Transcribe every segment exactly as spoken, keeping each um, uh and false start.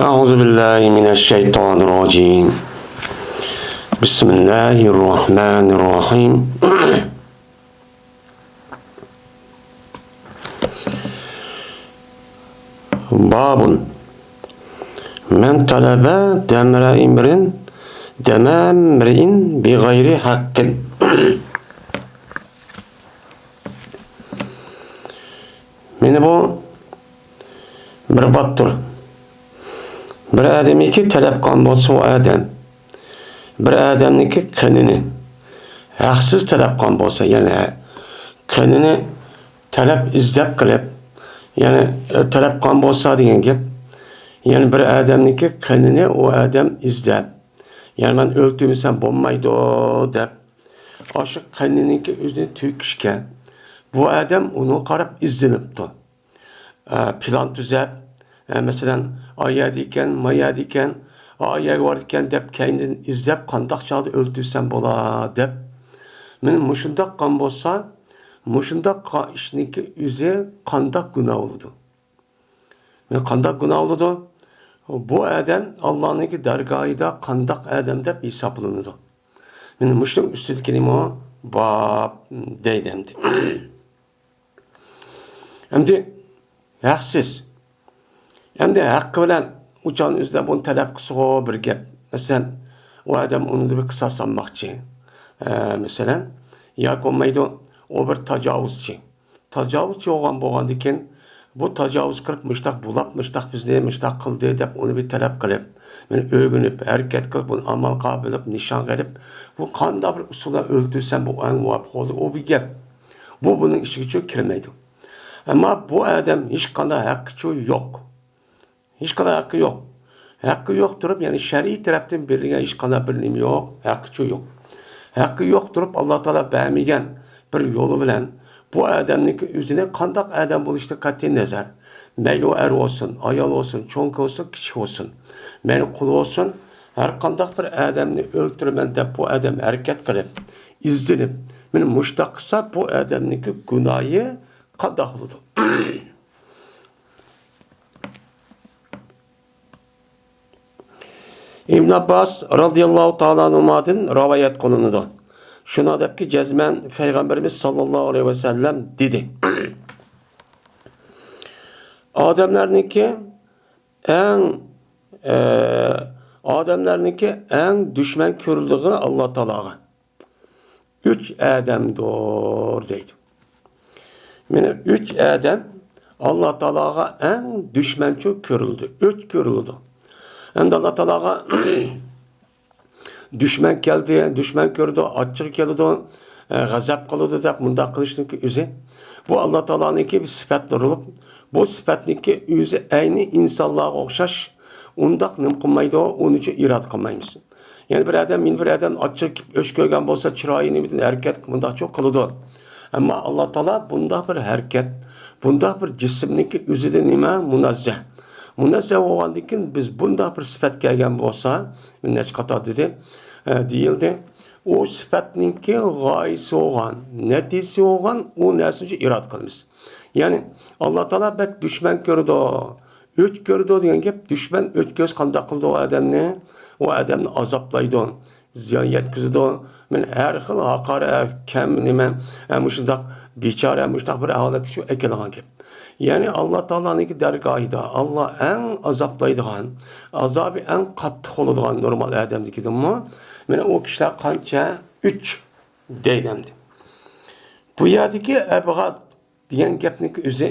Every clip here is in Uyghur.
أعوذ بالله من الشيطان الرجيم. بسم الله الرحمن الرحيم. باب من طلب دم امرئ، دم امرئ بغير حق. مانا بۇ بىر بابتۇر. بىر ئادەمنىڭكى تەلەپ قىلغان بولسا، ئۇ ئادەم بىر ئادەمنىڭكى قېنىنى ھەقسىز تەلەپ قىلغان بولسا، يەنى قېنىنى تەلەپ ئىزدەپ قىلىپ، يەنى تەلەپ قىلغان بولسا دېگەن گەپ، يەنى بىر ئادەمنىڭكى قېنىنى ئۇ ئادەم ئىزدەپ، يەنى مەن ئۆلتۈرمىسەم بولمايدۇ دەپ، ئاشۇ قېنىنىڭكى ئۆزىنى تۆكۈشكە، بۇ ئادەم ئۇنىڭغا قاراپ ئىزدىنىپتۇ. ئە، پىلان تۈزەپ، ئە، مەسىلەن، ئا يەردە ئىكەن، ما يەردە ئىكەن، ئا يەرگە بارىدىكەن دەپ كەينىدىن ئىزدەپ، قانداق چاغدا ئۆلتۈرسەم بولا دەپ، مانا مۇشۇنداق قىلغان بولسا، مۇشۇنداق قىلغان ئىشنىڭكى ئۆزى قانداق گۇناھ بولىدۇ؟ مانا قانداق گۇناھ بولىدۇ؟ بۇ ئادەم ئاللانىڭكى دەرگاھىدا قانداق ئادەم دەپ ھېسابلىنىدۇ؟ مانا مۇشۇنىڭ ئۈستىدىكىنىمۇ باب دەيدۇ ئەمدى. ئەمدى ھەقسىز. ئەمدى ھەققى بىلەن ئۇچان ئۆزىدە بۇنى تەلەپ قىلسىغۇ بىر گەپ. مەسىلەن، ئۇ ئادەم ئۇنىڭدا بىر قىساس ئالماقچى. ئە، مەسىلەن، ياكى بولمايدۇ، ئۇ بىر تاجاۋۇزچى. تاجاۋۇزچى بولغان بولغاندىكىن، بۇ تاجاۋۇز قىلىپ، مۇشتاق بۇلاپ، مۇشتاق بىزنى مۇشتاق قىلدى دەپ ئۇنى بىر تەلەپ قىلىپ، مەن ئۆگىنىپ، ھەرىكەت قىلىپ، بۇنى ئامال قىلىپ، نىشان قىلىپ، بۇ قانداق بىر ئۇسۇل بىلەن ئۆلتۈرسەم، بۇ ئەڭ مۇۋاپىق بولدى، ئۇ بىر گەپ. بۇ بۇنىڭ ئىچىگىچۇ كىرمەيدۇ. ئەمما بۇ ئادەم ھېچقانداق ھەققىچۇ يوق. ھېچقانداق ھەققى يوق. ھەققى يوق تۇرۇپ، يەنى شەرئىي تەرەپتىن بېرىلگەن ھېچقانداق بىر نېمە يوق، ھەققىچۇ يوق. ھەققى يوق تۇرۇپ، ئاللا تائالا بەرمىگەن بىر يولى بىلەن بۇ ئادەمنىڭكى ئۆزىنى قانداق ئادەم بولۇشىدىن قەتئىي نەزەر، مەيلى ئۇ ئەر بولسۇن، ئايال بولسۇن، چوڭ بولسۇن، كىچىك بولسۇن، مەيلى قۇل بولسۇن، ھەر قانداق بىر ئادەمنى ئۆلتۈرىمەن دەپ بۇ ئادەم ھەرىكەت قىلىپ، ئىزدىنىپ، مانا مۇشۇنداق قىلسا، بۇ ئادەمنىڭكى گۇناھى قانداق بولىدۇ؟ ئىبن ئابباس رازىياللاھۇ تائالا ئەنھۇمادىن رىۋايەت قىلىنىدۇ. شۇنداق دەپكى، جەزمەن پەيغەمبىرىمىز ساللاللاھۇ ئەلەيھى ۋەسەللەم دېدى: ئادەملەرنىڭكى ئەڭ، ئە، ئادەملەرنىڭكى ئەڭ دۈشمەن كۆرۈلىدىغىنى ئاللا تائالاغا ئۈچ ئادەمدۇر دەيدۇ. مانا ئۈچ ئادەم ئاللا تائالاغا ئەڭ دۈشمەنچۇ كۆرۈلىدۇ، ئۆچ كۆرۈلىدۇ. ئەمدى ئاللا تائالاغا دۈشمەن كەلدى، دۈشمەن كۆرىدۇ، ئاچچىقى كېلىدۇ، ئە، غەزەپ قىلىدۇ دەپ مۇنداق قىلىشنىڭكى ئۆزى، بۇ ئاللا تائالانىڭكى بىر سۈپەتلىرى بولۇپ، بۇ سۈپەتنىڭكى ئۆزى ئەينى ئىنسانلارغا ئوخشاش، ئۇنداق نېمە قىلمايدۇ، ئۇنىڭ ئۈچۈن ئىرادە قىلمايمىز. يەنە بىر ئادەم، يەنە بىر ئادەم ئاچچىقى كېلىپ ئۆچ كۆرگەن بولسا، چىرايى نېمىدىن ھەرىكەت مۇنداقچۇ قىلىدۇ. ئەمما ئاللا تائالا بۇنداق بىر ھەرىكەت، بۇنداق بىر جىسىمنىڭكى ئۆزىدىن نېمە؟ مۇنەززەھ. مۇنەززەھ بولغاندىن كېيىن بىز بۇنداق بىر سۈپەت كەلگەن بولسا، نەچچە قاتار دېدى، ئە، دېيىلدى. ئۇ سۈپەتنىڭكى غايىسى بولغان، نەتىجىسى بولغان ئۇ نەرسىنى ئىرادە قىلىمىز. يەنى، ئاللا تائالا بەك دۈشمەن كۆرىدۇ، ئۆچ كۆرىدۇ دېگەن گەپ، دۈشمەن ئۆچ كۆرسە قانداق قىلىدۇ ئۇ ئادەمنى؟ ئۇ ئادەمنى ئازابلايدۇ، زىيان يەتكۈزىدۇ. مانا ھەر خىل ھاقارەت، كەم نېمە، ئە، مۇشۇنداق بىچارە، مۇشۇنداق بىر ھالەتكە شۇ ئەكېلىدىغان گەپ. يەنى ئاللا تائالانىڭكى دەرگاھىدا ئاللا ئەڭ ئازابلايدىغان، ئازابى ئەڭ قاتتىق بولىدىغان نورمال ئادەمدىكىدىنمۇ، مانا ئۇ كىشىلەر قانچە؟ ئۈچ دەيدۇ ئەمدى. بۇ يەردىكى ئەبغەد دېگەن گەپنىڭكى ئۆزى،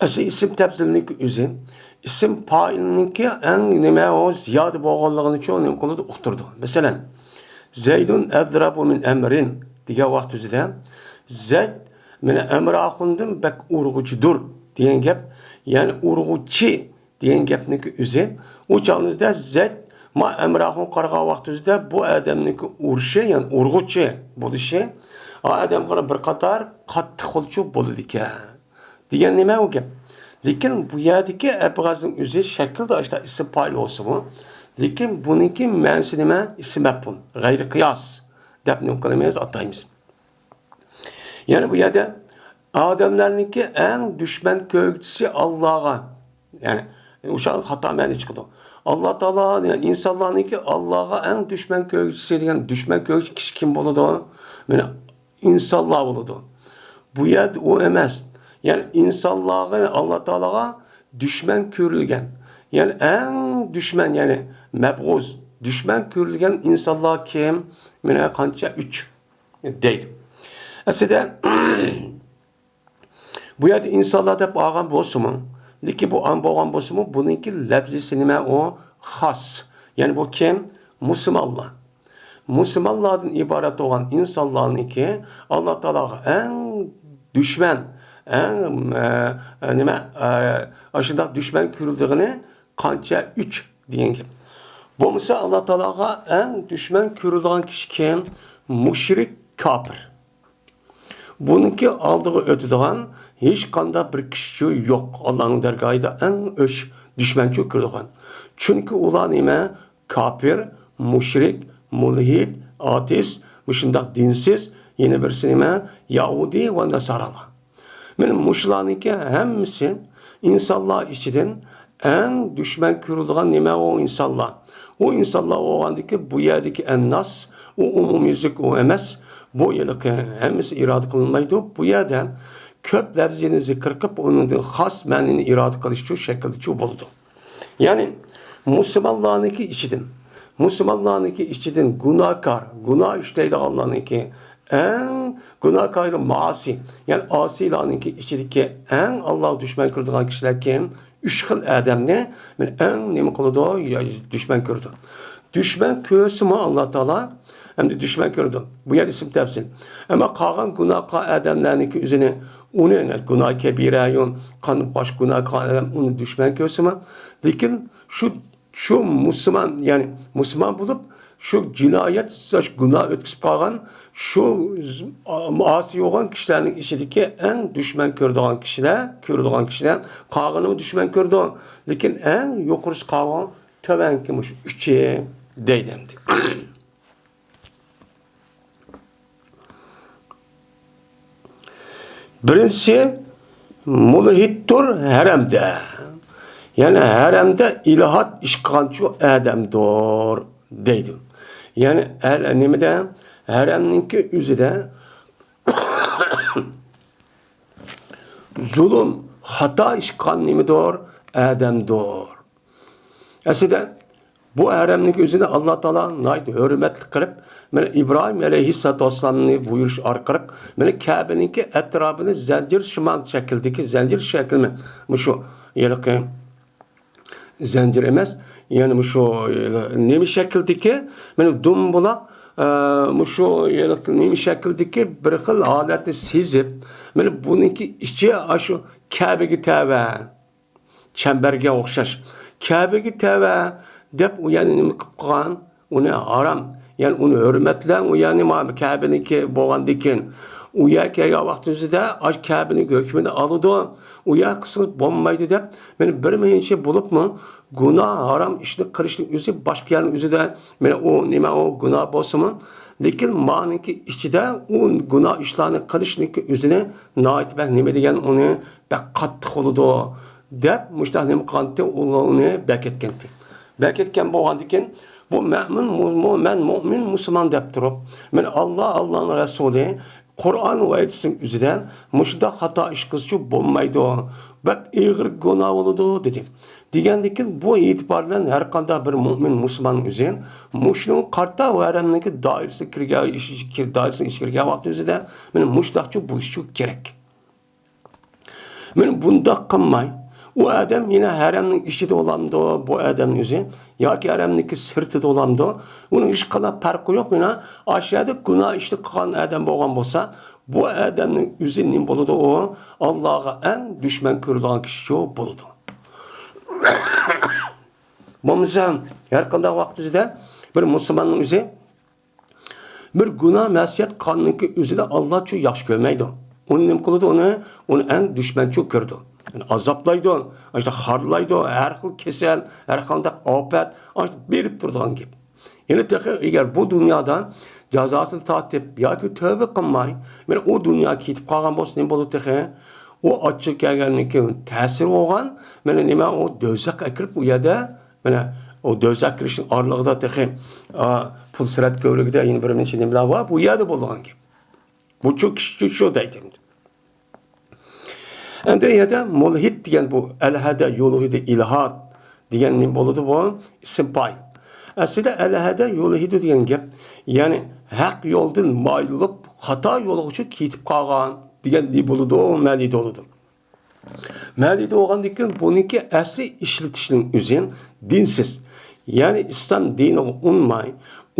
ئەسلى ئىسىم تەپزىلنىڭكى ئۆزى، ئىسىم پائىلنىڭكى ئەڭ نېمە ئۇ زىيادە بولغانلىقىنى شۇ نېمە قىلىدۇ، ئۇقتۇرىدۇ. مەسىلەن، زەيدۇن ئەزرەبۇ مىن ئەمرىن دېگەن ۋاقىت ئۆزىدە، زەيد مېنى ئەمر ئاخۇندىن بەك ئۇرغۇچىدۇر دېگەن گەپ، يەنى ئۇرغۇچى دېگەن گەپنىڭكى ئۆزى، ئۇ چاغنىڭدا زەيد ما ئەمر ئاخۇن قارىغان ۋاقتىمىزدا بۇ ئادەمنىڭكى ئۇرۇشى، يەنى ئۇرغۇچى بولۇشى، ئا ئادەمگە بىر قاتار قاتتىق قولچۇ بولىدىكەن دېگەن نېمە ئۇ گەپ؟ لېكىن بۇ يەردىكى ئەبغەزنىڭ ئۆزى شەكىلدە ئاشۇنداق ئىسىم پائىل بولسىمۇ، لېكىن بۇنىڭكى مەنىسى نېمە؟ ئىسىم مەپئۇل، غەيرىي قىياس دەپ نېمە قىلىمىز؟ ئاتايمىز. يەنى بۇ يەردە ئادەملەرنىڭكى ئەڭ دۈشمەن كۆرگۈچىسى ئاللاغا، يەنى ئوشۇ خاتا مەنە چىقىدۇ. ئاللا تائالا، يەنى ئىنسانلارنىڭكى ئاللاغا ئەڭ دۈشمەن كۆرگۈچىسى دېگەن دۈشمەن كۆرگۈچى كىشى كىم بولىدۇ؟ مانا ئىنسانلار بولىدۇ. بۇ يەردە ئۇ ئەمەس. يەنى ئىنسانلارغا، ئاللا تائالاغا دۈشمەن كۆرۈلگەن، يەنى ئەڭ دۈشمەن، يەنى مەبغۇز، دۈشمەن كۆرۈلگەن ئىنسانلار كىم؟ مانا قانچە؟ ئۈچ دەيدۇ. ئەسلىدە بۇ يەردە ئىنسانلار دەپ ئالغان بولسىمۇ، لېكىن بۇ ئان بولغان بولسىمۇ، بۇنىڭكى لەپزىسى نېمە؟ ئۇ خاس. يەنى بۇ كىم؟ مۇسۇلمانلار. مۇسۇلمانلاردىن ئىبارەت بولغان ئىنسانلارنىڭكى ئاللا تائالاغا ئەڭ دۈشمەن، ئەڭ، ئە، ئە، نېمە، ئە، ئاشۇنداق دۈشمەن كۆرۈلىدىغىنى قانچە؟ ئۈچ دېگەن گەپ. بولمىسا ئاللا تائالاغا ئەڭ دۈشمەن كۆرۈلىدىغان كىشى كىم؟ مۇشرىك، كاپىر. بۇنىڭكى ئالدىغا ئۆتىدىغان ھېچقانداق بىر كىشى يوق، ئاللانىڭ دەرگاھىدا ئەڭ ئۆچ دۈشمەنچۇ كۆرىدىغان. چۈنكى ئۇلار نېمە؟ كاپىر، مۇشرىك، مۇلھىد، ئاتېئىست، مۇشۇنداق دىنسىز، يەنە بىرسى نېمە؟ يەھۇدىي ۋە ناسارالار. مانا مۇشۇلارنىڭكى ھەممىسى ئىنسانلار ئىچىدىن ئەڭ دۈشمەن كۆرۈلىدىغان نېمە؟ ئۇ ئىنسانلار. ئۇ ئىنسانلار بولغاندىكى بۇ يەردىكى ئەنناس، ئۇ ئومۇميۈزلۈك ئۇ ئەمەس. بۇ ھېلىقى ھەممىسى ئىرادە قىلىنمايدۇ. بۇ يەردە كۆپ لەپزىنى زىكىر قىلىپ، ئۇنىڭدىن خاس مەنىنى ئىرادە قىلىشچۇ شەكىلدىچۇ بولىدۇ. يەنى مۇسۇلمانلارنىڭكى ئىچىدىن، مۇسۇلمانلارنىڭكى ئىچىدىن گۇناھكار، گۇناھ ئىشلەيدىغانلارنىڭكى ئەڭ گۇناھكارى ماسىي، يەنى ئاسىيلارنىڭكى ئىچىدىكى ئەڭ ئاللاغا دۈشمەن كۆرىدىغان كىشىلەر كىم؟ ئۈچ خىل ئادەمنى مانا ئەڭ نېمە قىلىدۇ؟ يا، دۈشمەن كۆرىدۇ. دۈشمەن كۆرسىمۇ ئاللا تائالا ئەمدى دۈشمەن كۆرىدۇ. بۇ يەر ئىسىم تەپسىل. ئەمما قالغان گۇناھكار ئادەملەرنىڭكى ئۆزىنى، ئۇنى گۇناھ كەبىرە، يۇ، قانداق باشقا گۇناھكار ئادەم ئۇنى دۈشمەن كۆرسىمۇ، لېكىن شۇ، شۇ مۇسۇلمان، يەنى مۇسۇلمان بولۇپ، شۇ جىنايەت، شۇ گۇناھ ئۆتكۈزۈپ قالغان، شۇ ئاسىي بولغان كىشىلەرنىڭ ئىچىدىكى ئەڭ دۈشمەن كۆرىدىغان كىشىلەر، كۆرىدىغان كىشىلەر، قالغىنىمۇ دۈشمەن كۆرىدۇ، لېكىن ئەڭ يۇقىرىسى قالغان تۆۋەنكى مۇشۇ ئۈچى دەيدۇ ئەمدى. بىرىنچىسى، مۇلھىدتۇر ھەرەمدە. يەنى ھەرەمدە ئىلھاد ئىش قىلغانچۇ ئادەمدۇر دەيدۇ. يەنى ھەر-، نېمىدە؟ ھەرەمنىڭكى ئۆزىدە زۇلۇم، خاتا ئىش قىلغان نېمىدۇر؟ ئادەمدۇر. ئەسلىدە بۇ ھەرەمنىڭ ئۆزىنى ئاللا تائالا ناھايىتى ھۆرمەتلىك قىلىپ، مانا ئىبراھىم ئەلەيھىسسالاتۇ ۋەسسالامنى بۇيرۇش ئارقىلىق، مانا كەبىنىڭكى ئەتراپىنى زەنجىر شىمان شەكلىدىكى، زەنجىر شەكلىمۇ، مۇشۇ ھېلىقى زەنجىر ئەمەس، يەنى مۇشۇ نېمە شەكلىدىكى، مانا دۇمبۇلاق، ئە، مۇشۇ ھېلىقى نېمە شەكلىدىكى بىر خىل ھالەتنى سېزىپ، مانا بۇنىڭكى ئىچى ئاشۇ كەبىگە تەۋە. چەمبەرگە ئوخشاش. كەبىگە تەۋە دەپ ئۇ يەنى نېمە قىلىپ قالغان؟ ئۇنى ھارام. يەنى ئۇنى ھۆرمەتلەڭ، ئۇ يەنى ما-، كەبىنىڭكى بولغاندىكىن. ئۇ يەرگە كەلگەن ۋاقتىمىزدا ئاش كەبىنىڭ ھۆكمىنى ئالىدۇ. ئۇ يەر قىلسىڭىز بولمايدۇ دەپ، مانا بىر مىنچە بولۇپمۇ گۇناھ، ھارام ئىشنى قىلىشنىڭ ئۆزى باشقا يەرنىڭ ئۆزىدە، مانا ئۇ نېمە، ئۇ گۇناھ بولسىمۇ، لېكىن مانىڭكى ئىچىدە ئۇ گۇناھ ئىشلارنى قىلىشنىڭكى ئۆزىنى ناھايىتى بەك نېمە دېگەن ئۇنى بەك قاتتىق بولىدۇ، دەپ مۇشۇنداق نېمە قىلغانتى، ئۇلار ئۇنى بەك ئەتكەنتى. بەك ئەتكەن بولغاندىكىن، بۇ مەمۇن مۇ-، مۇ-، مەن مۇئمىن مۇسۇلمان دەپ تۇرۇپ، مەن ئاللا، ئاللانىڭ رەسۇلى، قۇرئان ۋە ھەدىسنىڭ ئۆزىدە مۇشۇنداق خاتا ئىش قىلسىچۇ بولمايدۇ، بەك ئېغىر گۇناھ بولىدۇ، دېدى. دېگەندىكىن، بۇ ئېتىبار بىلەن ھەر قانداق بىر مۇئمىن مۇسۇلماننىڭ ئۆزى مۇشۇنىڭ قارتا ۋە ھەرەمنىڭكى دائىرىسىگە كىرگەن، ئىش-، كىر-، دائىرىسىگە كىرگەن ۋاقتى ئۆزىدە مانا مۇشۇنداقچۇ بولۇشچۇ كېرەك. مانا بۇنداق قىلماي، ئۇ ئادەم يەنە ھەرەمنىڭ ئىچىدە بولامدۇ، بۇ ئادەمنىڭ ئۆزى، ياكى ھەرەمنىڭكى سىرتىدا بولامدۇ، ئۇنىڭ ھېچقانداق پەرقى يوق. مانا ئاشۇ يەردە گۇناھ ئىشنى قىلغان ئادەم بولغان بولسا، بۇ ئادەمنىڭ ئۆزى نېمە بولىدۇ؟ ئۇ ئاللاغا ئەڭ دۈشمەن كۆرىدىغان كىشىچۇ بولىدۇ. بولمىسا، ھەر قانداق ۋاقىت ئۆزىدە بىر مۇسۇلماننىڭ ئۆزى بىر گۇناھ، مەسىيەت قىلغاندىكى ئۆزىدە ئاللاچۇ ياخشى كۆرمەيدۇ. ئۇنى نېمە قىلىدۇ؟ ئۇنى، ئۇنى ئەڭ دۈشمەنچۇ كۆرىدۇ. يەنى ئازابلايدۇ، ئاشۇنداق خارلايدۇ، ھەر خىل كېسەل، ھەر قانداق ئاپەت، ئاشۇنداق بېرىپ تۇرىدىغان گەپ. يەنە تېخى ئەگەر بۇ دۇنيادا جازاسىنى تارتىپ ياكى تۆبە قىلماي، مانا ئۇ دۇنيا كېتىپ قالغان بولسا نېمە بولىدۇ تېخى؟ ئۇ ئاچچىق كەلگەندىن كېيىن تەسىرى بولغان، مانا نېمە، ئۇ دوزاخقا ئەكىرىپ، ئۇ يەردە، مانا، ئۇ دوزاخقا كىرىشنىڭ ئارىلىقىدا تېخى، ئا، پۇل سىرات كۆۋرۈكىدە يەنە بىر نەچچە نېمىلەر بار، بۇ يەردە بولىدىغان گەپ. بۇ شۇ كىشى شۇ دەيدۇ ئەمدى. ئەمدى ئۇ يەردە مۇلھىد دېگەن بۇ ئەلھەدە، يۇلھىدۇ، ئىلھاد دېگەن نېمە بولىدۇ بۇ؟ ئىسىم پائىل. ئەسلىدە ئەلھەدە يۇلھىدۇ دېگەن گەپ، يەنى ھەق يولدىن مايىل بولۇپ، خاتا يولغىچە كېتىپ قالغان دېگەن نېمە بولىدۇ؟ مەنىدە بولىدۇ. مەنىدە بولغاندىن كېيىن بۇنىڭكى ئەسلى ئىشلىتىشنىڭ ئۆزى دىنسىز. يەنى ئىسلام دىنىغا ئۇنماي،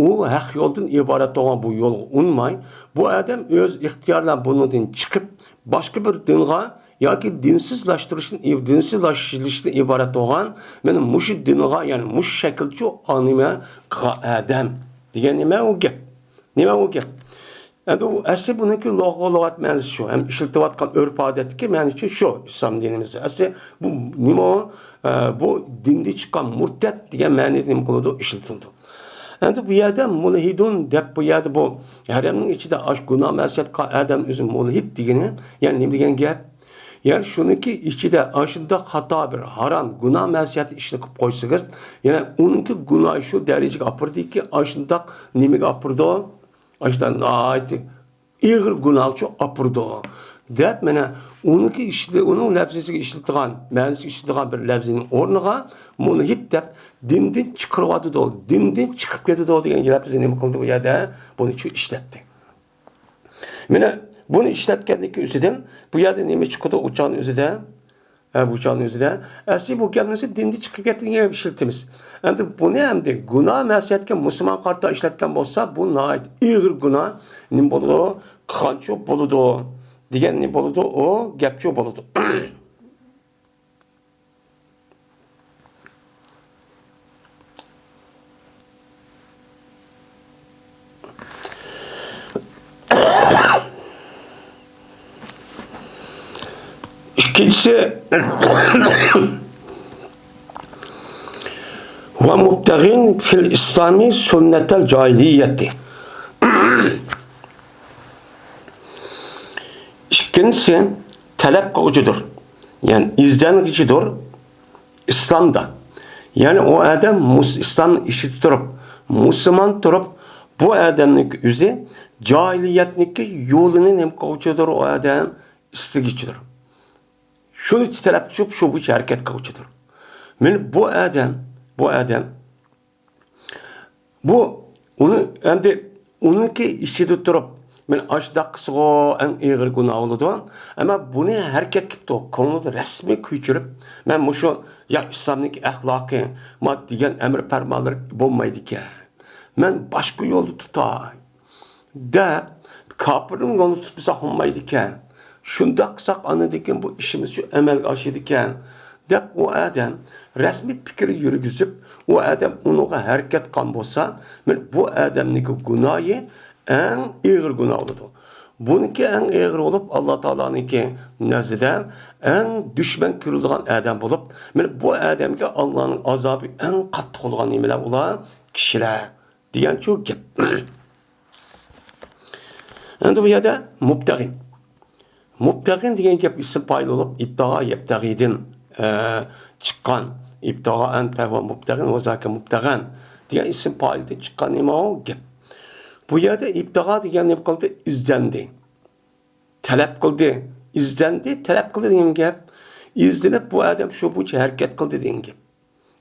ئۇ ھەق يولدىن ئىبارەت بولغان بۇ يولغا ئۇنماي، بۇ ئادەم ئۆز ئىختىيارى بىلەن بۇنىڭدىن چىقىپ، باشقا بىر دىنغا ياكى دىنسىزلاشتۇرۇشتىن، دىنسىزلاشتىرىشتىن ئىبارەت بولغان، مانا مۇشۇ دىنغا، يەنى مۇشۇ شەكىلچۇ ئانىمە قىلغان ئادەم دېگەن نېمە ئۇ گەپ؟ نېمە ئۇ گەپ؟ ئەمدى ئۇ ئەسلى بۇنىڭكى لۇغە-، لۇغەت مەنىسى شۇ. ھەم ئىشلىتىۋاتقان ئۆرپ-ئادەتتىكى مەنىسى شۇ، ئىسلام دىنىمىزدا. ئەسلى بۇ نېمە ئۇ؟ ئە، بۇ دىندىن چىققان مۇرتەت دېگەن مەنىدە نېمە قىلىدۇ؟ ئىشلىتىلىدۇ. ئەمدى بۇ يەردە مۇلھىدۇن دەپ، بۇ يەردە بۇ ھەرەمنىڭ ئىچىدە ئاش گۇناھ مەسىيەت قىلغان ئادەم ئۆزى مۇلھىد دېگىنى، يەنى نېمە دېگەن گەپ؟ يەنى شۇنىڭكى ئىچىدە ئاشۇنداق خاتا بىر ھارام گۇناھ مەسىيەتنى ئىشنى قىلىپ قويسىڭىز، يەنە ئۇنىڭكى گۇناھى شۇ دەرىجىگە ئاپىرىدۇكى، ئاشۇنداق نېمىگە ئاپىرىدۇ؟ ئاشۇنداق ناھايىتى ئېغىر گۇناھقا ئاپىرىدۇ، دەپ، مانا، ئۇنىڭكى ئىشلە-، ئۇنىڭ لەپزىسىگە ئىشلىتىدىغان، مەنىسىگە ئىشلىتىدىغان بىر لەپزىنىڭ ئورنىغا مۇلھىد دەپ، دىندىن چىقىرىۋاتىدۇ، دىندىن چىقىپ كېتىدۇ دېگەن لەپزىنى نېمە قىلدى بۇ يەردە؟ بۇنى شۇ ئىشلەتتى. مانا، بۇنى ئىشلەتكەندىكى ئۆزىدىن بۇ يەردە نېمە چىقىدۇ ئۇ چاغنىڭ ئۆزىدە؟ ھە، بۇ چاغنىڭ ئۆزىدە. ئەسلى بۇ گەپنى دىندىن چىقىپ كەتتى دېگەن گەپ ئىشلىتىمىز. ئەمدى بۇنى ئەمدى گۇناھ مەسىيەتكە مۇسۇلمان قارىتا ئىشلەتكەن بولسا، بۇ ناھايىتى ئېغىر گۇناھ نېمە بولىدۇ؟ قىلغانچۇ بولىدۇ دېگەن نېمە بولىدۇ؟ ئۇ گەپچۇ بولىدۇ. ئىككىنچىسى، ۋە مۇبتەغىن فىل ئىسلامى سۈننەتەل جاھىلىيەتى. ئىككىنچىسى، تەلەپ قىلغۇچىدۇر، يەنى ئىزدەنگۈچىدۇر ئىسلامدا. يەنى ئۇ ئادەم مۇس-، ئىسلامنىڭ ئىچىدە تۇرۇپ، مۇسۇلمان تۇرۇپ، بۇ ئادەمنىڭ ئۆزى جاھىلىيەتنىڭكى يولىنى نېمە قىلغۇچىدۇر، ئۇ ئادەم ئىزدىگۈچىدۇر. شۇنى تەلەپ قىلىپ، شۇ بويىچە ھەرىكەت قىلغۇچىدۇر. مانا بۇ ئادەم، بۇ ئادەم بۇ ئۇنى ئەمدى ئۇنىڭكى ئىچىدە تۇرۇپ، مانا ئاشۇنداق قىلسىغۇ ئەڭ ئېغىر گۇناھ بولىدۇ. ئەمما بۇنى ھەرىكەتكە تو-، كۆڭلىدە رەسمىي كۆچۈرۈپ، مەن مۇشۇ يا ئىسلامنىڭكى ئەخلاقى، ما دېگەن ئەمر پەرمانلىرى بولمايدىكەن. مەن باشقا يولدا تۇتاي. دەپ، كاپىرنىڭ يولىنى تۇتمىساق بولمايدىكەن. شۇنداق قىلساق، ئاندىن كېيىن بۇ ئىشىمىز شۇ ئەمەلگە ئاشىدىكەن، دەپ، ئۇ ئادەم رەسمىي پىكىر يۈرگۈزۈپ، ئۇ ئادەم ئۇنىڭغا ھەرىكەت قىلغان بولسا، مانا بۇ ئادەمنىڭكى گۇناھى ئەڭ ئېغىر گۇناھ بولىدۇ. بۇنىڭكى ئەڭ ئېغىر بولۇپ، ئاللا تائالانىڭكى نەزىدە ئەڭ دۈشمەن كۆرۈلىدىغان ئادەم بولۇپ، مانا بۇ ئادەمگە ئاللانىڭ ئازابى ئەڭ قاتتىق بولغان نېمىلەر ئۇلار؟ كىشىلەر دېگەنچۇ گەپ. ئەمدى بۇ يەردە مۇبتەغىن. مۇبتەغىن دېگەن گەپ ئىسىم پائىل بولۇپ، ئىبتىغا يەبتەغىدىن، ئە، چىققان. ئىبتىغائەن فەھۇۋە مۇبتەغىن ۋە زاكە مۇبتەغەن دېگەن ئىسىم پائىلدىن چىققان نېمە ئۇ گەپ. بۇ يەردە ئىبتىغا دېگەن نېمە قىلدى؟ ئىزدەندى. تەلەپ قىلدى. ئىزدەندى، تەلەپ قىلدى دېگەن گەپ. ئىزدىنىپ بۇ ئادەم شۇ بويىچە ھەرىكەت قىلدى دېگەن گەپ.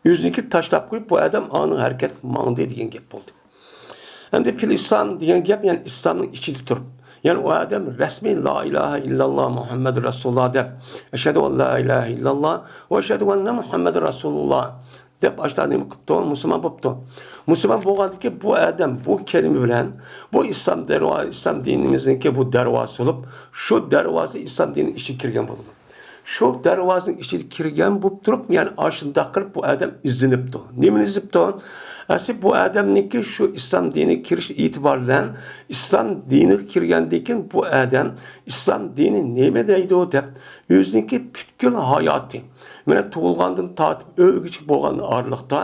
ئۆزىنىڭكى تاشلاپ قويۇپ، بۇ ئادەم ئاڭا ھەرىكەت ماڭدى دېگەن گەپ بولدى. ئەمدى پىل ئىسلام دېگەن گەپ، يەنى ئىسلامنىڭ ئىچىدە تۇرۇپ، يەنى ئۇ ئادەم رەسمىي لا ئىلاھە ئىللاللا مۇھەممەدۇر رەسۇلۇللا دەپ، ئەشھەدۇ ئەن لا ئىلاھە ئىللاللا ۋە ئەشھەدۇ ئەننە مۇھەممەدۇر رەسۇلۇللا دەپ ئاشتا نېمە قىپتۇ؟ مۇسۇلمان بوپتۇ. مۇسۇلمان بولغاندىكى بۇ ئادەم بۇ كەلىمە بىلەن بۇ ئىسلام دەرۋا-، ئىسلام دىنىمىزنىڭكى بۇ دەرۋازىسى بولۇپ، شۇ دەرۋازا ئىسلام دىنىنىڭ ئىچىگە كىرگەن بولىدۇ. شۇ دەرۋازىنىڭ ئىچىگە كىرگەن بولۇپ تۇرۇپ، يەنى ئاشۇنداق قىلىپ بۇ ئادەم ئىزدىنىپتۇ. نېمىنى ئىزدىنىپتۇ؟ ئەسلى بۇ ئادەمنىڭكى شۇ ئىسلام دىنىگە كىرىش ئېتىبارى بىلەن ئىسلام دىنىغا كىرگەندىن كېيىن بۇ ئادەم ئىسلام دىنى نېمە دەيدۇ دەپ ئۆزىنىڭكى پۈتكۈل ھاياتى، مانا تۇغۇلغاندىن تارتىپ ئۆلگۈچە بولغان ئارىلىقتا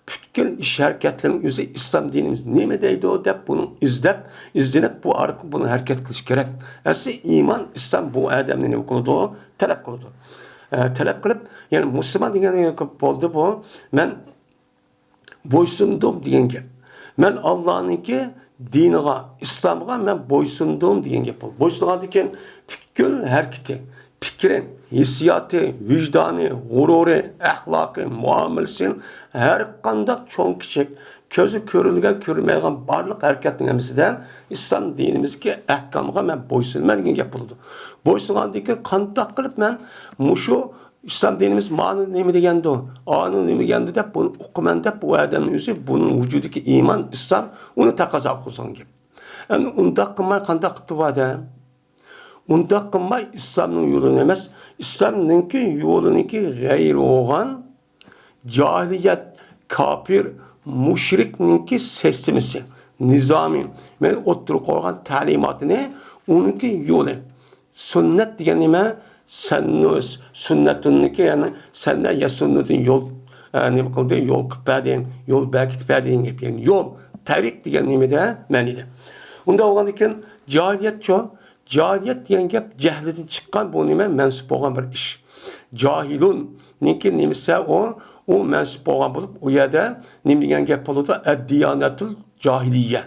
پۈتكۈل ئىش ھەرىكەتلىرىنىڭ ئۆزى ئىسلام دىنىمىز نېمە دەيدۇ دەپ بۇنىڭ ئىزدەپ، ئىزدىنىپ بۇ ئارقىلىق بۇنى ھەرىكەت قىلىش كېرەك. ئەسلى ئىمان، ئىسلام بۇ ئادەمنى نېمە قىلىدۇ؟ تەلەپ قىلىدۇ. ئە، تەلەپ قىلىپ، يەنى مۇسۇلمان دېگەن بولدى بۇ، مەن بويسۇندۇم دېگەن گەپ. مەن ئاللانىڭكى دىنىغا، ئىسلامغا مەن بويسۇندۇم دېگەن گەپ بولدى. بويسۇنغاندىن كېيىن پۈتكۈل ھەرىكىتى، پىكرى، ھېسسىياتى، ۋىجدانى، غۇرۇرى، ئەخلاقى، مۇئامىلىسى، ھەر قانداق چوڭ-كىچىك، كۆزى كۆرۈلگەن، كۆرۈلمەيدىغان بارلىق ھەرىكەتنىڭ ھەممىسىدە ئىسلام دىنىمىزدىكى ئەھكامغا مەن بويسۇنىمەن دېگەن گەپ بولىدۇ. بويسۇنغاندىن كېيىن قانداق قىلىپ مەن مۇشۇ ئىسلام دىنىمىز مانا نېمە دېگەندۇ، ئانا نېمە دېگەندۇ دەپ بۇنى ئوقۇيمەن دەپ، ئۇ ئادەمنىڭ ئۆزى بۇنىڭ ۋۇجۇدىدىكى ئىمان، ئىسلام ئۇنى تەقەززا قىلغان گەپ. ئەمدى ئۇنداق قىلماي قانداق قىپتۇ بۇ ئادەم؟ ئۇنداق قىلماي ئىسلامنىڭ يولىنى ئەمەس، ئىسلامنىڭكى يولىنىڭكى غەيرى بولغان جاھىلىيەت، كاپىر، مۇشرىكنىڭكى سىستېمىسى، نىزامى، مەن ئوتتۇرىغا قويغان تەلىماتىنى ئۇنىڭكى يولى. سۈننەت دېگەن نېمە؟ سەننۇ، سۈننەتۇننىكى، يەنى سەننە يەسۇننۇدىن يول، ئە، نېمە قىلدى؟ يول قىلىپ بەردى، يول بەركىتىپ بەردى دېگەن گەپ. يەنى يول، تەرىق دېگەن نېمىدە؟ مەنىدە. ئۇنداق بولغاندىن كېيىن جاھىلىيەتچۇ؟ جاھىلىيەت دېگەن گەپ جەھلىدىن چىققان، بۇ نېمە؟ مەنسۇپ بولغان بىر ئىش. جاھىلۇننىڭكى نېمىسى ئۇ؟ ئۇ مەنسۇپ بولغان بولۇپ، ئۇ يەردە نېمە دېگەن گەپ بولىدۇ؟ ئەددىيانەتۇل جاھىلىيە.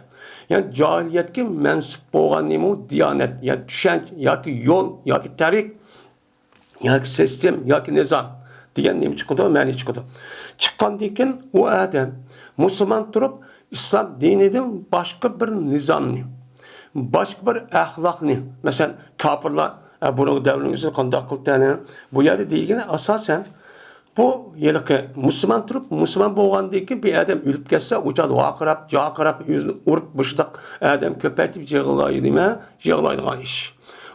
يەنى جاھىلىيەتكە مەنسۇپ بولغان نېمە ئۇ؟ دىيانەت، يەنى چۈشەنچە ياكى يول ياكى تەرىق ياكى سىستېم ياكى نىزام دېگەن نېمە چىقىدۇ؟ مەنى چىقىدۇ. چىققاندىن كېيىن ئۇ ئادەم مۇسۇلمان تۇرۇپ، ئىسلام دىنىدىن باشقا بىر نىزامنى، باشقا بىر ئەخلاقنى، مەسىلەن، كاپىرلار، ئە، بۇرۇنقى دەۋرنىڭ ئۆزىدە قانداق قىلدى؟ بۇ يەردە دېگىنى ئاساسەن، بۇ ھېلىقى مۇسۇلمان تۇرۇپ، مۇسۇلمان بولغاندىن كېيىن بىر ئادەم ئۆلۈپ كەتسە، ئۇ چاغدا ۋارقىراپ، جارقىراپ، ئۆزىنى ئۇرۇپ، مۇشۇنداق ئادەم كۆپەيتىپ يىغلايدۇ، نېمە؟ يىغلايدىغان ئىش.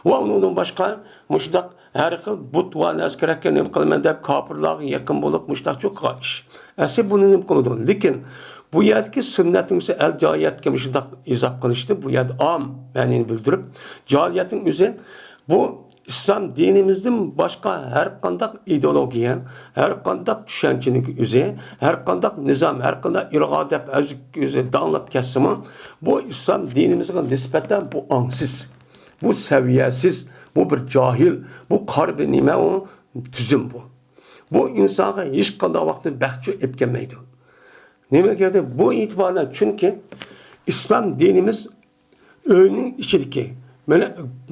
ۋە ئۇنىڭدىن باشقا مۇشۇنداق ھەر خىل بۇت ۋە نەرسە كېرەككە نېمە قىلىمەن دەپ كاپىرلارغا يېقىن بولۇپ مۇشۇنداق چوققا ئىش. ئەسلى بۇنى نېمە قىلىدۇ؟ لېكىن بۇ يەردىكى سۈننەتنىڭ ئۆزى ئەل جاھىلىيەتكە مۇشۇنداق ئىزاپ قىلىشتى. بۇ يەردە ئام مەنىنى بىلدۈرۈپ، جاھىلىيەتنىڭ ئۆزى بۇ ئىسلام دىنىمىزدىن باشقا ھەر قانداق ئىدېئولوگىيە، ھەر قانداق چۈشەنچىنىڭ ئۆزى، ھەر قانداق نىزام، ھەر قانداق ئىلغا دەپ ئۆزى داڭلاپ كەتسىمۇ، بۇ ئىسلام دىنىمىزغا نىسبەتەن بۇ ئاڭسىز، بۇ سەۋىيەسىز، بۇ بىر جاھىل، بۇ قارا بىر نېمە ئۇ؟ تۈزۈم بۇ. بۇ ئىنسانغا ھېچقانداق ۋاقىتتا بەختچۇ ئېلىپ كەلمەيدۇ. نېمە دېگەندە، بۇ ئېتىبارەن، چۈنكى ئىسلام دىنىمىز ئۆينىڭ ئىچىدىكى، مانا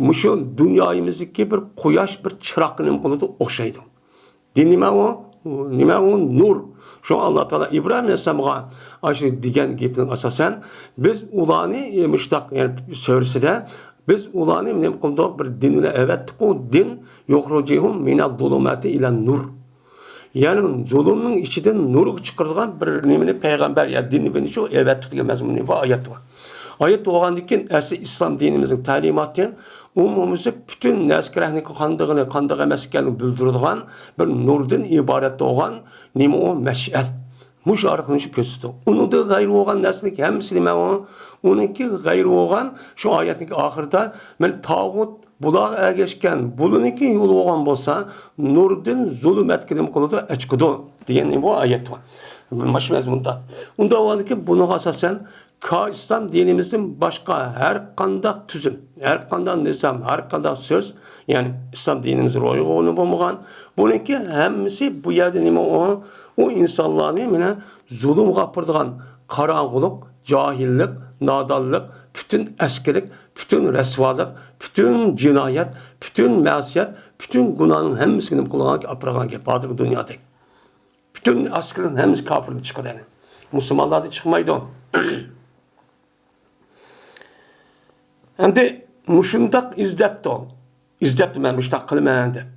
مۇشۇ دۇنيايىمىزدىكى بىر قۇياش، بىر چىراغقا نېمە قىلىدۇ؟ ئوخشايدۇ. دىن نېمە ئۇ؟ نېمە ئۇ؟ نۇر. شۇڭا ئاللا تائالا ئىبراھىم ئەلەيھىسسالامغا ئاشۇ دېگەن گېپىنىڭ ئاساسەن، بىز ئۇلارنى، ئە، مۇشتاق، يەنى سۈرىسىدە، بىز ئۇلارنى نېمە قىلدۇق؟ بىر دىن بىلەن ئەۋەتتۇق. ئۇ دىن يۇخرىجۇھۇم مىنەز زۇلۇماتى ئىلەن نۇر. يەنى زۇلۇمنىڭ ئىچىدىن نۇرغا چىقىرىدىغان بىر نېمىنى پەيغەمبەر يا دىن بىلەن شۇ ئەۋەتتۇق دېگەن مەزمۇننى بۇ ئايەت بار. ئايەت بولغاندىن كېيىن ئەسلى ئىسلام دىنىمىزنىڭ تەلىماتى ئومۇميۈزلۈك پۈتۈن نەرسە كېرەكنىڭ قاندىقىنى، قانداق ئەمەس ئىكەنلىكىنى بىلدۈرىدىغان بىر نۇردىن ئىبارەت بولغان نېمە ئۇ؟ مەشئەل. مۇشۇ ئارقىلىق شۇ كۆرسىتىدۇ. ئۇنىڭدىن غەيرى بولغان نەرسىنىڭ ھەممىسى نېمە ئۇ؟ ئۇنىڭكى غەيرى بولغان شۇ ئايەتنىڭ ئاخىرىدا، مەن تاغۇت بۇلارغا ئەگەشكەن، بۇلىنىڭكى يولى بولغان بولسا، نۇردىن زۇلۇمەتكە نېمە قىلىدۇ؟ ئەچىقىدۇ دېگەن بۇ ئايەت بار. مانا شۇ مەزمۇندا. ئۇنداق بولغاندىكىن بۇنىڭغا ئاساسەن، كا-، ئىسلام دىنىمىزدىن باشقا ھەر قانداق تۈزۈم، ھەر قانداق نىزام، ھەر قانداق سۆز، يەنى ئىسلام دىنىمىز روھىغا ئورنى بولمىغان، بۇنىڭكى ھەممىسى بۇ يەردە نېمە ئۇ؟ ئۇ ئىنسانلارنى مانا زۇلۇمغا ئاپىرىدىغان قاراڭغۇلۇق، جاھىللىق، نادانلىق، پۈتۈن ئەسكىلىك، پۈتۈن رەسۋالىق، پۈتۈن جىنايەت، پۈتۈن مەسىيەت، پۈتۈن گۇناھنىڭ ھەممىسىگە نېمە قىلغان، ئاپىرىدىغان گەپ ھازىرقى دۇنيادەك. پۈتۈن ئەسكىلىك ھەممىسى كاپىردىن چىقىدۇ، يەنى مۇسۇلمانلاردىن چىقمايدۇ. ئەمدى مۇشۇنداق ئىزدەپتۇ. ئىزدەپتۇ، مەن مۇشۇنداق قىلىمەن دەپ.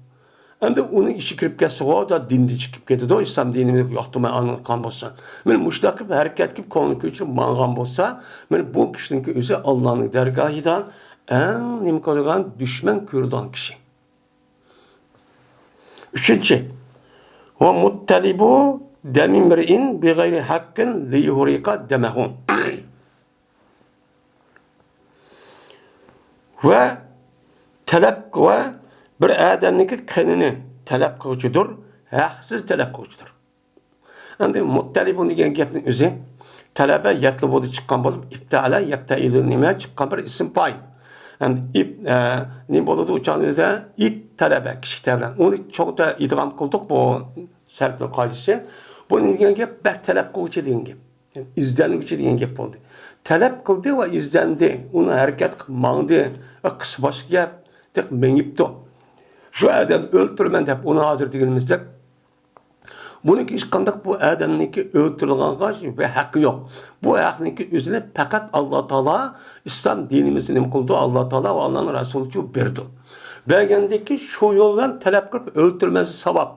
ئەمدى ئۇنىڭ ئىچىگە كىرىپ كەتسىغۇ، دا دىندىن چىقىپ كېتىدۇ، ئىسلام دىنىنى ياقتۇرماي ئاڭلىغان بولسا. مانا مۇشۇنداق قىلىپ ھەرىكەت قىلىپ، كۆڭلىنى كۆچۈرۈپ ماڭغان بولسا، مانا بۇ كىشىنىڭكى ئۆزى ئاللانىڭ دەرگاھىدا ئەڭ نېمە قىلىدىغان، دۈشمەن كۆرىدىغان كىشى. ئۈچىنچى، ۋە مۇتتەلىبۇ دەمىمرىئىن بىغەيرى ھەققىن لىيۇھرىقە دەمەھۇ. ۋە تەلەپ، ۋە بىر ئادەمنىڭكى قېنىنى تەلەپ قىلغۇچىدۇر، ھەقسىز تەلەپ قىلغۇچىدۇر. ئەمدى مۇتتەلىبۇن دېگەن گەپنىڭ ئۆزى تەلەبە يەتلۇبۇدىن چىققان بولۇپ، ئىپتەئەلە يەپتەئىلۇ نېمە چىققان بىر ئىسىم پائىل. ئەمدى ئىپ، ئە، نېمە بولىدۇ ئۇ چاغنىڭ ئۆزىدە؟ ئىت تەلەبە، كىچىك تە بىلەن. ئۇنى چوڭ تە ئىدغام قىلدۇق، بۇ سەرپنىڭ قائىدىسى. بۇ نېمە دېگەن گەپ؟ بەك تەلەپ قىلغۇچى دېگەن گەپ. ئىزدەنگۈچى دېگەن گەپ بولدى. تەلەپ قىلدى ۋە ئىزدەندى. ئۇنى ھەرىكەت قىلىپ ماڭدى. قىسقا باش گەپ، تېخى مېڭىپتۇ. شۇ ئادەم ئۆلتۈرىمەن دەپ ئۇنى ھازىر دېگىنىمىزدەك، بۇنىڭكى ھېچقانداق بۇ ئادەمنىڭكى ئۆلتۈرىدىغانغا ھەققى يوق. بۇ ھەقنىڭكى ئۆزىنى پەقەت ئاللا تائالا ئىسلام دىنىمىزدا نېمە قىلىدۇ؟ ئاللا تائالا ۋە ئاللانىڭ رەسۇلىچۇ بېرىدۇ. بەرگەندىكى شۇ يول بىلەن تەلەپ قىلىپ ئۆلتۈرمەسە ساۋاب.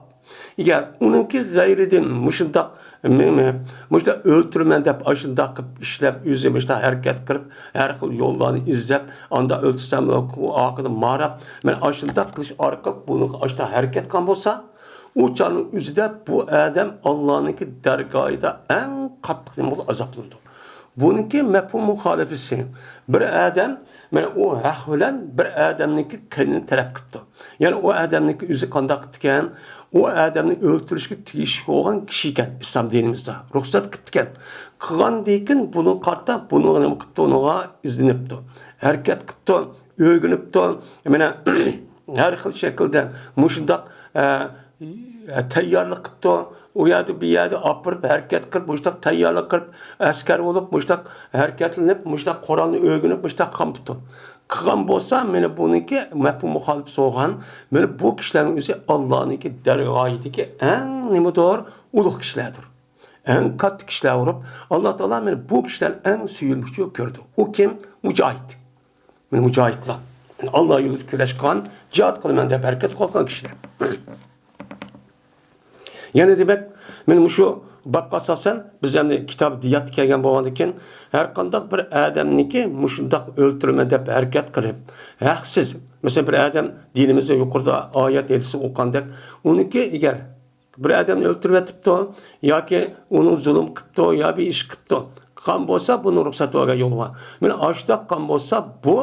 ئەگەر ئۇنىڭكى غەيرىدىن مۇشۇنداق، مۇشۇنداق ئۆلتۈرىمەن دەپ ئاشۇنداق قىلىپ ئىشلەپ، ئۆزى مۇشۇنداق ھەرىكەت قىلىپ، ھەر خىل يوللارنى ئىزدەپ، ئاندا ئۆلتۈرسەم ئارقىدىن ماراپ، مەن ئاشۇنداق قىلىش ئارقىلىق بۇنىڭغا ئاشۇنداق ھەرىكەت قىلغان بولسا، ئۇ چاغنىڭ ئۆزىدە بۇ ئادەم ئاللانىڭكى دەرگاھىدا ئەڭ قاتتىق نېمە بولۇپ ئازابلىنىدۇ. بۇنىڭكى مەپھۇم مۇخالىپىسى، بىر ئادەم، مانا ئۇ ھەق بىلەن بىر ئادەمنىڭكى قېنىنى تەلەپ قىپتۇ. يەنى ئۇ ئادەمنىڭكى ئۆزى قانداق قىپتىكەن؟ ئۇ ئادەمنى ئۆلتۈرۈشكە تېگىشلىك بولغان كىشى ئىكەن، ئىسلام دىنىمىزدا رۇخسەت قىپتىكەن. قىلغاندىن كېيىن بۇنىڭغا قارىتا، بۇنىڭغا نېمە قىپتۇ؟ ئۇنىڭغا ئىزدىنىپتۇ، ھەرىكەت قىپتۇ، ئۆگىنىپتۇ. مانا ھەر خىل شەكىلدە مۇشۇنداق، ئە، تەييارلىق قىپتۇ. ئۇ يەردە، بۇ يەردە ئاپىرىپ، ھەرىكەت قىلىپ، مۇشۇنداق تەييارلىق قىلىپ، ئەسكەر بولۇپ، مۇشۇنداق ھەرىكەتلىنىپ، مۇشۇنداق قورالنى ئۆگىنىپ، مۇشۇنداق قىلغان بولسا، قىلغان بولسا، مانا بۇنىڭكى مەپھۇم مۇخالىپىسى بولغان، مانا بۇ كىشىلەرنىڭ ئۆزى ئاللانىڭكى دەرگاھىدىكى ئەڭ نېمىدۇر؟ ئۇلۇغ كىشىلەردۇر. ئەڭ كاتتا كىشىلەر بولۇپ، ئاللا تائالا مانا بۇ كىشىلەرنى ئەڭ سۆيۈنمىكچى كۆرىدۇ. ئۇ كىم؟ مۇجاھىد. مانا مۇجاھىدلار. مانا ئاللا يولىدا كۈرەش قىلغان، جىھاد قىلىمەن دەپ ھەرىكەت قىلغان كىشىلەر. يەنە دېمەك، مانا مۇشۇ بابقا ئاساسەن، بىز ئەمدى كىتاب دىياتتا كەلگەن بولغاندىكىن، ھەر قانداق بىر ئادەمنىكى مۇشۇنداق ئۆلتۈرىمەن دەپ ھەرىكەت قىلىپ، ھەقسىز، مەسىلەن، بىر ئادەم دىنىمىزدا يۇقىرىدا ئايەت ھەدىسى ئوقۇغاندەك، ئۇنىڭكى ئەگەر بىر ئادەمنى ئۆلتۈرۈۋېتىپتۇ ياكى ئۇنىڭ زۇلۇم قىپتۇ يا بىر ئىش قىپتۇ، قىلغان بولسا، بۇنىڭ رۇخسەت بەرگەن يولى بار. مانا ئاشۇنداق قىلغان بولسا، بۇ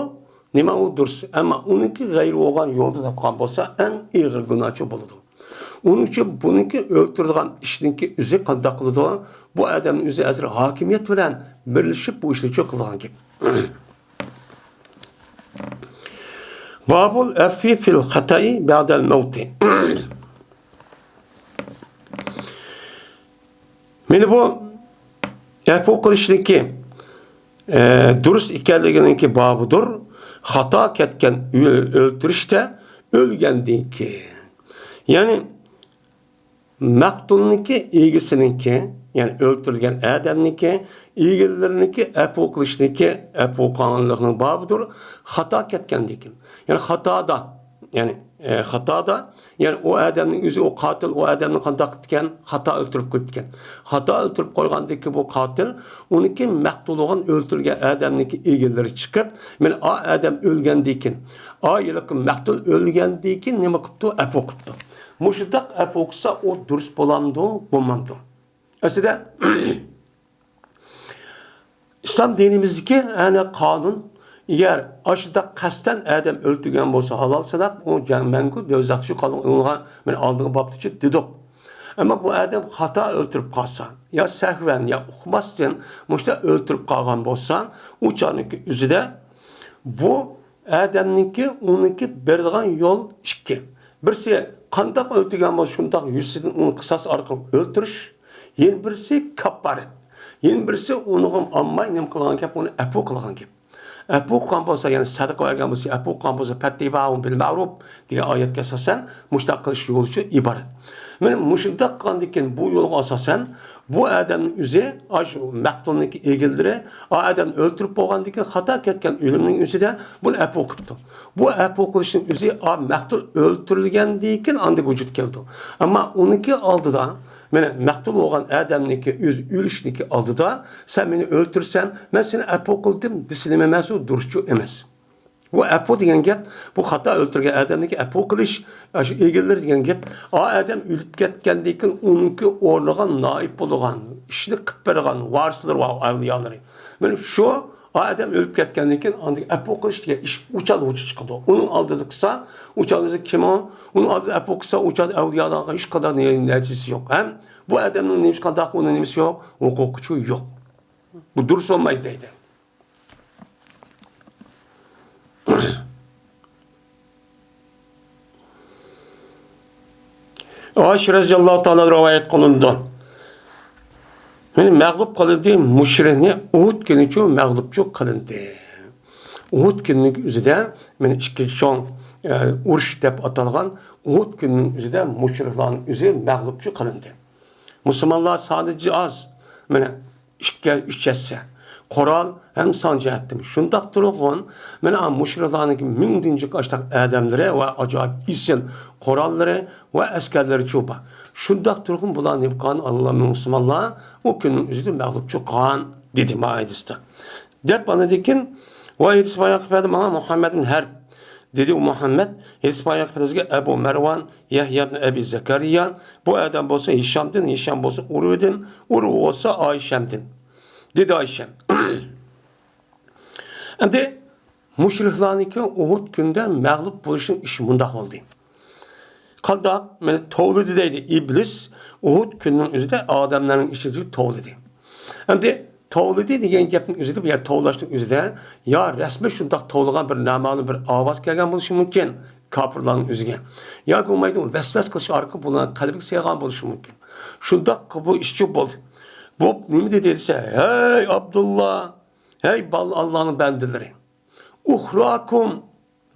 نېمە، ئۇ دۇرۇس. ئەمما ئۇنىڭكى غەيرى بولغان يولدا دەپ قىلغان بولسا، ئەڭ ئېغىر گۇناھچى بولىدۇ. ئۇنىڭ ئۈچۈن بۇنىڭكى ئۆلتۈرىدىغان ئىشنىڭكى ئۆزى قانداق قىلىدۇ؟ بۇ ئادەمنىڭ ئۆزى ھازىر ھاكىمىيەت بىلەن بىرلىشىپ بۇ ئىشنى قىلىدىغان گەپ. بابۇل ئەفۋى فىل خەتەئى بەئدەل مەۋتى. مانا بۇ ئەپۇ قىلىشنىڭكى، ئە، دۇرۇس ئىكەنلىكىنىڭكى بابىدۇر. خاتا كەتكەن ئۆل-، ئۆلتۈرۈشتە ئۆلگەندىن كېيىن. يەنى مەقتۇلنىڭكى ئىگىسىنىڭكى، يەنى ئۆلتۈرۈلگەن ئادەمنىڭكى ئىگىلىرىنىڭكى ئەپۇ قىلىشنىڭكى، ئەپۇ قىلغانلىقنىڭ بابىدۇر، خاتا كەتكەندىن كېيىن. يەنى خاتادا، يەنى، ئە، خاتادا، يەنى ئۇ ئادەمنىڭ ئۆزى، ئۇ قاتىل ئۇ ئادەمنى قانداق قىپتىكەن؟ خاتا ئۆلتۈرۈپ قويۇپتىكەن. خاتا ئۆلتۈرۈپ قويغاندىن كېيىن بۇ قاتىل، ئۇنىڭكى مەقتۇل بولغان ئۆلتۈرۈلگەن ئادەمنىڭكى ئىگىلىرى چىقىپ، مانا ئا ئادەم ئۆلگەندىن كېيىن، ئا ھېلىقى مەقتۇل ئۆلگەندىن كېيىن نېمە قىپتۇ؟ ئەپۇ قىپتۇ. مۇشۇنداق ئەپۇ قىلسا، ئۇ دۇرۇس بولامدۇ، بولمامدۇ؟ ئەسلىدە، ئىسلام دىنىمىزدىكى ئەنە قانۇن، ئەگەر ئاشۇنداق قەستەن ئادەم ئۆلتۈرگەن بولسا، ھالال ساناپ، ئۇ جەڭ مەڭگۈ دوزاختا قالغان، ئۇنىڭغا مانا ئالدىنقى بابتا چۈشتى دېدۇق. ئەمما بۇ ئادەم خاتا ئۆلتۈرۈپ قالسا، يا سەھۋەن، يا ئۇقماستىن مۇشۇنداق ئۆلتۈرۈپ قالغان بولسا، ئۇ چاغنىڭكى ئۆزىدە بۇ ئادەمنىڭكى، ئۇنىڭكى بېرىدىغان يول ئىككى. بىرسى، قانداق ئۆلتۈرگەن بولسا، شۇنداق يۈزىسىدىن ئۇنى قىساس ئارقىلىق ئۆلتۈرۈش. يەنە بىرسى، كاپپارەت. يەنە بىرسى، ئۇنىڭغا ئالماي نېمە قىلغان گەپ، ئۇنى ئەپۇ قىلغان گەپ. ئەپۇ قىلغان بولسا، يەنى سەدىقە بەرگەن بولسا، ئەپۇ قىلغان بولسا، فەتتىباھۇ بىل مەئرۇپ دېگەن ئايەتكە ئاساسەن، مۇشۇنداق قىلىش يولىچۇ ئىبارەت. مانا مۇشۇنداق قىلغاندىن كېيىن، بۇ يولغا ئاساسەن، بۇ ئادەمنىڭ ئۆزى، ئاشۇ مەقتۇلنىڭكى ئىگىلىرى، ئا ئادەمنى ئۆلتۈرۈپ بولغاندىن كېيىن، خاتا كەتكەن ئۆلۈمنىڭ ئۆزىدە بۇنى ئەپۇ قىپتۇ. بۇ ئەپۇ قىلىشنىڭ ئۆزى، ئا مەقتۇل ئۆلتۈرۈلگەندىن كېيىن ئاندىن ۋۇجۇد كېلىدۇ. ئەمما ئۇنىڭكى ئالدىدا، مانا مەقتۇل بولغان ئادەمنىڭكى ئۆزى ئۆلۈشنىڭكى ئالدىدا، سەن مېنى ئۆلتۈرسەڭ، مەن سېنى ئەپۇ قىلدىم دېسە نېمە ئەمەس، ئۇ دۇرۇسچۇ ئەمەس. بۇ ئەپۇ دېگەن گەپ، بۇ خاتا ئۆلتۈرگەن ئادەمنىڭكى ئەپۇ قىلىش، ئاشۇ ئىگىلىرى دېگەن گەپ، ئا ئادەم ئۆلۈپ كەتكەندىن كېيىن ئۇنىڭكى ئورنىغا نائىب بولىدىغان، ئىشنى قىلىپ بېرىدىغان ۋارىسلىرى بار، ئەۋلىيالىرى. مانا شۇ ئا ئادەم ئۆلۈپ كەتكەندىن كېيىن ئاندىن ئەپۇ قىلىش دېگەن ئىش ئۇ چاغدا ۋۇجۇدقا چىقىدۇ. ئۇنىڭ ئالدىدا قىلسا، ئۇ چاغدا كىم ئۇ؟ ئۇنىڭ ئالدىدا ئەپۇ قىلسا، ئۇ چاغدا ئەۋلىيالارغا ھېچقانداق نەتىجىسى يوق. ھەم بۇ ئادەمنىڭ نېمىشقانداق ئۇنىڭ نېمىسى يوق؟ ھوقۇقىچۇ يوق. بۇ دۇرۇس بولمايدۇ دەيدۇ. ئائىشە رەزىياللاھۇ تائالا رىۋايەت قىلىنىدۇ. مېنى مەغلۇپ قىلدى، مۇشرىكنى ئۇھۇد كۈنىچۇ مەغلۇپچۇ قىلىندى. ئۇھۇد كۈنىنىڭ ئۆزىدە مېنى ئىككى چوڭ، ئە، ئۇرۇش دەپ ئاتالغان ئۇھۇد كۈنىنىڭ ئۆزىدە مۇشرىكلارنىڭ ئۆزى مەغلۇپچۇ قىلىندى. مۇسۇلمانلار سانى ئاز. مانا ئىككى، ئۈچ ھەسسە. قورال ھەم سان جەھەتتىن. شۇنداق تۇرغۇن، مانا مۇشرىكلارنىڭكى مىڭدىن جىق ئاشتاق ئادەملىرى ۋە ئاجايىپ ئېسىل قوراللىرى ۋە ئەسكەرلىرىچۇ بار. شۇنداق تۇرغۇن، بۇلار نېمە قىلغان؟ ئاللا مۇسۇلمانلار ئۇ كۈننىڭ ئۆزىدە مەغلۇپ چىققان، دېدى ما ھەدىستە. دەپ ئاندىن كېيىن، ۋاي ھېدىس بايان قىلىپ بەردى ماڭا مۇھەممەد ئىبن ھەرب، دېدى ئۇ مۇھەممەد. ھېدىس بايان قىلىپ بەرگەن ئەبۇ مەرۋان، يەھيا ئىبن ئەبى زەكەرىيا، بۇ ئادەم بولسا ھىشامدىن، ھىشام بولسا ئۇرۋىدىن، ئۇرۋا بولسا ئايشەمدىن، دېدى ئايشەم. ئەمدى مۇشرىكلارنىڭكى ئۇھۇد كۈنىدە مەغلۇپ بولۇشىنىڭ ئىشى مۇنداق بولدى. قانداق؟ مانا توۋلىدى دەيدۇ. ئىبلىس ئۇھۇد كۈنىنىڭ ئۆزىدە ئادەملەرنىڭ ئىچىدە توۋلىدى. ئەمدى توۋلىدى دېگەن گەپنىڭ ئۆزىدە، بۇ يەردە توۋلاشنىڭ ئۆزىدە يا رەسمىي شۇنداق توۋلىغان بىر نامەلۇم بىر ئاۋاز كەلگەن بولۇشى مۇمكىن كاپىرلارنىڭ ئۆزىگە. ياكى بولمايدۇ، ۋەسۋەسە قىلىش ئارقىلىق بۇلارنىڭ قەلبىگە سىيغان بولۇشى مۇمكىن. شۇنداق بۇ ئىشچۇ بولدى. بولۇپ نېمە دېدى دېسە، ھەي ئابدۇللا، ھەي بال-، ئاللانىڭ بەندىلىرى، ئۇخراكۇم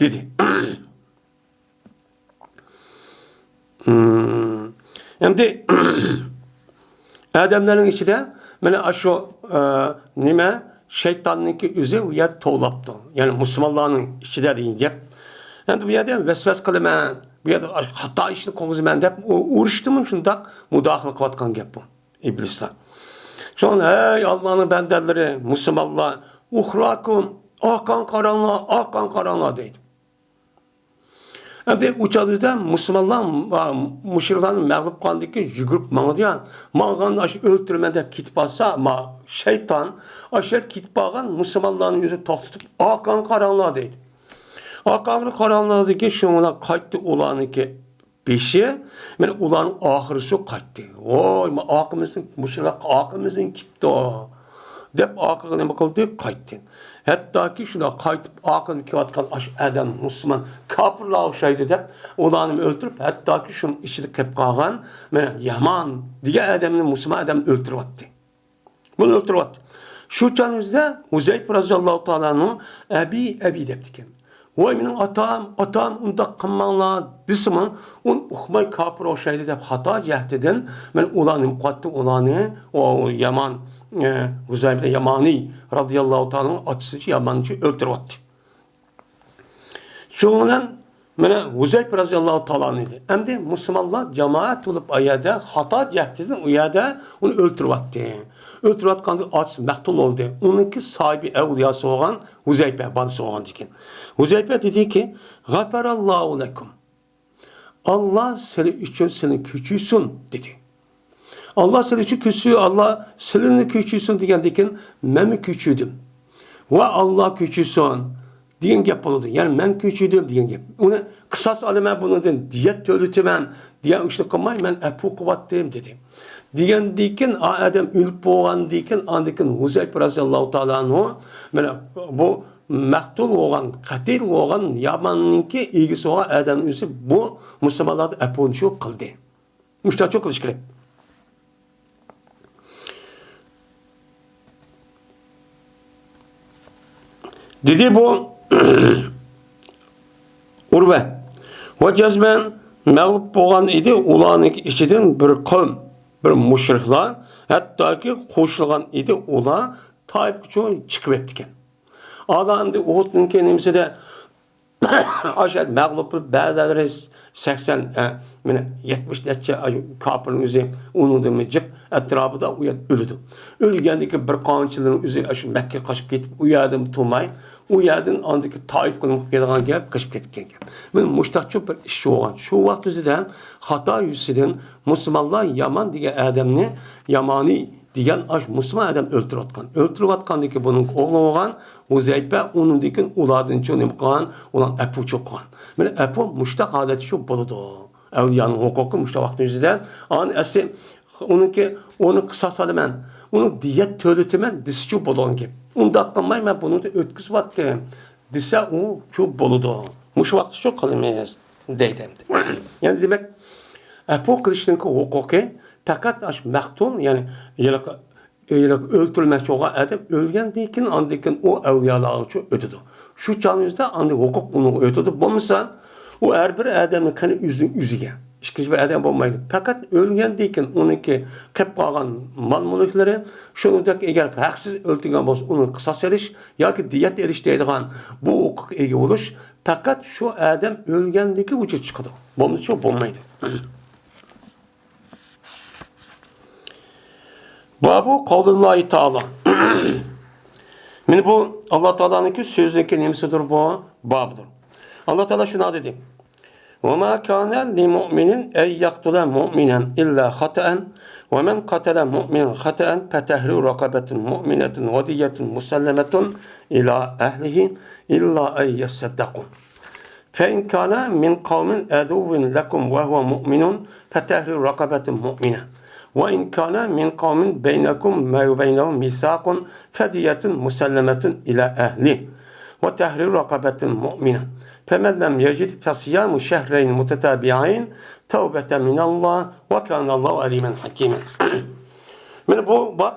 دېدى. ھىم. ئەمدى ئادەملەرنىڭ ئىچىدە مانا ئاشۇ، ئە، نېمە، شەيتاننىڭكى ئۆزى ئۇ يەردە توۋلاپتۇ. يەنى مۇسۇلمانلارنىڭ ئىچىدە دېگەن گەپ. ئەمدى بۇ يەردە ۋەسۋەسە قىلىمەن، بۇ يەردە خاتا ئىشنى قىلغۇزىمەن دەپ ئۇ ئۇرۇشتىمۇ شۇنداق مۇداخىلە قىلىۋاتقان گەپ بۇ. ئىبلىسلار. شۇڭا، ھەي ئاللانىڭ بەندەلىرى، مۇسۇلمانلار، ئۇخراكۇم، ئارقاڭغا قاراڭلار، ئارقاڭغا قاراڭلار دەيدۇ. ئەمدى ئۇ چاغدا مۇسۇلمانلار، مۇشرىكلارنى مەغلۇپ قىلغاندىن كېيىن يۈگۈرۈپ ماڭىدۇ يا، ماڭغاندا ئاشۇ ئۆلتۈرىمەن دەپ كېتىپ قالسا، ما شەيتان، ئاشۇ يەردە كېتىپ قالغان مۇسۇلمانلارنى ئۆزى توختىتىپ، ئارقاڭغا قاراڭلار دەيدۇ. ئارقاڭغا قاراڭلاردىن كېيىن شۇڭلار قايتتى ئۇلارنىڭكى بېشى، مانا ئۇلارنىڭ ئاخىرى شۇ قايتتى. ۋوي، ما ئارقىمىزدىن، مۇشۇلار ئارقىمىزدىن كېپتۇ، دەپ ئارقىغا نېمە قىلدى؟ قايتتى. ھەتتاكى شۇنداق قايتىپ ئارقىدىن كېلىۋاتقان ئاشۇ ئادەم مۇسۇلمان كاپىرلارغا ئوخشايدۇ دەپ، ئۇلارنى ئۆلتۈرۈپ، ھەتتاكى شۇنىڭ ئىچىدە قېلىپ قالغان، مانا يامان دېگەن ئادەمنى، مۇسۇلمان ئادەمنى ئۆلتۈرۈۋەتتى. بۇنى ئۆلتۈرۈۋەتتى. شۇ چاغنىڭ ئۆزىدە ھۇزەيپە رەزىياللاھۇ تائالا ئەنھۇ، «ئەبى، ئەبى» دەپتىكەن. «ۋاي مېنىڭ ئاتام، ئاتام، ئۇنداق قىلماڭلار» دېسىمۇ، ئۇنى ئۇقماي كاپىر ئوخشايدۇ دەپ خاتا جەھىتىدىن، مانا ئۇلار نېمە قىلىۋەتتى؟ ئۇلارنى، ئۇ يامان، ئە، ھۇزەيپە يامانى رەزىياللاھۇ تائالا ئەنھۇ ئاتىسىچۇ يامانچۇ ئۆلتۈرۈۋەتتى. شۇنىڭ بىلەن مانا ھۇزەيپە رەزىياللاھۇ تائالا ئەنھۇ دېدى. ئەمدى مۇسۇلمانلار جامائەت بولۇپ ئۇ يەردە خاتا جەھەتتىن ئۇ يەردە ئۇنى ئۆلتۈرۈۋەتتى. ئۆلتۈرۈۋەتكەندە ئاتىسى مەقتۇل بولدى. ئۇنىڭكى ساھىبى ئەۋلىياسى بولغان ھۇزەيپە، بالىسى بولغاندىكىن. ھۇزەيپە دېدىكى، «غەپەرەللاھۇ لەكۇم. ئاللا سىلى ئۈچۈن سىلىنى كۆچۈرسۇن» دېدى. «ئاللا سىلى ئۈچۈن كۆچۈرسۇن، ئاللا سىلىنى كۆچۈرسۇن» دېگەندىكىن، مەنمۇ كۆچۈردۈم. ۋە «ئاللا كۆچۈرسۇن» دېگەن گەپ بولىدۇ. يەنى «مەن كۆچۈردۈم» دېگەن گەپ. ئۇنى قىساس ئالىمەن بۇنىڭدىن، دىيەت تۆلىتىمەن دېگەن ئىشنى قىلماي، «مەن ئەپۇ قىلىۋەتتىم» دېدى. دېگەندىكىن، ئا ئادەم ئۆلۈپ بولغاندىكىن، ئاندىكىن ھۇزەيپە رەزىياللاھۇ تائالا ئەنھۇ، مانا بۇ مەقتۇل بولغان، قەتل بولغان ياماننىڭكى ئىگىسى بولغان ئادەمنىڭ ئۆزى بۇ مۇسۇلمانلاردا ئەپۇنى شۇ قىلدى. مۇشۇنداقچۇ قىلىش كېرەك. دېدى بۇ ئۇرۋە. ۋە جەزمەن مەغلۇپ بولغان ئىدى ئۇلارنىڭ ئىچىدىن بىر قەۋم، بىر مۇشرىكلار، ھەتتاكى قوشۇلغان ئىدى ئۇلار تائىپقىچۇ چىقىپ كەتتىكەن. ئادا ئەمدى ئۇھۇدنىڭكى نېمىسىدە ئاشۇ مەغلۇپ بولۇپ، بەزىلىرى سەكسەن، ئە، مانا يەتمىش نەچچە كاپىرنىڭ ئۆزى، ئۇنىڭدىنمۇ جىق ئەتراپىدا ئۇ يەردە ئۆلىدۇ. ئۆلگەندىكى بىر قانچىلىرىنىڭ ئۆزى ئاشۇ مەككىگە قاچىپ كېتىپ، ئۇ يەردىن تۇرماي، ئۇ يەردىن ئاندىكى تائىپقا نېمە قىلىپ كېتىدىغان گەپ، قېچىپ كەتكەن گەپ. مانا مۇشۇنداقچۇ بىر ئىش بولغان. شۇ ۋاقىت ئۆزىدە خاتا يۈزىسىدىن مۇسۇلمانلار يامان دېگەن ئادەمنى، يامانى دېگەن ئاش مۇسۇلمان ئادەم ئۆلتۈرۈۋاتقان. ئۆلتۈرۈۋاتقاندىن كېيىن بۇنىڭ ئوغلى بولغان، ھۇزەيپە، ئۇنىڭدىن كېيىن ئۇلاردىنچۇ نېمە قىلغان؟ ئۇلار ئەپۇچۇ قىلغان. مانا ئەپۇ مۇشۇنداق ھالەتتىچۇ بولىدۇ. ئەۋلىيانىڭ ھوقۇقى مۇشۇنداق ۋاقىتنىڭ ئۆزىدە، ئانا ئەسلى ئۇنىڭكى، ئۇنى قىساس ئالىمەن، ئۇنى دىيەت تۆلىتىمەن دېسىچۇ بولىدىغان گەپ. ئۇنداق قىلماي، مەن بۇنى ئۆتكۈزۈۋاتتىم دېسە، ئۇچۇ بولىدۇ. مۇشۇ ۋاقىتتىچۇ قىلىمىز دەيدۇ ئەمدى. يەنى دېمەك، ئەپۇ قىلىشنىڭكى ھوقۇقى پەقەت ئاشۇ مەقتۇل، يەنى ھېلىقى، ھېلىقى ئۆلتۈرۈلمەكچى بولغان ئادەم ئۆلگەندىن كېيىن، ئاندىن كېيىن ئۇ ئەۋلىيالارغىچۇ ئۆتىدۇ. شۇ چاغنىڭ ئۆزىدە ئاندىن ھوقۇق ئۇنىڭغا ئۆتىدۇ. بولمىسا، ئۇ ھەر بىر ئادەمنىڭ قېنى ئۆزىنىڭ ئۆزىگە، ئىككىنچى بىر ئادەم بولمايدۇ. پەقەت ئۆلگەندىن كېيىن ئۇنىڭكى قېلىپ قالغان مال-مۈلۈكلىرى، شۇنىڭدەك ئەگەر ھەقسىز ئۆلتۈرگەن بولسا، ئۇنىڭ قىساس ئېلىش ياكى دىيەت ئېلىش دەيدىغان بۇ ھوقۇققا ئىگە بولۇش پەقەت شۇ ئادەم ئۆلگەندىن كېيىن ۋۇجۇدقا چىقىدۇ. بولمىسا شۇ بولمايدۇ. بابۇ قەۋلىللاھى تائالا. مانا بۇ ئاللا تائالانىڭكى سۆزىنىڭكى نېمىسىدۇر بۇ؟ بابىدۇر. ئاللا تائالا شۇنداق دېدى: وما كان لمؤمن أن يقتل مؤمنا إلا خطأ، ومن قتل مؤمنا خطأ فتحرير رقبة مؤمنة ودية مسلمة إلى أهله إلا أن يصدقوا. فإن كان من قوم عدو لكم وهو مؤمن فتحرير رقبة مؤمنة، وإن كان من قوم بينكم وبينهم ميثاق فدية مسلمة إلى أهله وتحرير رقبة مؤمنة، فمن لم يجد فصيام شهرين متتابعين توبة من الله وكان الله عليما حكيما. مانا بۇ باب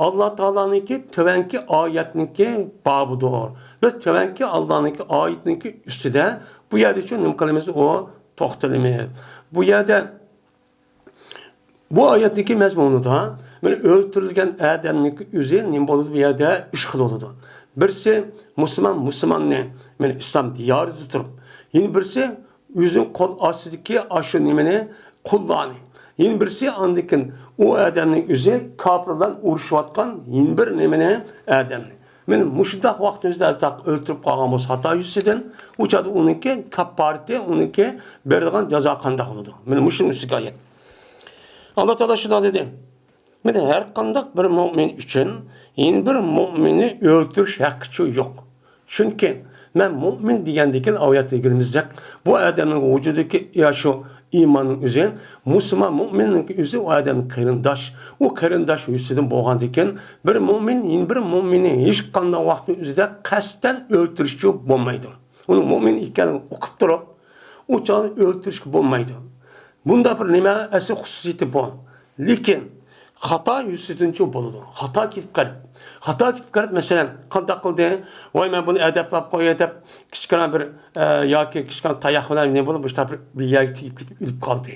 ئاللا تائالانىڭكى تۆۋەنكى ئايەتنىڭكى بابىدۇر. بىز تۆۋەنكى ئاللانىڭكى ئايىتىنىڭكى ئۈستىدە بۇ يەردىچۇ نېمە قىلىمىز؟ ئۇ توختىلىمىز. بۇ يەردە بۇ ئايەتنىڭكى مەزمۇنىدا مانا ئۆلتۈرۈلگەن ئادەمنىڭكى ئۆزى نېمە بولىدۇ؟ بۇ يەردە ئۈچ خىل بولىدۇ. بىرسى مۇسۇلمان، مۇسۇلماننى، مانا ئىسلام دىيارىدا تۇرۇپ، يەنە بىرسى ئۆزىنىڭ قول ئاستىدىكى ئاشۇ نېمىنى، قۇللارنى. يەنە بىرسى ئاندىن كېيىن ئۇ ئادەمنىڭ ئۆزى كاپىر بىلەن ئۇرۇشۇۋاتقان يەنە بىر نېمىنى، ئادەمنى. مانا مۇشۇنداق ۋاقتىمىزدا ئۆلتۈرۈپ قالغان بولسا خاتا يۈزىسىدىن، ئۇ چاغدا ئۇنىڭكى كاپپارىتى، ئۇنىڭكى بېرىدىغان جازا قانداق بولىدۇ؟ مانا مۇشۇنىڭ ئۈستىگە ئايەت. ئاللا تائالا شۇنداق دېدى. مانا ھەر قانداق بىر مۆمىن ئۈچۈن يەنە بىر مۆمىننى ئۆلتۈرۈش ھەققىچۇ يوق. چۈنكى مەن مۆمىن دېگەندىكىن ئايەتتە دېگىنىمىزدەك، بۇ ئادەمنىڭ ۋۇجۇدىدىكى يا شۇ ئىماننىڭ ئۆزى، مۇسۇلمان مۆمىننىڭ ئۆزى ئۇ ئادەم قېرىنداش. ئۇ قېرىنداش يۈزىسىدىن بولغاندىكىن، بىر مۆمىن يەنە بىر مۆمىننى ھېچقانداق ۋاقىتنىڭ ئۆزىدە قەستەن ئۆلتۈرۈشچۇ بولمايدۇ. ئۇنىڭ مۆمىن ئىكەنلىكىنى ئۇقۇپ تۇرۇپ، ئۇ چاغدا ئۆلتۈرۈشكە بولمايدۇ. بۇنداق بىر نېمە ئەسلى خۇسۇسىيىتى بار. لېكىن خاتا يۈزىسىدىنچۇ بولىدۇ. خاتا كېتىپ قالىدۇ. خاتا كېتىپ قالىدۇ، مەسىلەن، قانداق قىلدى؟ ۋاي، مەن بۇنى ئەدەپلەپ قوياي دەپ، كىچىككىنە بىر، ئە، ياكى كىچىككىنە تاياق بىلەن نېمە بولۇپ، مۇشۇنداق بىر، بىر يەرگە تېگىپ كېتىپ ئۆلۈپ قالدى.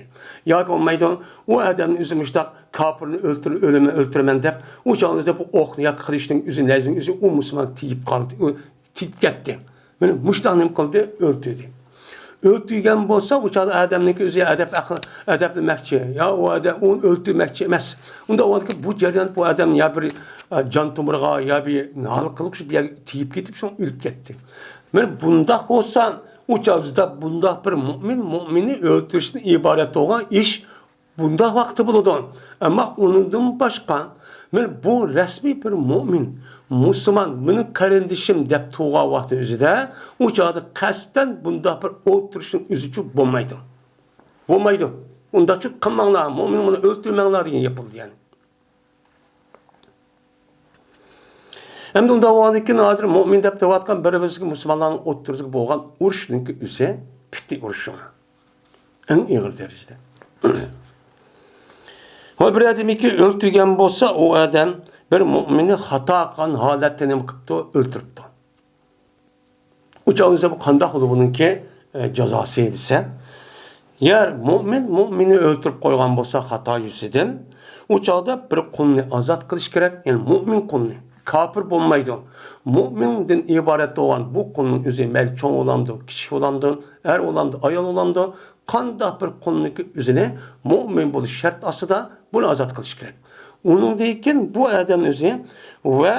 ياكى بولمايدۇ، ئۇ ئادەمنى ئۆزى مۇشۇنداق كاپىرنى ئۆلتۈر-، ئۆلىمە-، ئۆلتۈرىمەن دەپ، ئۇ چاغدا بۇ ئوقنى ياكى قىلىچنىڭ ئۆزى، نەيزىنىڭ ئۆزى ئۇ مۇسۇلمانغا تېگىپ قالدى. ئۇ تېگىپ كەتتى. مانا مۇشۇنداق نېمە قىلدى؟ ئۆلتۈردى. ئۆلتۈرگەن بولسا، ئۇ چاغدا ئادەمنىڭكى ئۆزى ئەدەپ ئەقلى، ئەدەپلىمەكچى. يا ئۇ ئادەم ئۇنى ئۆلتۈرمەكچى ئەمەس. ئۇنداق بولغاندىكىن بۇ جەريان بۇ ئادەم يا بىر، ئە، جان تومۇرىغا، يا بىر ھال قىلغۇچ بىر يەرگە تېگىپ كېتىپ، شۇڭا ئۆلۈپ كەتتى. مانا بۇنداق بولسا، ئۇ چاغدا بۇنداق بىر مۆمىن مۆمىننى ئۆلتۈرۈشتىن ئىبارەت بولغان ئىش بۇنداق ۋاقىتتا بولىدۇ. ئەمما ئۇنىڭدىن باشقا، مانا بۇ رەسمىي بىر مۆمىن، مۇسۇلمان، مېنىڭ قېرىندىشىم دەپ تۇرغان ۋاقىتنىڭ ئۆزىدە، ئۇ چاغدا قەستەن بۇنداق بىر ئولتۇرۇشنىڭ ئۆزىچۇ بولمايدۇ. بولمايدۇ. ئۇنداقچۇ قىلماڭلار، مۆمىن، بۇنى ئۆلتۈرمەڭلار دېگەن گەپ بولىدۇ، يەنى. ئەمدى ئۇنداق بولغاندىكىن، ھازىر مۆمىن دەپ تۇرۇۋاتقان بىر-بىرسىگە مۇسۇلمانلارنىڭ ئوتتۇرىسىدا بولغان ئۇرۇشنىڭكى ئۆزى پىتنە ئۇرۇشى. ئەڭ ئېغىر دەرىجىدە. ۋە بىر ئادەمكى ئۆلتۈرگەن بولسا، ئۇ ئادەم بىر مۆمىننى خاتا قىلغان ھالەتتە نېمە قىپتۇ؟ ئۆلتۈرۈپتۇ. ئۇ چاغدا بۇ قانداق بولىدۇ بۇنىڭكى، ئە، جازاسى دېسە، يەر مۆمىن مۆمىننى ئۆلتۈرۈپ قويغان بولسا خاتا يۈزىسىدىن، ئۇ چاغدا بىر قۇلنى ئازاد قىلىش كېرەك، يەنى مۆمىن قۇلنى. كاپىر بولمايدۇ. مۆمىندىن ئىبارەت بولغان بۇ قۇلنىڭ ئۆزى مەيلى چوڭ بولامدۇ، كىچىك بولامدۇ، ئەر بولامدۇ، ئايال بولامدۇ، قانداق بىر قۇلنىڭكى ئۆزىنى مۆمىن بولۇش شەرت ئاستىدا بۇنى ئازاد قىلىش كېرەك. ئۇنىڭدىن كېيىن بۇ ئادەم ئۆزى ۋە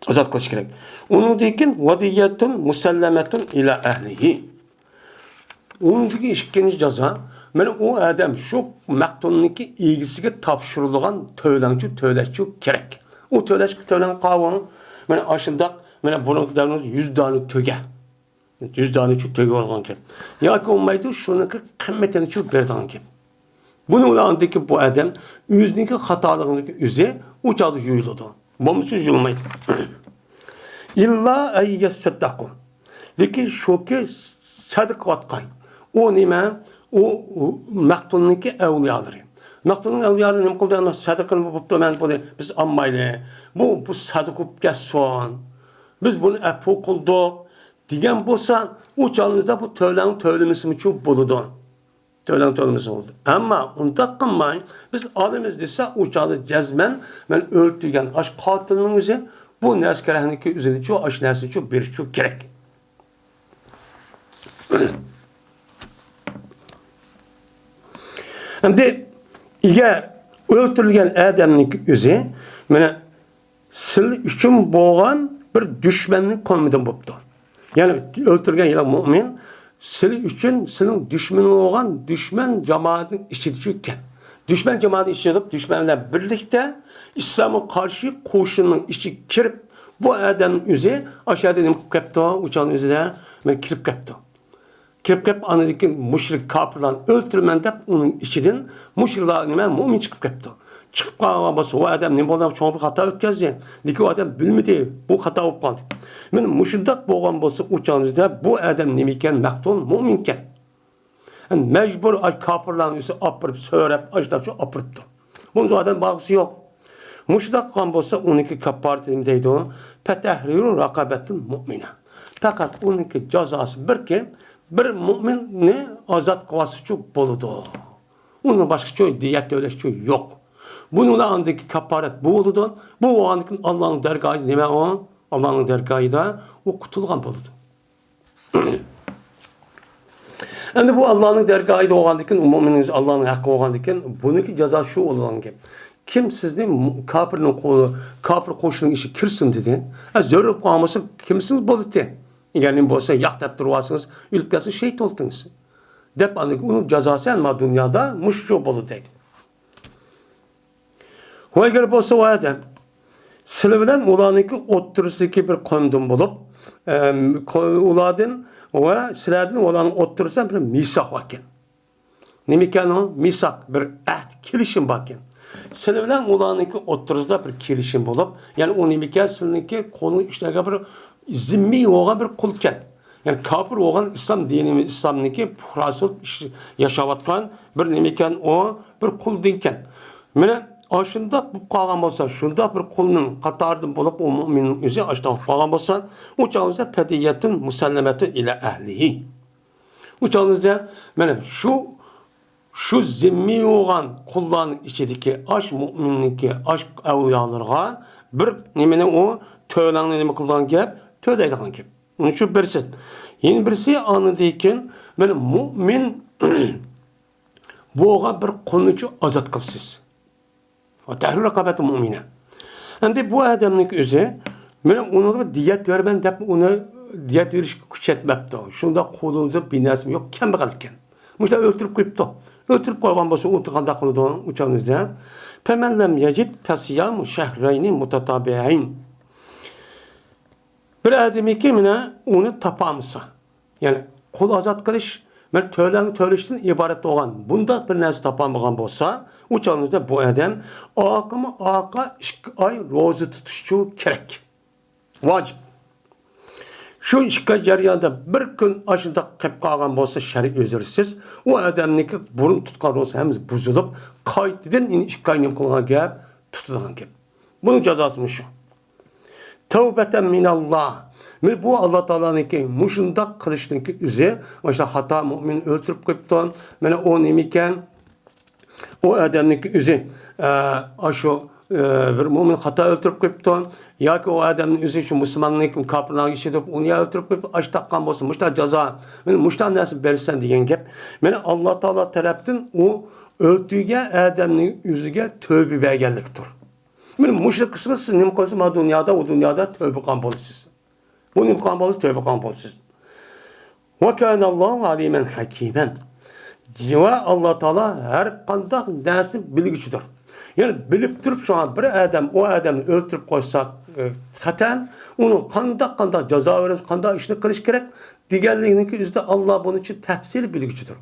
ئازاد قىلىش كېرەك. ئۇنىڭدىن كېيىن ۋەدىيەتۇن مۇسەللەمەتۇن ئىلا ئەھلىھى. ئۇنىڭدىن كېيىن ئىككىنچى جازا، مانا ئۇ ئادەم شۇ مەقتۇلنىڭكى ئىگىسىگە تاپشۇرۇلغان تۆلەڭچۇ، تۆلەشچۇ كېرەك. ئۇ تۆلەشكە تۆلەڭ قاۋۇڭ. مانا ئاشۇنداق، مانا بۇرۇنقى دەۋرىمىزدە يۈز دانە تۆگە. يۈز دانە شۇ تۆگە بولغان گەپ. ياكى بولمايدۇ، شۇنىڭكى قىممىتىنى شۇ بېرىدىغان گەپ. بۇنىڭ بىلەن ئاندىكى بۇ ئادەم ئۆزىنىڭكى خاتالىقىنىڭكى ئۆزى ئۇ چاغدا يۇيۇلىدۇ. بولمىسا يۇيۇلمايدۇ. ئىللا ئەن يەسسەددەقۇ. لېكىن شۇكى، سەدىقە قىلىۋاتقان. ئۇ نېمە؟ ئۇ، ئۇ مەقتۇلنىڭكى ئەۋلىيالىرى. مەقتۇلنىڭ ئەۋلىيالىرى نېمە قىلدى؟ ئەمما سەدىقىنى بوپتۇ، مەن بۇنى بىز ئالمايلى. بۇ، بۇ سەدىقە بولۇپ كەتسۇن. بىز بۇنى ئەپۇ قىلدۇق دېگەن بولسا، ئۇ چاغىمىزدا بۇ تۆلەڭ تۆلىمىسىمۇچۇ بولىدۇ. تۆلەڭ تۆلىمىسى بولىدۇ. ئەمما ئۇنداق قىلماي، بىز ئالىمىز دېسە، ئۇ چاغدا جەزمەن مەن ئۆلتۈرگەن ئاش قاتىلنىڭ ئۆزى بۇ نەرسە كېرەكنىكى ئۆزىنىچۇ، ئاش نەرسىچۇ بېرىشچۇ كېرەك. ئەمدى ئەگەر ئۆلتۈرۈلگەن ئادەمنىڭ ئۆزى، مانا، سىلى ئۈچۈن بولغان بىر دۈشمەننىڭ قوينىدىن بوپتۇ. يەنى ئۆلتۈرگەن يەنە مۇئمىن سىلى ئۈچۈن سىلىنىڭ دۈشمىنىڭ بولغان دۈشمەن جامائەتنىڭ ئىچىدىچۇ ئىكەن. دۈشمەن جامائەتنىڭ ئىچىدە تۇرۇپ، دۈشمەن بىلەن بىرلىكتە ئىسلامغا قارشى قوشۇننىڭ ئىچىگە كىرىپ، بۇ ئادەمنىڭ ئۆزى ئاشۇ يەردە نېمە قىلىپ كەپتۇ؟ ئۇ چاغنىڭ ئۆزىدە مەن كىرىپ كەپتۇ. كىرىپ كېلىپ، ئاندىن كېيىن مۇشرىك كاپىرلارنى ئۆلتۈرىمەن دەپ، ئۇنىڭ ئىچىدىن مۇشرىكلار نېمە، مۇئمىن چىقىپ كەپتۇ. چىقىپ قالغان بولسا، ئۇ ئادەم نېمە بولدى؟ چوڭ بىر خاتا ئۆتكەزدى. لېكىن ئۇ ئادەم بىلمىدى، بۇ خاتا بولۇپ قالدى. مانا مۇشۇنداق بولغان بولسا، ئۇ چاغدا بۇ ئادەم نېمە ئىكەن؟ مەقتۇل مۇئمىن ئىكەن. مەجبۇر ئاش كاپىرلارنى ئۆزى ئاپىرىپ، سۆرەپ، ئاشتاپ شۇ ئاپىرىپتۇ. بۇنىڭ ئادەم باغىسى يوق. مۇشۇنداق قىلغان بولسا، ئۇنىڭكى كاپپارىتى نېمە دەيدۇ؟ فەتەھرىرۇ رەقەبەتىن مۇئمىنە. پەقەت ئۇنىڭكى جازاسى بىركى، بىر مۇئمىننى ئازاد قىلىۋالسىچۇ بولىدۇ. ئۇنىڭ باشقىچە دىيەت تۆلەشچۇ يوق. بۇنىڭ بىلەن ئاندىكى كاپپارەت بۇ بولىدۇ. بۇ بولغاندىن كېيىن ئاللانىڭ دەرگاھىدا نېمە ئۇ؟ ئاللانىڭ دەرگاھىدا ئۇ قۇتۇلغان بولىدۇ. ئەمدى بۇ ئاللانىڭ دەرگاھىدا بولغاندىكىن، ئومۇمەن ئۆزى ئاللانىڭ ھەققى بولغاندىكىن، بۇنىڭكى جازاسى شۇ بولىدىغان گەپ. كىم سىزنى مۇ-، كاپىرنىڭ قولى، كاپىر قوشۇنىنىڭ ئىچىگە كىرسۇن دېدى. ئە، زۆرۈر بولۇپ قالغان بولسا، كىرمىسىڭىز بولىدۇ. ئەگەر نېمە بولسا، ياق دەپ تۇرۇۋالسىڭىز، ئۆلۈپ كەتسە شېھىت بولدىڭىز. دەپ، ئاندىن كېيىن ئۇنىڭ جازاسى ئەمما دۇنيادا مۇشۇ بولىدۇ دەيدۇ. ۋە ئەگەر بولسا ئۇ ئادەم سىلەر بىلەن ئۇلارنىڭكى ئوتتۇرىسىدىكى بىر قوندۇم بولۇپ، ئەم، قو-، ئۇلاردىن ۋە سىلەردىن ئۇلارنىڭ ئوتتۇرىسىدا بىر مىساق باركەن. نېمىكەن ئۇ؟ مىساق، بىر ئەھد، كېلىشىم باركەن. سىلەر بىلەن ئۇلارنىڭكى ئوتتۇرىسىدا بىر كېلىشىم بولۇپ، يەنى ئۇ نېمىكەن؟ سىلىنىڭكى قولىنىڭ ئىچىدىكى بىر زىممىي بولغان بىر قۇلكەن. يەنى كاپىر بولغان، ئىسلام دىنىمىز، ئىسلامنىڭكى پۇقراسى بولۇپ ئىش-، ياشاۋاتقان بىر نېمىكەن ئۇ؟ بىر قۇلدىنكەن. مانا ئاشۇنداق بولۇپ قالغان بولسا، شۇنداق بىر قۇلنىڭ قاتارىدىن بولۇپ، ئۇ مۇئمىننىڭ ئۆزى ئاشۇنداق بولۇپ قالغان بولسا، ئۇ چاغدا فەدىيەتۇن مۇسەللەمەتۇن ئىلە ئەھلىھى. ئۇ چاغدا مانا شۇ، شۇ زىممىي بولغان قۇللارنىڭ ئىچىدىكى ئاش مۇئمىننىڭكى، ئاش ئەۋلىيالىرىغا بىر نېمىنى، ئۇ تۆلەڭنى نېمە قىلىدىغان گەپ؟ تۆلەيدىغان گەپ. ئۇنىڭ ئۈچۈن بىرسى. يەنە بىرسى، ئاندىن كېيىن مانا مۇئمىن بولغان بىر قۇلنىچۇ ئازاد قىلىسىز. تەھرىرۇ رەقەبەتىن مۇئمىنە. ئەمدى بۇ ئادەمنىڭ ئۆزى، مانا ئۇنىڭغا بىر دىيەت بېرىمەن دەپ، ئۇنى دىيەت بېرىشكە كۈچەتمەپتۇ. شۇنداق قولىدا بىر نەرسىمۇ يوق، كەمبەغەل ئىكەن. مۇشۇنداق ئۆلتۈرۈپ قويۇپتۇ. ئۆلتۈرۈپ قويغان بولسا، ئۇ قانداق قىلىدۇ؟ ئۇ چاغىمىزدا، فەمەن لەم يەجىد فەسىيامۇ شەھرەينى مۇتەتابىئەين. بىر ئادەمكى مانا ئۇنى تاپالمىسا، يەنى قۇل ئازاد قىلىش، مانا تۆلەڭ تۆلەشتىن ئىبارەت بولغان بۇنداق بىر نەرسە تاپالمىغان بولسا، ئۇ چاغدا بۇ ئادەم ئارقىمۇ ئارقا ئىككى ئاي روزا تۇتۇشچۇ كېرەك. ۋاجىپ. شۇ ئىككى ئاي جەريانىدا بىر كۈن ئاشۇنداق قېلىپ قالغان بولسا شەرئىي ئۆزرىسىز، ئۇ ئادەمنىڭكى بۇرۇن تۇتقان روزا ھەممىسى بۇزۇلۇپ، قايتىدىن يەنە ئىككى ئاي نېمە قىلغان گەپ؟ تۇتىدىغان گەپ. بۇنىڭ جازاسى مۇشۇ. تەۋبەتەن مىنەللا. مانا بۇ ئاللا تائالانىڭكى مۇشۇنداق قىلىشنىڭكى ئۆزى، مانا شۇ خاتا مۇئمىن ئۆلتۈرۈپ قويۇپتۇ. مانا ئۇ نېمىكەن؟ ئۇ ئادەمنىڭكى ئۆزى، ئە، ئاشۇ، ئە، بىر مۇئمىن خاتا ئۆلتۈرۈپ قويۇپتۇ. ياكى ئۇ ئادەمنىڭ ئۆزى شۇ مۇسۇلماننىڭ كاپىرلارغا ئىشىنىپ، ئۇنى ئۆلتۈرۈپ قويۇپ، ئاش تاققان بولسا، مۇشۇنداق جازا، مانا مۇشۇنداق نەرسە بەرسەن دېگەن گەپ. مانا ئاللا تائالا تەرەپتىن ئۇ ئۆلتۈرگەن ئادەمنىڭ ئۆزىگە تۆبە بەرگەنلىكتۇر. مانا مۇشۇ قىسمى سىز نېمە قىلسىز، مانا دۇنيادا، ئۇ دۇنيادا تۆبە قىلغان بولىسىز. بۇ نېمە قىلغان بولىسىز؟ تۆبە قىلغان بولىسىز. ۋە كانەللاھۇ ئالىمەن ھەكىمەن. ۋە ئاللا تائالا ھەر قانداق نەرسىنى بىلگۈچىدۇر. يەنى بىلىپ تۇرۇپ شۇڭا بىر ئادەم، ئۇ ئادەمنى ئۆلتۈرۈپ قويساق، ئە، خەتەن، ئۇنىڭ قانداق، قانداق جازا بېرىپ، قانداق ئىشنى قىلىش كېرەك دېگەنلىكنىڭكى ئۆزىدە ئاللا بۇنىڭ ئۈچۈن تەپسىلىي بىلگۈچىدۇر.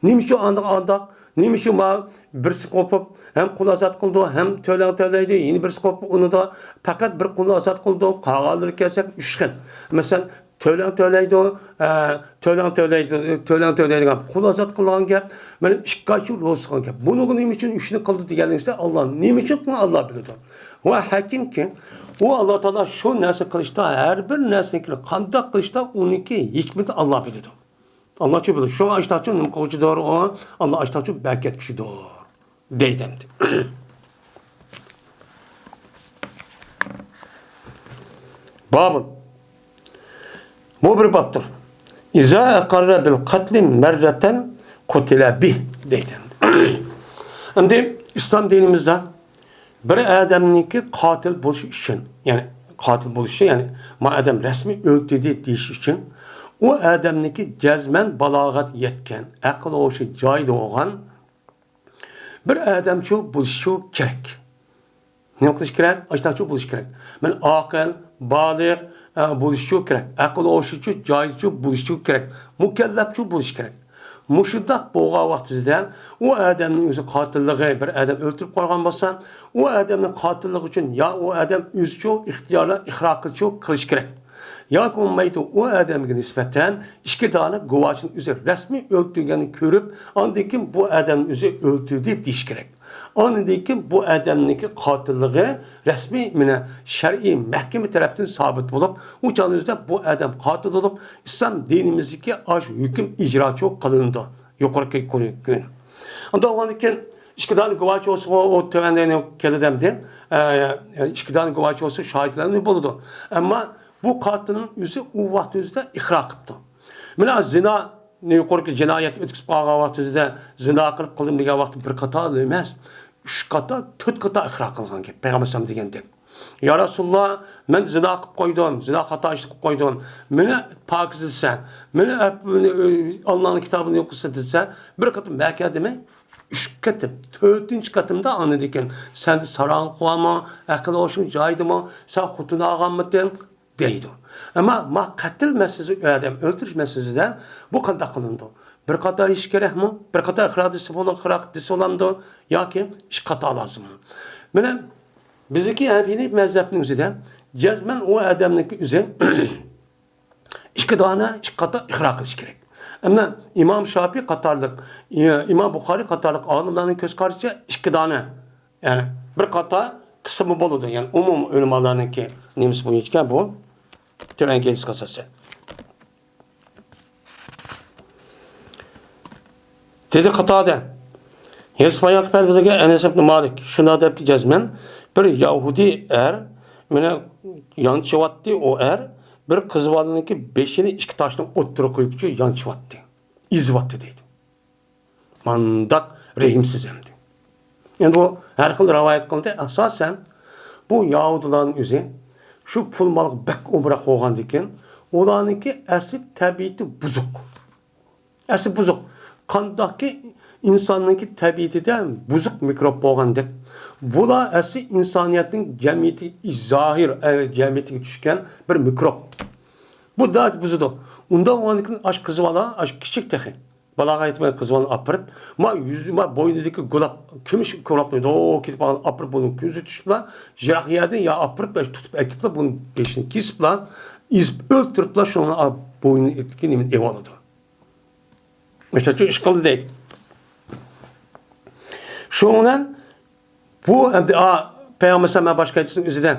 نېمە ئۈچۈن ئانداق، ئانداق؟ نېمە ئۈچۈن مانا بىرسى قوپۇپ، ھەم قۇل ئازاد قىلىدۇ، ھەم تۆلەڭ تۆلەيدۇ، يەنە بىرسى قوپۇپ، ئۇنىدا پەقەت بىر قۇلنى ئازاد قىلىدۇ، قالغانلىرى كەلسەك ئۈچ خىل. مەسىلەن، تۆلەڭ تۆلەيدۇ، ئە، تۆلەڭ تۆلەيدۇ، تۆلەڭ تۆلەيدىغان قۇل ئازاد قىلغان گەپ، مانا ئىككى ئاي ئۈچۈن روزا تۇتقان گەپ. بۇنىڭغا نېمە ئۈچۈن ئۈچنى قىلدى دېگەنلىكتە ئاللا نېمە ئۈچۈن قىلغان ئاللا بىلىدۇ. ۋە ھەكىمكى، ئۇ ئاللا تائالا شۇ نەرسە قىلىشتا ھەر بىر نەرسىنىڭكى قانداق قىلىشتا ئۇنىڭكى ھېكمىتى ئاللا بىلىدۇ. ئاللا شۇ بىلىدۇ. شۇ ئاشتاچۇ نېمە قىلغۇچىدۇر ئۇ؟ ئاللا ئاشتاچۇ بەرىكەت كۈچىدۇر. دەيدۇ ئەمدى. بابۇن. بۇ بىر بابتۇر. ئىزا ئەقەررە بىل قەتلى مەررەتەن قۇتىلە بىھ دەيدۇ. ئەمدى ئىسلام دىنىمىزدا بىر ئادەمنىڭكى قاتىل بولۇشى ئۈچۈن، يەنى قاتىل بولۇشى، يەنى ما ئادەم رەسمىي ئۆلتۈردى دېيىش ئۈچۈن، ئۇ ئادەمنىڭكى جەزمەن بالاغەت يەتكەن، ئەقىل ھوشى جايىدا بولغان، بىر ئادەمچۇ بولۇشچۇ كېرەك. نېمە قىلىش كېرەك؟ ئاشتاچۇ بولۇش كېرەك. مەن ئاقىل، بالىغ، ئە، بولۇشچۇ كېرەك. ئەقىل ھوشىچۇ، جايىچۇ بولۇشچۇ كېرەك. مۇكەللەپچۇ بولۇش كېرەك. مۇشۇنداق بولغان ۋاقتىدا ئۇ ئادەمنىڭ ئۆزى قاتىللىقى، بىر ئادەم ئۆلتۈرۈپ قويغان بولسا، ئۇ ئادەمنىڭ قاتىللىقى ئۈچۈن يا ئۇ ئادەم ئۆزىچۇ ئىختىيارلا ئىقرار قىلىشچۇ قىلىش كېرەك. ياكى بولمايدۇ، ئۇ ئادەمگە نىسبەتەن ئىككى دانە گۇۋاھچىنىڭ ئۆزى رەسمىي ئۆلتۈرگەننى كۆرۈپ، ئاندىن كېيىن بۇ ئادەمنى ئۆزى ئۆلتۈردى دېيىش كېرەك. ئاندىن كېيىن بۇ ئادەمنىڭكى قاتىللىقى رەسمىي، مانا، شەرئىي مەھكىمە تەرەپتىن سابىت بولۇپ، ئۇ چاغنىڭ ئۆزىدە بۇ ئادەم قاتىل بولۇپ، ئىسلام دىنىمىزدىكى ئاشۇ ھۆكۈم ئىجراچۇ قىلىنىدۇ. يۇقىرىقى كۈن. ئۇنداق بولغاندىن كېيىن ئىككى دانە گۇۋاھچى بولسا، ئۇ تۆۋەندە كېلىدۇ ئەمدى. ئە، ئىككى دانە گۇۋاھچى بولسا، شاھىتلەرمۇ بولىدۇ. ئەمما بۇ قاتىلنىڭ ئۆزى ئۇ ۋاقىت ئۆزىدە ئىقرار قىپتۇ. مانا زىنا، يۇقىرىقى جىنايەت ئۆتكۈزۈپ قالغان ۋاقتىمىزدا زىنا قىلىپ قىلدىم دېگەن ۋاقتى بىر قاتار ئەمەس، ئۈچ قاتار، تۆت قاتار ئىقرار قىلغان گەپ، پەيغەمبەر ئەلەيھىسسالام دېگەندەك. يا رەسۇلۇللا، مەن زىنا قىلىپ قويدۇم، زىنا خاتا ئىش قىلىپ قويدۇم. مېنى پاكىز دېسە، مېنى ئەپ-، مېنى، ئاللانىڭ كىتابىنى يوق قىلسا دېسە، بىر قېتىم مەكە دېمەي، ئۈچ قېتىم، تۆتىنچى قېتىمدا ئاندىن كېيىن، سەندە ساراڭلىق بارمۇ، ئەقىل ھوشۇڭ جايىدىمۇ، سەن خوتۇن ئالغانمىتىڭ؟ دەيدۇ. ئەمما ما قەتل مەسىلىسى، ئادەم ئۆلتۈرۈش مەسىلىسىدە بۇ قانداق قىلىنىدۇ؟ بىر قاتار ئىش كېرەكمۇ؟ بىر قاتار ئىقرار دېسە بولا-، ئىقرار دېسە بولامدۇ؟ ياكى ئىككى قاتار لازىممۇ؟ مانا بىزنىڭكى ھەنەفىي مەزھەپنىڭ ئۆزىدە جەزمەن ئۇ ئادەمنىڭكى ئۆزى ئىككى دانە، ئىككى قاتار ئىقرار قىلىش كېرەك. ئەمما ئىمام شاپىي قاتارلىق، ئىمام بۇخارىي قاتارلىق ئالىملارنىڭ كۆز قارىشىچە ئىككى دانە، يەنى بىر قاتار قىسمى بولىدۇ. يەنى ئومۇم ئۆلىمالارنىڭكى نېمىسى بويىچە بۇ تۆۋەندىكى ھەدىسكە ئاساسەن. دېدى قاتادە، ھەدىس بايان قىلىپ بىزگە ئەنەس ئىبن مالىك شۇنداق دەپتۇ، جەزمەن بىر يەھۇدىي ئەر مېنى يانچىۋاتتى، ئۇ ئەر بىر قىز بالىنىڭكى بېشىنى ئىككى تاشنىڭ ئوتتۇرىغا قويۇپچۇ يانچىۋاتتى، ئېزىۋاتتى دەيدۇ. مانداق رەھىمسىز ئەمدى. ئەمدى بۇ ھەر خىل رىۋايەت قىلدى. ئاساسەن بۇ يەھۇدىيلارنىڭ ئۆزى شۇ پۇل مالغا بەك ئومراق بولغاندىكىن، ئۇلارنىڭكى ئەسلى تەبىئىتى بۇزۇق. ئەسلى بۇزۇق. قانداقكى ئىنساننىڭكى تەبىئىتىدە بۇزۇق مىكروب بولغاندەك، بۇلار ئەسلى ئىنسانىيەتنىڭ جەمئىيىتى، زاھىر، ئە، جەمئىيىتىگە چۈشكەن بىر مىكروب. بۇ دائىم بۇزىدۇ. ئۇنداق بولغاندىكىن ئاش قىز بالا، ئاش كىچىك تېخى. بالاغا يەتمىگەن قىز بالىنى ئاپىرىپ، ما يۈزى، ما بوينىدىكى گۇلاپ، كۈمۈش گۇلاپنى دو كېتىپ قالغان ئاپىرىپ، بۇنىڭ كۆزى چۈشۈپلا، يىراق يەردىن يا ئاپىرىپ، يا تۇتۇپ ئەكېلىپلا، بۇنىڭ بېشىنى كېسىپلا، ئېزىپ ئۆلتۈرۈپلا، شۇنىڭ بوينىدىكى نېمىنى ئېلىۋالىدۇ. مىسال ئۈچۈن ئىش قىلدى دەيدۇ. شۇنىڭ بىلەن بۇ ئەمدى، ئا، پەيغەمبەر ئەلەيھىسسالام باشقا ھەدىسنىڭ ئۆزىدە،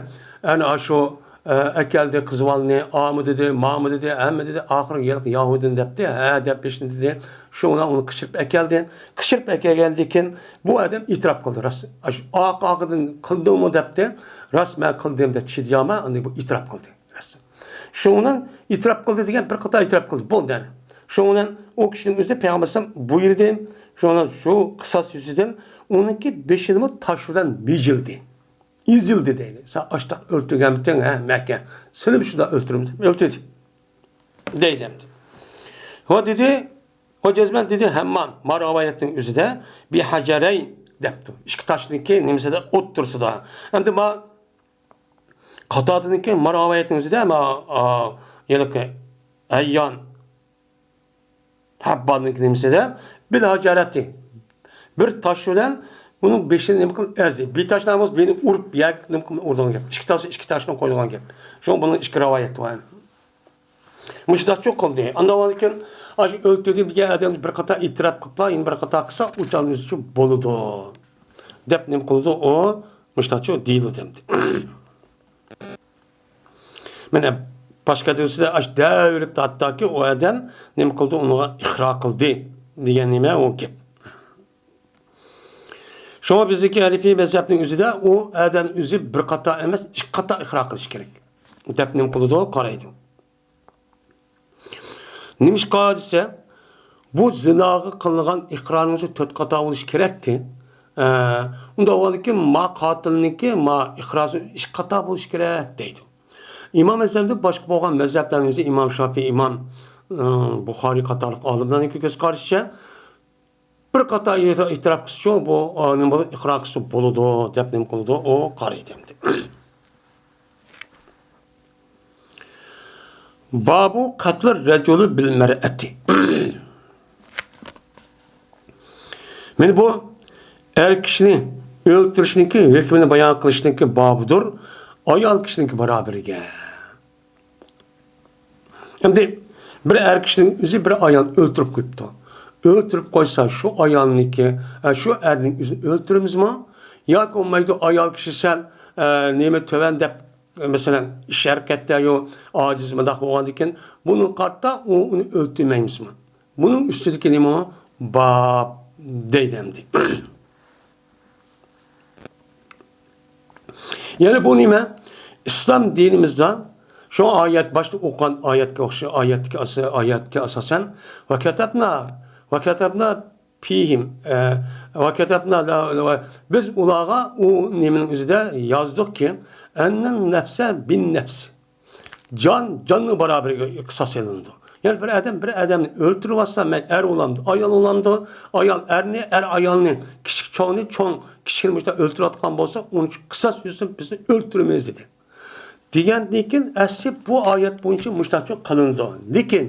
ئەنە شۇ، ئە، ئەكەلدى قىز بالىنى، ئامۇ دېدى، مامۇ دېدى، ھەممە دېدى، ئاخىرى يەھۇدىيدىن دەپتى، ھە دەپ بېشىنى دېدى. شۇ بىلەن ئۇنى قىچىرىپ ئەكەلدى. قىچىرىپ ئەكەلگەندىن كېيىن بۇ ئادەم ئېتىراپ قىلدى. راست، ئاشۇ ئارقا-ئارقىدىن قىلدىڭمۇ دەپتى. راست، مەن قىلدىم دەپ چىدىيالماي، ئاندىن بۇ ئېتىراپ قىلدى. شۇنىڭ بىلەن ئېتىراپ قىلدى دېگەن بىر قېتىم ئېتىراپ قىلدى. بولدى ئەنە. شۇنىڭ بىلەن ئۇ كىشىنىڭ ئۆزى پەيغەمبەر ئەلەيھىسسالام بۇيرۇدى. شۇنىڭ بىلەن شۇ قىساس يۈزىدىن ئۇنىڭكى بېشىنىمۇ تاش بىلەن مىجىلدى. ئېزىلدى دەيدۇ. سەن ئاشتاق ئۆلتۈرگەنمىتىڭ، ھە، مەكە. سېنىمۇ شۇنداق ئۆلتۈرىمىز دەپ ئۆلتۈردى. دەيدۇ ئەمدى. ۋە دېدى، ھو جەزمەن دېدى ھەممام، ما رىۋايەتنىڭ ئۆزىدە بىھەجەرەين دەپتۇ. ئىككى تاشنىڭكى نېمىسىدە، ئوتتۇرىسىدا. ئەمدى ما قاتادىنىڭكى ما رىۋايەتنىڭ ئۆزىدە ما، ئا، ھېلىقى ھەييان ھەببانىڭكى نېمىسىدە بىل ھاجارەتى. بىر تاش بىلەن ئۇنىڭ بېشىنى نېمە قىلىپ ئەزدى. بىر تاشنى بولسا بىرنى ئۇرۇپ، يەرگە نېمە قىلىپ ئۇرىدىغان گەپ. ئىككى تاشنى، ئىككى تاشنى قويىدىغان گەپ. شۇڭا بۇنىڭ ئىككى رىۋايەت بار. مۇشۇنداقچۇ قىلدى. ئاندىن كېيىن ئاشۇ ئۆلتۈردى دېگەن ئادەم بىر قاتار ئېتىراپ قىلىپلا، يەنە بىر قاتار قىلسا، ئۇ چاغنىڭ ئۆزىچۇ بولىدۇ دەپ نېمە قىلىدۇ ئۇ؟ مۇشۇنداقچۇ دېيىلىدۇ ئەمدى. مانا باشقا تۈرسىدە ئاش دەۋرىپتۇ، ھەتتاكى ئۇ ئادەم نېمە قىلدى، ئۇنىڭغا ئىقرار قىلدى دېگەن نېمە ئۇ گەپ. شۇڭا بىزدىكى ھەنىفىي مەزھەپنىڭ ئۆزىدە ئۇ ئادەم ئۆزى بىر قاتار ئەمەس، ئىككى قاتار ئىقرار قىلىشى كېرەك دەپ نېمە قىلىدۇ، قارايدۇ. نېمىشقا دېسە، بۇ زىناغا قىلىنغان ئىقرارنىڭ ئۆزى تۆت قاتار بولۇشى كېرەكتى. ئە، ئۇنداق بولغاندىكىن ما قاتىلنىڭكى ما ئىقرارى ئىككى قاتار بولۇشى كېرەك دەيدۇ. ئىمام ئەزەمدىن باشقا بولغان مەزھەپلەرنىڭ ئۆزى ئىمام شافىئى، ئىمام، ئە، بۇخارىي قاتارلىق ئالىملارنىڭ كۆز قارىشىچە، بىر قاتار ئېتىراپ قىلسىچۇ، بۇ، ئە، نېمە بولىدۇ، ئىقرار قىلسا بولىدۇ دەپ نېمە قىلىدۇ، ئۇ قارايدۇ ئەمدى. بابۇ قەتلى رەجۇلى بىل مەرئەتى. مانا بۇ ئەر كىشىنى ئۆلتۈرۈشنىڭكى ھۆكمىنى بايان قىلىشنىڭكى بابىدۇر، ئايال كىشىنىڭكى بارابىرىگە. ئەمدى بىر ئەر كىشىنىڭ ئۆزى بىر ئايالنى ئۆلتۈرۈپ قويۇپتۇ. ئۆلتۈرۈپ قويسا، شۇ ئايالنىڭكى، ئە، شۇ ئەرنىڭ ئۆزىنى ئۆلتۈرىمىزمۇ؟ ياكى بولمايدۇ، ئايال كىشى سەن، ئە، نېمە تۆۋەن دەپ، مەسىلەن، ئىش ھەرىكەتتە يو ئاجىز مۇنداق بولغاندىكىن، بۇنى قارىتا ئۇ، ئۇنى ئۆلتۈرمەيمىزمۇ؟ بۇنىڭ ئۈستىدىكى نېمە؟ باب دەيدۇ ئەمدى. يەنى بۇ نېمە؟ ئىسلام دىنىمىزدا شۇ ئايەت، باشتا ئوقۇغان ئايەتكە ئوخشاش، ئايەتكە ئاسا-، ئايەتكە ئاساسەن، ۋە كەتەبنا، ۋە كەتەبنا فىھىم، ئە، ۋە كەتەبنا، ۋە بىز ئۇلارغا ئۇ نېمىنىڭ ئۆزىدە يازدۇقكى، ئەننەن نەفسە بىن نەفس. جان جاننىڭ باراۋىرىگە قىساس ئېلىنىدۇ. يەنى بىر ئادەم بىر ئادەمنى ئۆلتۈرۈۋاتسا، مەيلى ئەر بولامدۇ، ئايال بولامدۇ، ئايال ئەرنى، ئەر ئايالنى، كىچىك چوڭنى، چوڭ كىچىكنى مۇشۇنداق ئۆلتۈرۈۋاتقان بولسا، ئۇنىڭ قىساس يۈزىسىدىن بىزنى ئۆلتۈرىمىز دېدى. دېگەندىن كېيىن، ئەسلى بۇ ئايەت بويىچە مۇشۇنداقچە قىلىنىدۇ. لېكىن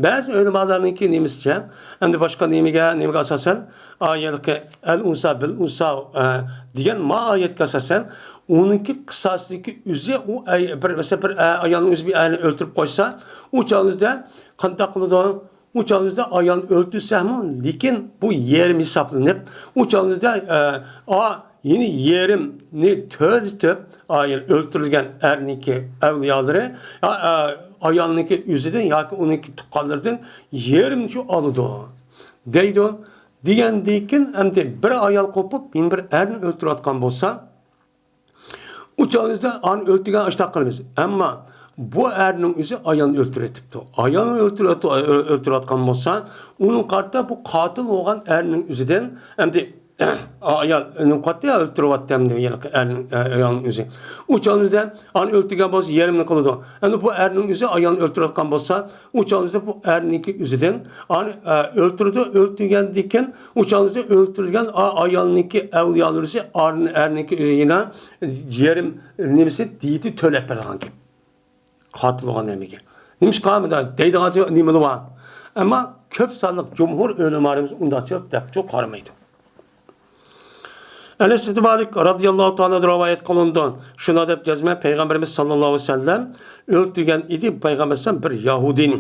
بەزى ئۆلىمالارنىڭكى نېمىسىچە، ئەمدى باشقا نېمىگە، نېمىگە ئاساسەن، ئايەتكە ئەل ئۇنسا بىل ئۇنسا، ئە، دېگەن ما ئايەتكە ئاساسەن، ئۇنىڭكى قىساسىدىكى ئۆزى ئۇ ئەي-، بىر، مەسىلەن، بىر ئە-، ئايالنىڭ ئۆزى بىر ئەرنى ئۆلتۈرۈپ قويسا، ئۇ چاغىمىزدا قانداق قىلىدۇ؟ ئۇ چاغىمىزدا ئايالنى ئۆلتۈرسەكمۇ، لېكىن بۇ يېرىم ھېسابلىنىپ، ئۇ چاغىمىزدا، ئە، ئا، يەنى يېرىمنى تۆلىتىپ، ئايال ئۆلتۈرۈلگەن ئەرنىڭكى ئەۋلىيالىرى، ئا، ئا، ئايالنىڭكى ئۆزىدىن ياكى ئۇنىڭكى تۇغقانلىرىدىن يېرىمنى شۇ ئالىدۇ، دەيدۇ. دېگەندىن كېيىن، ئەمدى بىر ئايال قوپۇپ، يەنە بىر ئەرنى ئۆلتۈرۈۋاتقان بولسا، ئۇ چاغىمىزدا ئانى ئۆلتۈرگەن ئاشتاق قىلىمىز. ئەمما بۇ ئەرنىڭ ئۆزى ئايالنى ئۆلتۈرۈۋېتىپتۇ. ئايالنى ئۆلتۈرۈۋېتىپ-، ئۆ-، ئۆلتۈرۈۋاتقان بولسا، ئۇنىڭ قارىتا بۇ قاتىل بولغان ئەرنىڭ ئۆزىدىن، ئەمدى، ئايال ئۇنىڭ قارىتا ئۆلتۈرۈۋاتتى ئەمدى ھېلىقى ئەرنىڭ، ئايالنىڭ ئۆزى. ئۇ چاغىمىزدا ئانى ئۆلتۈرگەن بولسا يېرىمنى قىلىدۇ. ئەمدى بۇ ئەرنىڭ ئۆزى ئايالنى ئۆلتۈرۈۋاتقان بولسا، ئۇ چاغىمىزدا بۇ ئەرنىڭكى ئۆزىدىن ئانى، ئە، ئۆلتۈرىدۇ، ئۆلتۈرگەندىن كېيىن ئۇ چاغدا ئۆلتۈرۈلگەن ئا-، ئايالنىڭكى ئەۋلىيالىرى، ئارنى-، ئەرنىڭكى ئۆزىگە يەنە يېرىم نېمىسى دىيىتى تۆلەپ بېرىدىغان گەپ. قاتىل بولغان نېمىگە. نېمىشقا مۇنداق دەيدىغان نېمىلەر بار. ئەمما كۆپ سانلىق جۇمھۇر ئۆلىمالىرىمىز ئۇنداقچە دەپچۇ قارىمايدۇ. ئەنەس ئىبن مالىك رازىياللاھۇ تائالا رىۋايەت قىلىنىدۇ. شۇنداق دەپ يازىمەن، پەيغەمبىرىمىز ساللاللاھۇ ئەلەيھى ۋەسەللەم ئۆلتۈرگەن ئىدى، پەيغەمبەر ئەلەيھىسسالام بىر يەھۇدىينى.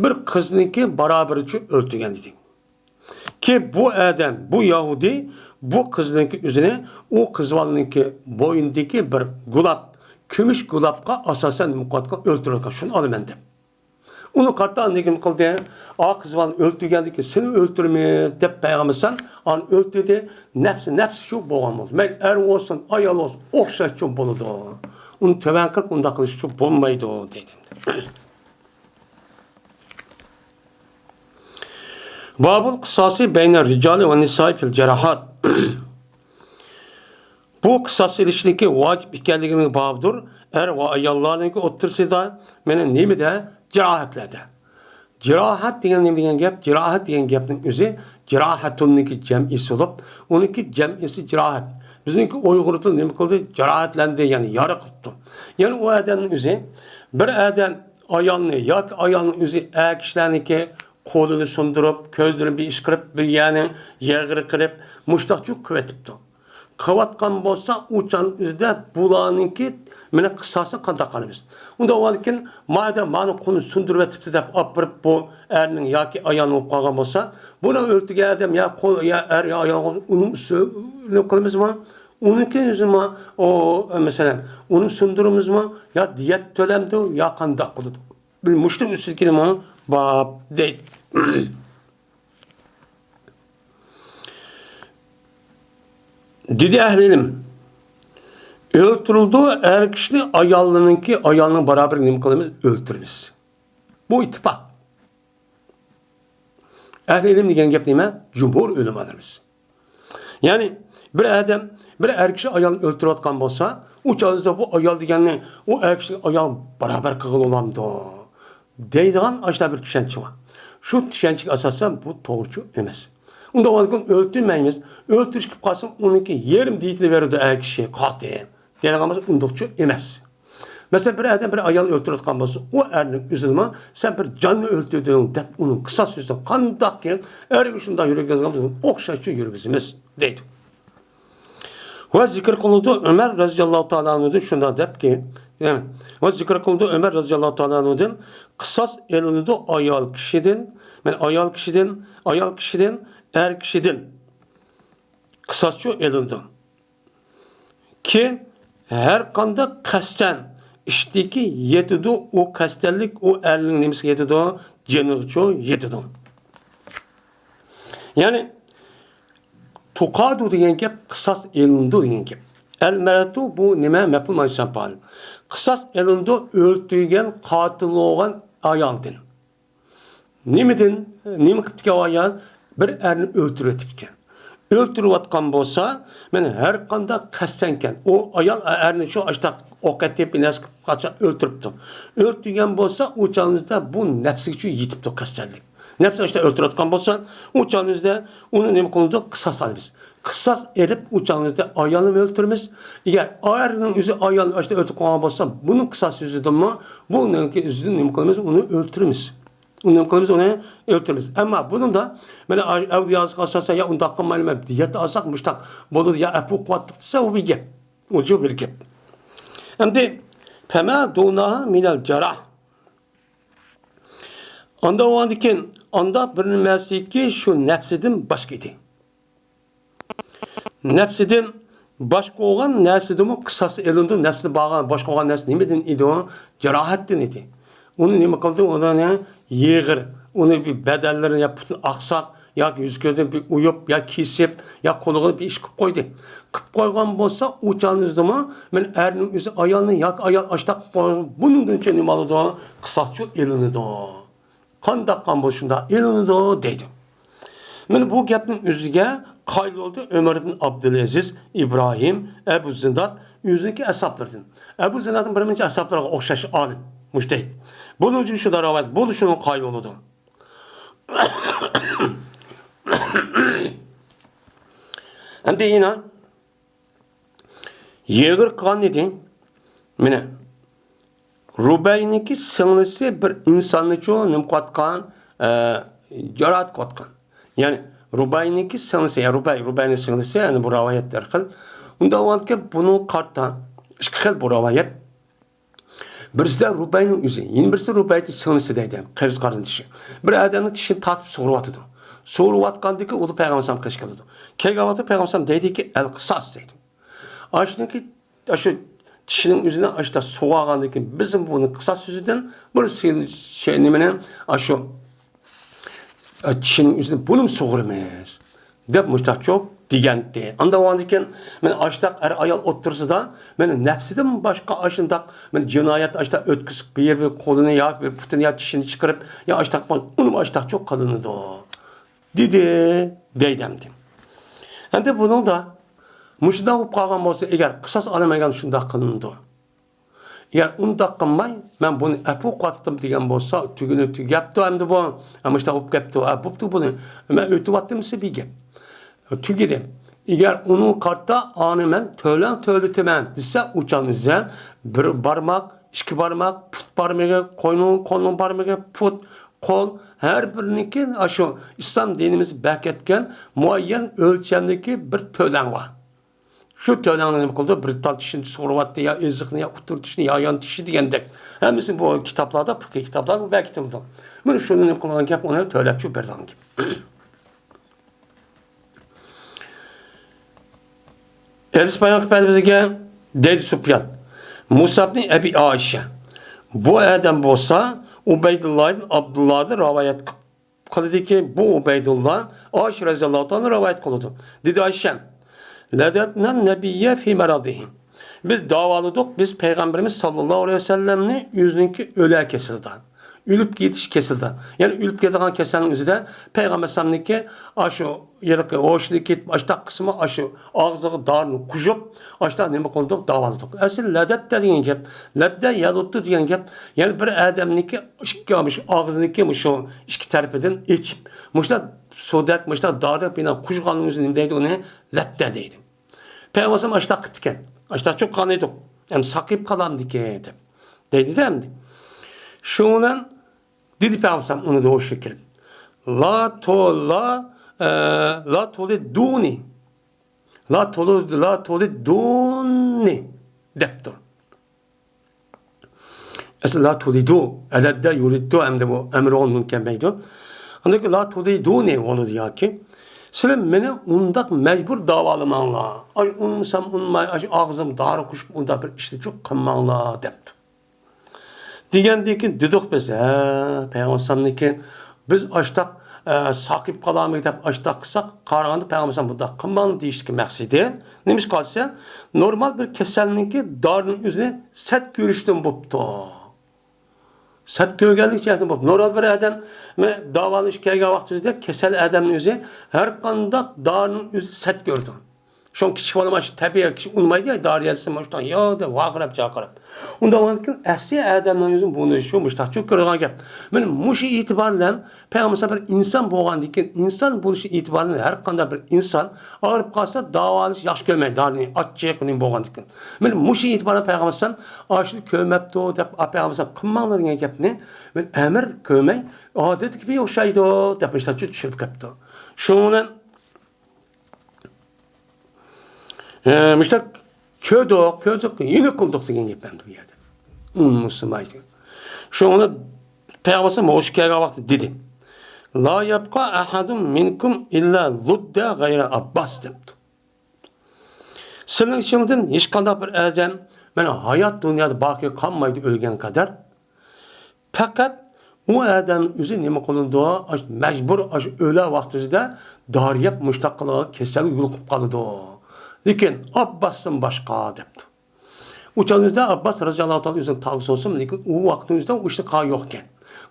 بىر قىزنىڭكى بارابىرىچە ئۆلتۈرگەن ئىدى. كى بۇ ئادەم، بۇ يەھۇدىي بۇ قىزنىڭكى ئۆزىنى ئۇ قىز بالىنىڭكى بوينىدىكى بىر گۇلاپ، كۈمۈش گۇلاپقا ئاساسەن مۇقاتقا ئۆلتۈرۈۋەتكەن، شۇنى ئالىمەن دەپ. ئۇنى قارىتا نېمە قىلدى؟ ئا قىز بالىنى ئۆلتۈرگەندىكى سېنى ئۆلتۈرىمەن دەپ پەيغەمبەر ئەلەيھىسسالام ئانى ئۆلتۈردى. نەپسى نەپسى شۇ بولغان بولدى. مەيلى ئەر بولسۇن، ئايال بولسۇن، ئوخشاش شۇ بولىدۇ. ئۇنى تۆۋەن قىلىپ ئۇنداق قىلىش شۇ بولمايدۇ دەيدۇ. بابۇل قىساسى بەينە رىجالى ۋە نىسائى فىل جاراھات. بۇ قىساس ئېلىشنىڭكى ۋاجىپ ئىكەنلىكىنىڭ بابىدۇر. ئەر ۋە ئاياللارنىڭكى ئوتتۇرىسىدا، مانا نېمىدە؟ جاراھەتلەردە. جىراھەت دېگەن نېمە دېگەن گەپ؟ جىراھەت دېگەن گەپنىڭ ئۆزى جىراھەتۇننىڭكى جەمئىسى بولۇپ، ئۇنىڭكى جەمئىسى جىراھەت. بىزنىڭكى ئۇيغۇر تىلى نېمە قىلدى؟ جىراھەتلەندى، يەنى يارا قىلىپتۇ. يەنى ئۇ ئادەمنىڭ ئۆزى، بىر ئادەم ئايالنى ياكى ئايالنىڭ ئۆزى ئەر كىشىلەرنىڭكى قولىنى سۇندۇرۇپ، كۆزلىرىنى بىر ئىش قىلىپ، بىر يەرنى يېغىر قىلىپ، مۇشتاقچۇ قىلىۋېتىپتۇ. قىلىۋاتقان بولسا، ئۇ چاغنىڭ ئۆزىدە بۇلارنىڭكى مېنىڭ قىساسىنى قانداق قىلىمىز؟ ئۇنداق بولغاندىكىن، مادا مانا قولىنى سۇندۇرۇۋېتىپتۇ دەپ ئاپىرىپ، بۇ ئەرنىڭ ياكى ئايالنىڭ بولۇپ قالغان بولسا، بۇنى ئۆلتۈرگەن ئادەم يا قول، يا ئەر، يا ئايال، ئۇنىڭ ئۈستىنى قىلىمىزمۇ؟ ئۇنىڭكى ئۆزىمۇ، ئۇ، مەسىلەن، ئۇنى سۇندۇرىمىزمۇ؟ يا دىيەت تۆلەمدۇ، يا قانداق قىلىدۇ؟ بىر مۇشۇنىڭ ئۈستىدىكىنىمۇ باب دەيدۇ. دېدى ئەھلى ئىلىم، ئۆلتۈرۈلىدۇ، ئەر كىشىنى ئاياللىرىنىڭكى، ئايالنىڭ بارابىرىگە نېمە قىلىمىز؟ ئۆلتۈرىمىز. بۇ ئىتتىپاق. ئەھلى ئىلىم دېگەن گەپ نېمە؟ جۇمھۇر ئۆلىمالىرىمىز. يەنى بىر ئادەم، بىر ئەر كىشى ئايالنى ئۆلتۈرۈۋاتقان بولسا، ئۇ چاغدا بۇ ئايال دېگەننى ئۇ ئەر كىشىگە ئايال بارابەر قىلغىلى بولامدۇ؟ دەيدىغان ئاشۇنداق بىر چۈشەنچە بار. شۇ چۈشەنچىگە ئاساسەن بۇ توغرىچۇ ئەمەس. ئۇنداق بولغاندىكىن ئۆلتۈرمەيمىز. ئۆلتۈرۈش كېلىپ قالسا ئۇنىڭكى يېرىم دىيىتىنى بېرىدۇ ئەر كىشى قاتىل. دەيدىغان بولسا ئۇنداقچۇ ئەمەس. مەسىلەن، بىر ئادەم بىر ئايالنى ئۆلتۈرۈۋاتقان بولسا، ئۇ ئەرنىڭ ئۆزىنىمۇ سەن بىر جاننى ئۆلتۈردۈڭ دەپ ئۇنىڭ قىساس يۈزىسىدىن قانداق كېلىن ئەرگە شۇنداق يۈرگۈزگەن بولسا ئوخشاشچە يۈرگۈزىمىز دەيدۇ. ۋە زىكىر قىلىنىدۇ، ئۆمەر رەزىياللاھۇ تائالا ئەنھۇدىن شۇنداق دەپكى، يەنى، ۋە زىكىر قىلىنىدۇ، ئۆمەر رەزىياللاھۇ تائالا ئەنھۇدىن قىساس ئېلىنىدۇ ئايال كىشىدىن، مەن ئايال كىشىدىن، ئايال كىشىدىن، ئەر كىشىدىن قىساسچۇ ئېلىنىدۇ. كېيىن ھەر قانداق قەستەن ئىشتىكى يېتىدۇ، ئۇ قەستەنلىك ئۇ ئەرنىڭ نېمىسىگە يېتىدۇ؟ جېنىغىچۇ يېتىدۇ. يەنى تۇقادۇ دېگەن گەپ قىساس ئېلىنىدۇ دېگەن گەپ. ئەلمەرەتۇ بۇ نېمە؟ مەپئۇل مانا. قىساس ئېلىنىدۇ ئۆلتۈرگەن، قاتىل بولغان ئايالدىن. نېمىدىن، نېمە قىپتىكەن ئۇ ئايال؟ بىر ئەرنى ئۆلتۈرۈۋېتىپتىكەن. ئۆلتۈرۈۋاتقان بولسا، مەن ھەر قانداق قەستەنكەن، ئۇ ئايال ئەرنى شۇ ئاشتاق ئوق ئېتىپ، نەرسە قىلىپ قاچا ئۆلتۈرۈپتۇ. ئۆلتۈرگەن بولسا، ئۇ چاغىمىزدا بۇ نەپسىگىچۇ يېتىپتۇ قەستەنلىك. نەپسى ئاشتا ئۆلتۈرۈۋاتقان بولسا، ئۇ چاغىمىزدا ئۇنى نېمە قىلىدۇ؟ قىساس ئالىمىز. قىساس ئېلىپ، ئۇ چاغىمىزدا ئايالنىمۇ ئۆلتۈرىمىز. ئەگەر ئەرنىڭ ئۆزى ئايالنى ئاشتا ئۆلتۈرۈپ قويغان بولسا، بۇنىڭ قىساس يۈزىدىنمۇ، بۇنىڭكى يۈزىدىن نېمە قىلىمىز؟ ئۇنى ئۆلتۈرىمىز. ئۇنى نېمە قىلىمىز؟ ئۇنى ئۆلتۈرىمىز. ئەمما بۇنىڭدا مانا ئەۋلىياسىغا ئاساسەن، يا ئۇنداق قىلمايلى، مەن دىيەت ئالساق مۇشتاق بولىدۇ، يا ئەپۇ قىلىۋاتتۇق دېسە، ئۇ بىر گەپ. ئۇ بىر گەپ. ئەمدى، فما دونها مىنەل جەراھ. ئاندا بولغاندىكىن، ئاندا بىر نېمەسىكى شۇ نەپسىدىن باشقا ئىدى. نەپسىدىن باشقا بولغان نەرسىدىنمۇ قىساس ئېلىنىدۇ. نەپسىدىن بارغان، باشقا بولغان نەرسە نېمىدىن ئىدى ئۇ؟ جاراھەتتىن ئىدى. ئۇنى نېمە قىلدى؟ ئۇنى يېغىر، ئۇنى بىر بەدەنلىرىنى يا پۇتىنى ئاقساق، ياكى يۈز كۆزىنى بىر ئويۇپ، يا كېسىپ، يا قولىغا بىر ئىش قىلىپ قويدى. قىلىپ قويغان بولسا، ئۇ چاغنىڭ ئۆزىدىمۇ مەن ئەرنىڭ ئۆزى ئايالنى ياكى ئايال ئاشتاق قىلىپ قويغان، بۇنىڭدىن نېمە ئالىدۇ؟ قىساسچۇ ئېلىنىدۇ. قانداق قان بولسا شۇنداق ئېلىنىدۇ دەيدۇ. مانا بۇ گەپنىڭ ئۆزىگە قايىل بولدى ئۆمەر ئىبن ئابدۇلئەزىز، ئىبراھىم، ئەبۇ زىناد، ئۆزىنىڭكى ئەسھابلىرىدىن. ئەبۇ زىنادنىڭ بىر نەچچە ئەسھابلىرىغا ئوخشاش ئالىم، مۇجتەھىد. بۇنىڭ ئۈچۈن شۇنداق رىۋايەت، بۇ شۇنىڭغا قايىل بولىدۇ. ئەمدى يەنە يېغىر قىلغان ئىدى. مانا، رۇبەينىڭكى سىڭلىسى بىر ئىنساننىچۇ نېمە قىلىۋاتقان، ئە، جاراھەت قىلىۋاتقان. يەنى رۇبەينىڭكى سىڭلىسى، يا رۇبەي، رۇبەينىڭ سىڭلىسى، يەنى بۇ رىۋايەت ھەر خىل. ئۇنداق بولغاندىكىن بۇنىڭغا قارىتا ئىككى خىل بۇ رىۋايەت. بىرسىدە رۇبەينىڭ ئۆزى، يەنە بىرسى رۇبەينىڭ سىڭلىسى دەيدۇ، قېرىز قېرىندىشى. بىر ئادەمنىڭ چىشىنى تارتىپ سۇغۇرۇۋاتىدۇ. سۇغۇرۇۋاتقاندىكىن ئۇ پەيغەمبەر ئەلەيھىسسالام قېشىغا كېلىدۇ. كەلگەن ۋاقىتتا پەيغەمبەر ئەلەيھىسسالام دەيدىكى، ئەل قىساس دەيدۇ. ئاشۇنىڭكى، ئاشۇ چىشىنىڭ ئۆزىنى ئاشۇنداق سۇغارغاندىن كېيىن، بىزمۇ بۇنى قىساس يۈزىدىن بىر سىل-، شەي نېمىنى، ئاشۇ، ئە، چىشىنىڭ ئۆزىنى بۇنىمۇ سۇغۇرىمىز دەپ مۇشتاقچۇ دېگەنتى. ئاندا بولغاندىكىن، مەن ئاشتاق ئەر-ئايال ئوتتۇرىسىدا، مەن نەپسىدىن باشقا ئاشۇنداق، مەن جىنايەت ئاشتاق ئۆتكۈزۈپ، بىر يېرى بىر قولىنى يا بىر پۇتىنى يا چىشىنى چىقىرىپ، يا ئاشتاق قىلغان، ئۇنىمۇ ئاشتاقچۇ قىلىنىدۇ. دېدى، دەيدۇ ئەمدى. ئەمدى بۇنىڭدا مۇشۇنداق بولۇپ قالغان بولسا، ئەگەر قىساس ئالمىغان شۇنداق قىلىنىدۇ. ئەگەر ئۇنداق قىلماي، مەن بۇنى ئەپۇ قىلىۋاتتىم دېگەن بولسا، تۈگۈنى تۈگەپتۇ ئەمدى بۇ. ھە، مۇشۇنداق بولۇپ كەپتۇ. ھە، بوپتۇ بۇنى. مەن ئۆتۈۋاتتىم سىزگە. تۈگىدى. ئەگەر ئۇنىڭغا قارىتا ئانى مەن تۆلەڭ تۆلىتىمەن دېسە، ئۇچان ئۈزەن بىر بارماق، ئىككى بارماق، پۇت بارمىقى، قوينۇڭ، قولنىڭ بارمىقى، پۇت، قول، ھەر بىرىنىڭكى ئاشۇ ئىسلام دىنىمىز بەكەتكەن مۇئەييەن ئۆلچەمدىكى بىر تۆلەڭ بار. شۇ تۆلەڭنى نېمە قىلىدۇ؟ بىر تال چىشىنى سۇغۇرۇۋاتتى، يا ئېزىقنى، يا ئۇتتۇرا چىشىنى، يا يان چىشى دېگەندەك. ھەممىسى بۇ كىتابلاردا، پىقھىي كىتابلاردا بەكىتىلىدۇ. مانا شۇنى نېمە قىلغان گەپ، ئۇنى تۆلەپ چۈشۈرۈپ بېرىدىغان گەپ. ھەدىس بايان قىلىپ بەردى بىزگە، دەيدۇ سۇپيان. مۇسابنى ئەبى ئائىشە. بۇ ئادەم بولسا ئۇبەيدۇللا ئىبن ئابدۇللادىن رىۋايەت قىلىدۇكى، بۇ ئۇبەيدۇللا ئائىشە رەزىياللاھۇ تائالا رىۋايەت قىلىدۇ. دېدى ئائىشەم، لەدەتنەن نەبىييە فى مەرەدىھى. بىز داۋالىدۇق، بىز پەيغەمبىرىمىز ساللاللاھۇ ئەلەيھى ۋەسەللەمنى ئۆزىنىڭكى ئۆلە كېسىلىدە، ئۆلۈپ كېتىش كېسىلىدە، يەنى ئۆلۈپ كېتىدىغان كېسەلنىڭ ئۆزىدە پەيغەمبەر ئەلەيھىسسالامنىڭكى ئاشۇ ھېلىقى ھوشىدىن كېتىپ، ئاشۇنداق قىسمى ئاشۇ ئاغزىغا دارىنى قۇيۇپ، ئاشۇنداق نېمە قىلدۇق، داۋالىدۇق. ئەسلى لەدەتتە دېگەن گەپ، لەددە يەلۇتتۇ دېگەن گەپ، يەنى بىر ئادەمنىڭكى ئىككى، مۇشۇ ئاغزىنىڭكى مۇشۇ ئىككى تەرىپىدىن ئېچىپ، مۇشۇنداق سۇدەك، مۇشۇنداق دارىدەك بىنا قۇيغاننىڭ ئۆزىنى نېمە دەيدۇ، ئۇنى لەددە دەيدۇ. پەيغەمبەر ئەلەيھىسسالام ئاشۇنداق قىپتىكەن. ئاشۇنداق چوققان ئىدۇق. ئەمدى ساقىيىپ قالامدىكى دەپ. دەيدۇ-دە ئەمدى. شۇنىڭ بىلەن دېدى پەيغەمبەر ئەلەيھىسسالام ئۇنى ھوشىغا كېلىپ. لا تو-، لا، ئە، لا تولىدۇنى. لا تولى-، لا تولىدۇنى دەپتۇ. ئەسلى لا تولىدۇ، ئەلەددە يۇلىدۇ، ئەمدى بۇ ئەمرى ئول نۇن كەلمەيدۇ. ئاندىن كېيىن لا تولىدۇنى بولىدۇ ياكى. سىلەر مېنى ئۇنداق مەجبۇر داۋالىماڭلار. ئاي، ئۇنمىسام ئۇنماي، ئاش ئاغزىم دارى قوشۇپ ئۇنداق بىر ئىشنى چوق قىلماڭلار دەپتۇ. دېگەندىن كېيىن دېدۇق بىز، ھە، پەيغەمبەر ئەلەيھىسسالامدىن كېيىن بىز ئاشتاق، ئە، ساقىيىپ قالامىز دەپ ئاشتاق قىلساق، قارىغاندا پەيغەمبەر ئەلەيھىسسالام بۇنداق قىلماڭ دېيىشتىكى مەقسىتى. نېمىشقا دېسە، نورمال بىر كېسەلنىڭكى دارىنىڭ ئۆزىنى سەت كۆرۈشتىن بوپتۇ. سەت كۆرگەنلىك جەھەتتىن بوپتۇ. نورمال بىر ئادەم داۋالىنىشقا كەلگەن ۋاقتىمىزدا كېسەل ئادەمنىڭ ئۆزى ھەر قانداق دارىنىڭ ئۆزى سەت كۆرىدۇ. شۇڭا كىچىك بالام ئاشۇ تەبىئىي كىشى ئۇنىمايدۇ يا، دارى يەلسە مۇشۇنداق يا دەپ ۋارقىراپ جاقىراپ. ئۇنداق بولغاندىكىن ئەسلى ئادەمنىڭ ئۆزى بۇنى شۇ مۇشتاق چوق كۆرىدىغان گەپ. مانا مۇشۇ ئېتىبار بىلەن پەيغەمبەر بىر ئىنسان بولغاندىكىن، ئىنسان بولۇشى ئېتىبارى بىلەن ھەر قانداق بىر ئىنسان ئاغرىپ قالسا داۋالىنىش ياخشى كۆرمەيدۇ، دارىنى ئاچچىق نېمە بولغاندىكىن. مانا مۇشۇ ئېتىبار بىلەن پەيغەمبەر ئەلەيھىسسالام ئاشۇنى كۆرمەپتۇ دەپ پەيغەمبەر ئەلەيھىسسالام قىلماڭلار دېگەن گەپنى مەن ئەمىر كۆرمەي، ئادەتتىكى گېپى ئوخشايدۇ دەپ مۇشۇنداق چۈشۈرۈپ كەپتۇ. شۇنىڭ بىلەن ھە، مۇشۇنداق كۆردۇق، كۆردۇق، يەنە قىلدۇق دېگەن گەپ ئەمدى بۇ يەردە. ئۇنمىسىمايدۇ. شۇڭا پەيغەمبەر ھوشى كەلگەن ۋاقتى دېدى. لا يەبقا ئەھەدۇم مىنكۇم ئىللا لۇددە غەيرە ئابباس دەپتۇ. سىلىنىڭ ئىچىڭدىن ھېچقانداق بىر ئادەم مانا ھايات دۇنيادا باقىي قالمايدۇ ئۆلگەن قەدەر. پەقەت ئۇ ئادەم ئۆزى نېمە قىلىدۇ؟ ئاشۇ مەجبۇر، ئاشۇ ئۆلە ۋاقتىدا دارى يەپ مۇشتاق قىلىدىغان كېسەل يولۇقۇپ قالىدۇ. لېكىن ئابباستىن باشقا دەپتۇ. ئۇ چاغدا ئابباس رازىياللاھۇ تائالا ئۆزىنىڭ تاۋىسى بولسۇن، لېكىن ئۇ ۋاقىتنىڭ ئۆزىدە ئۇ ئىشتا قالغان يوقكەن.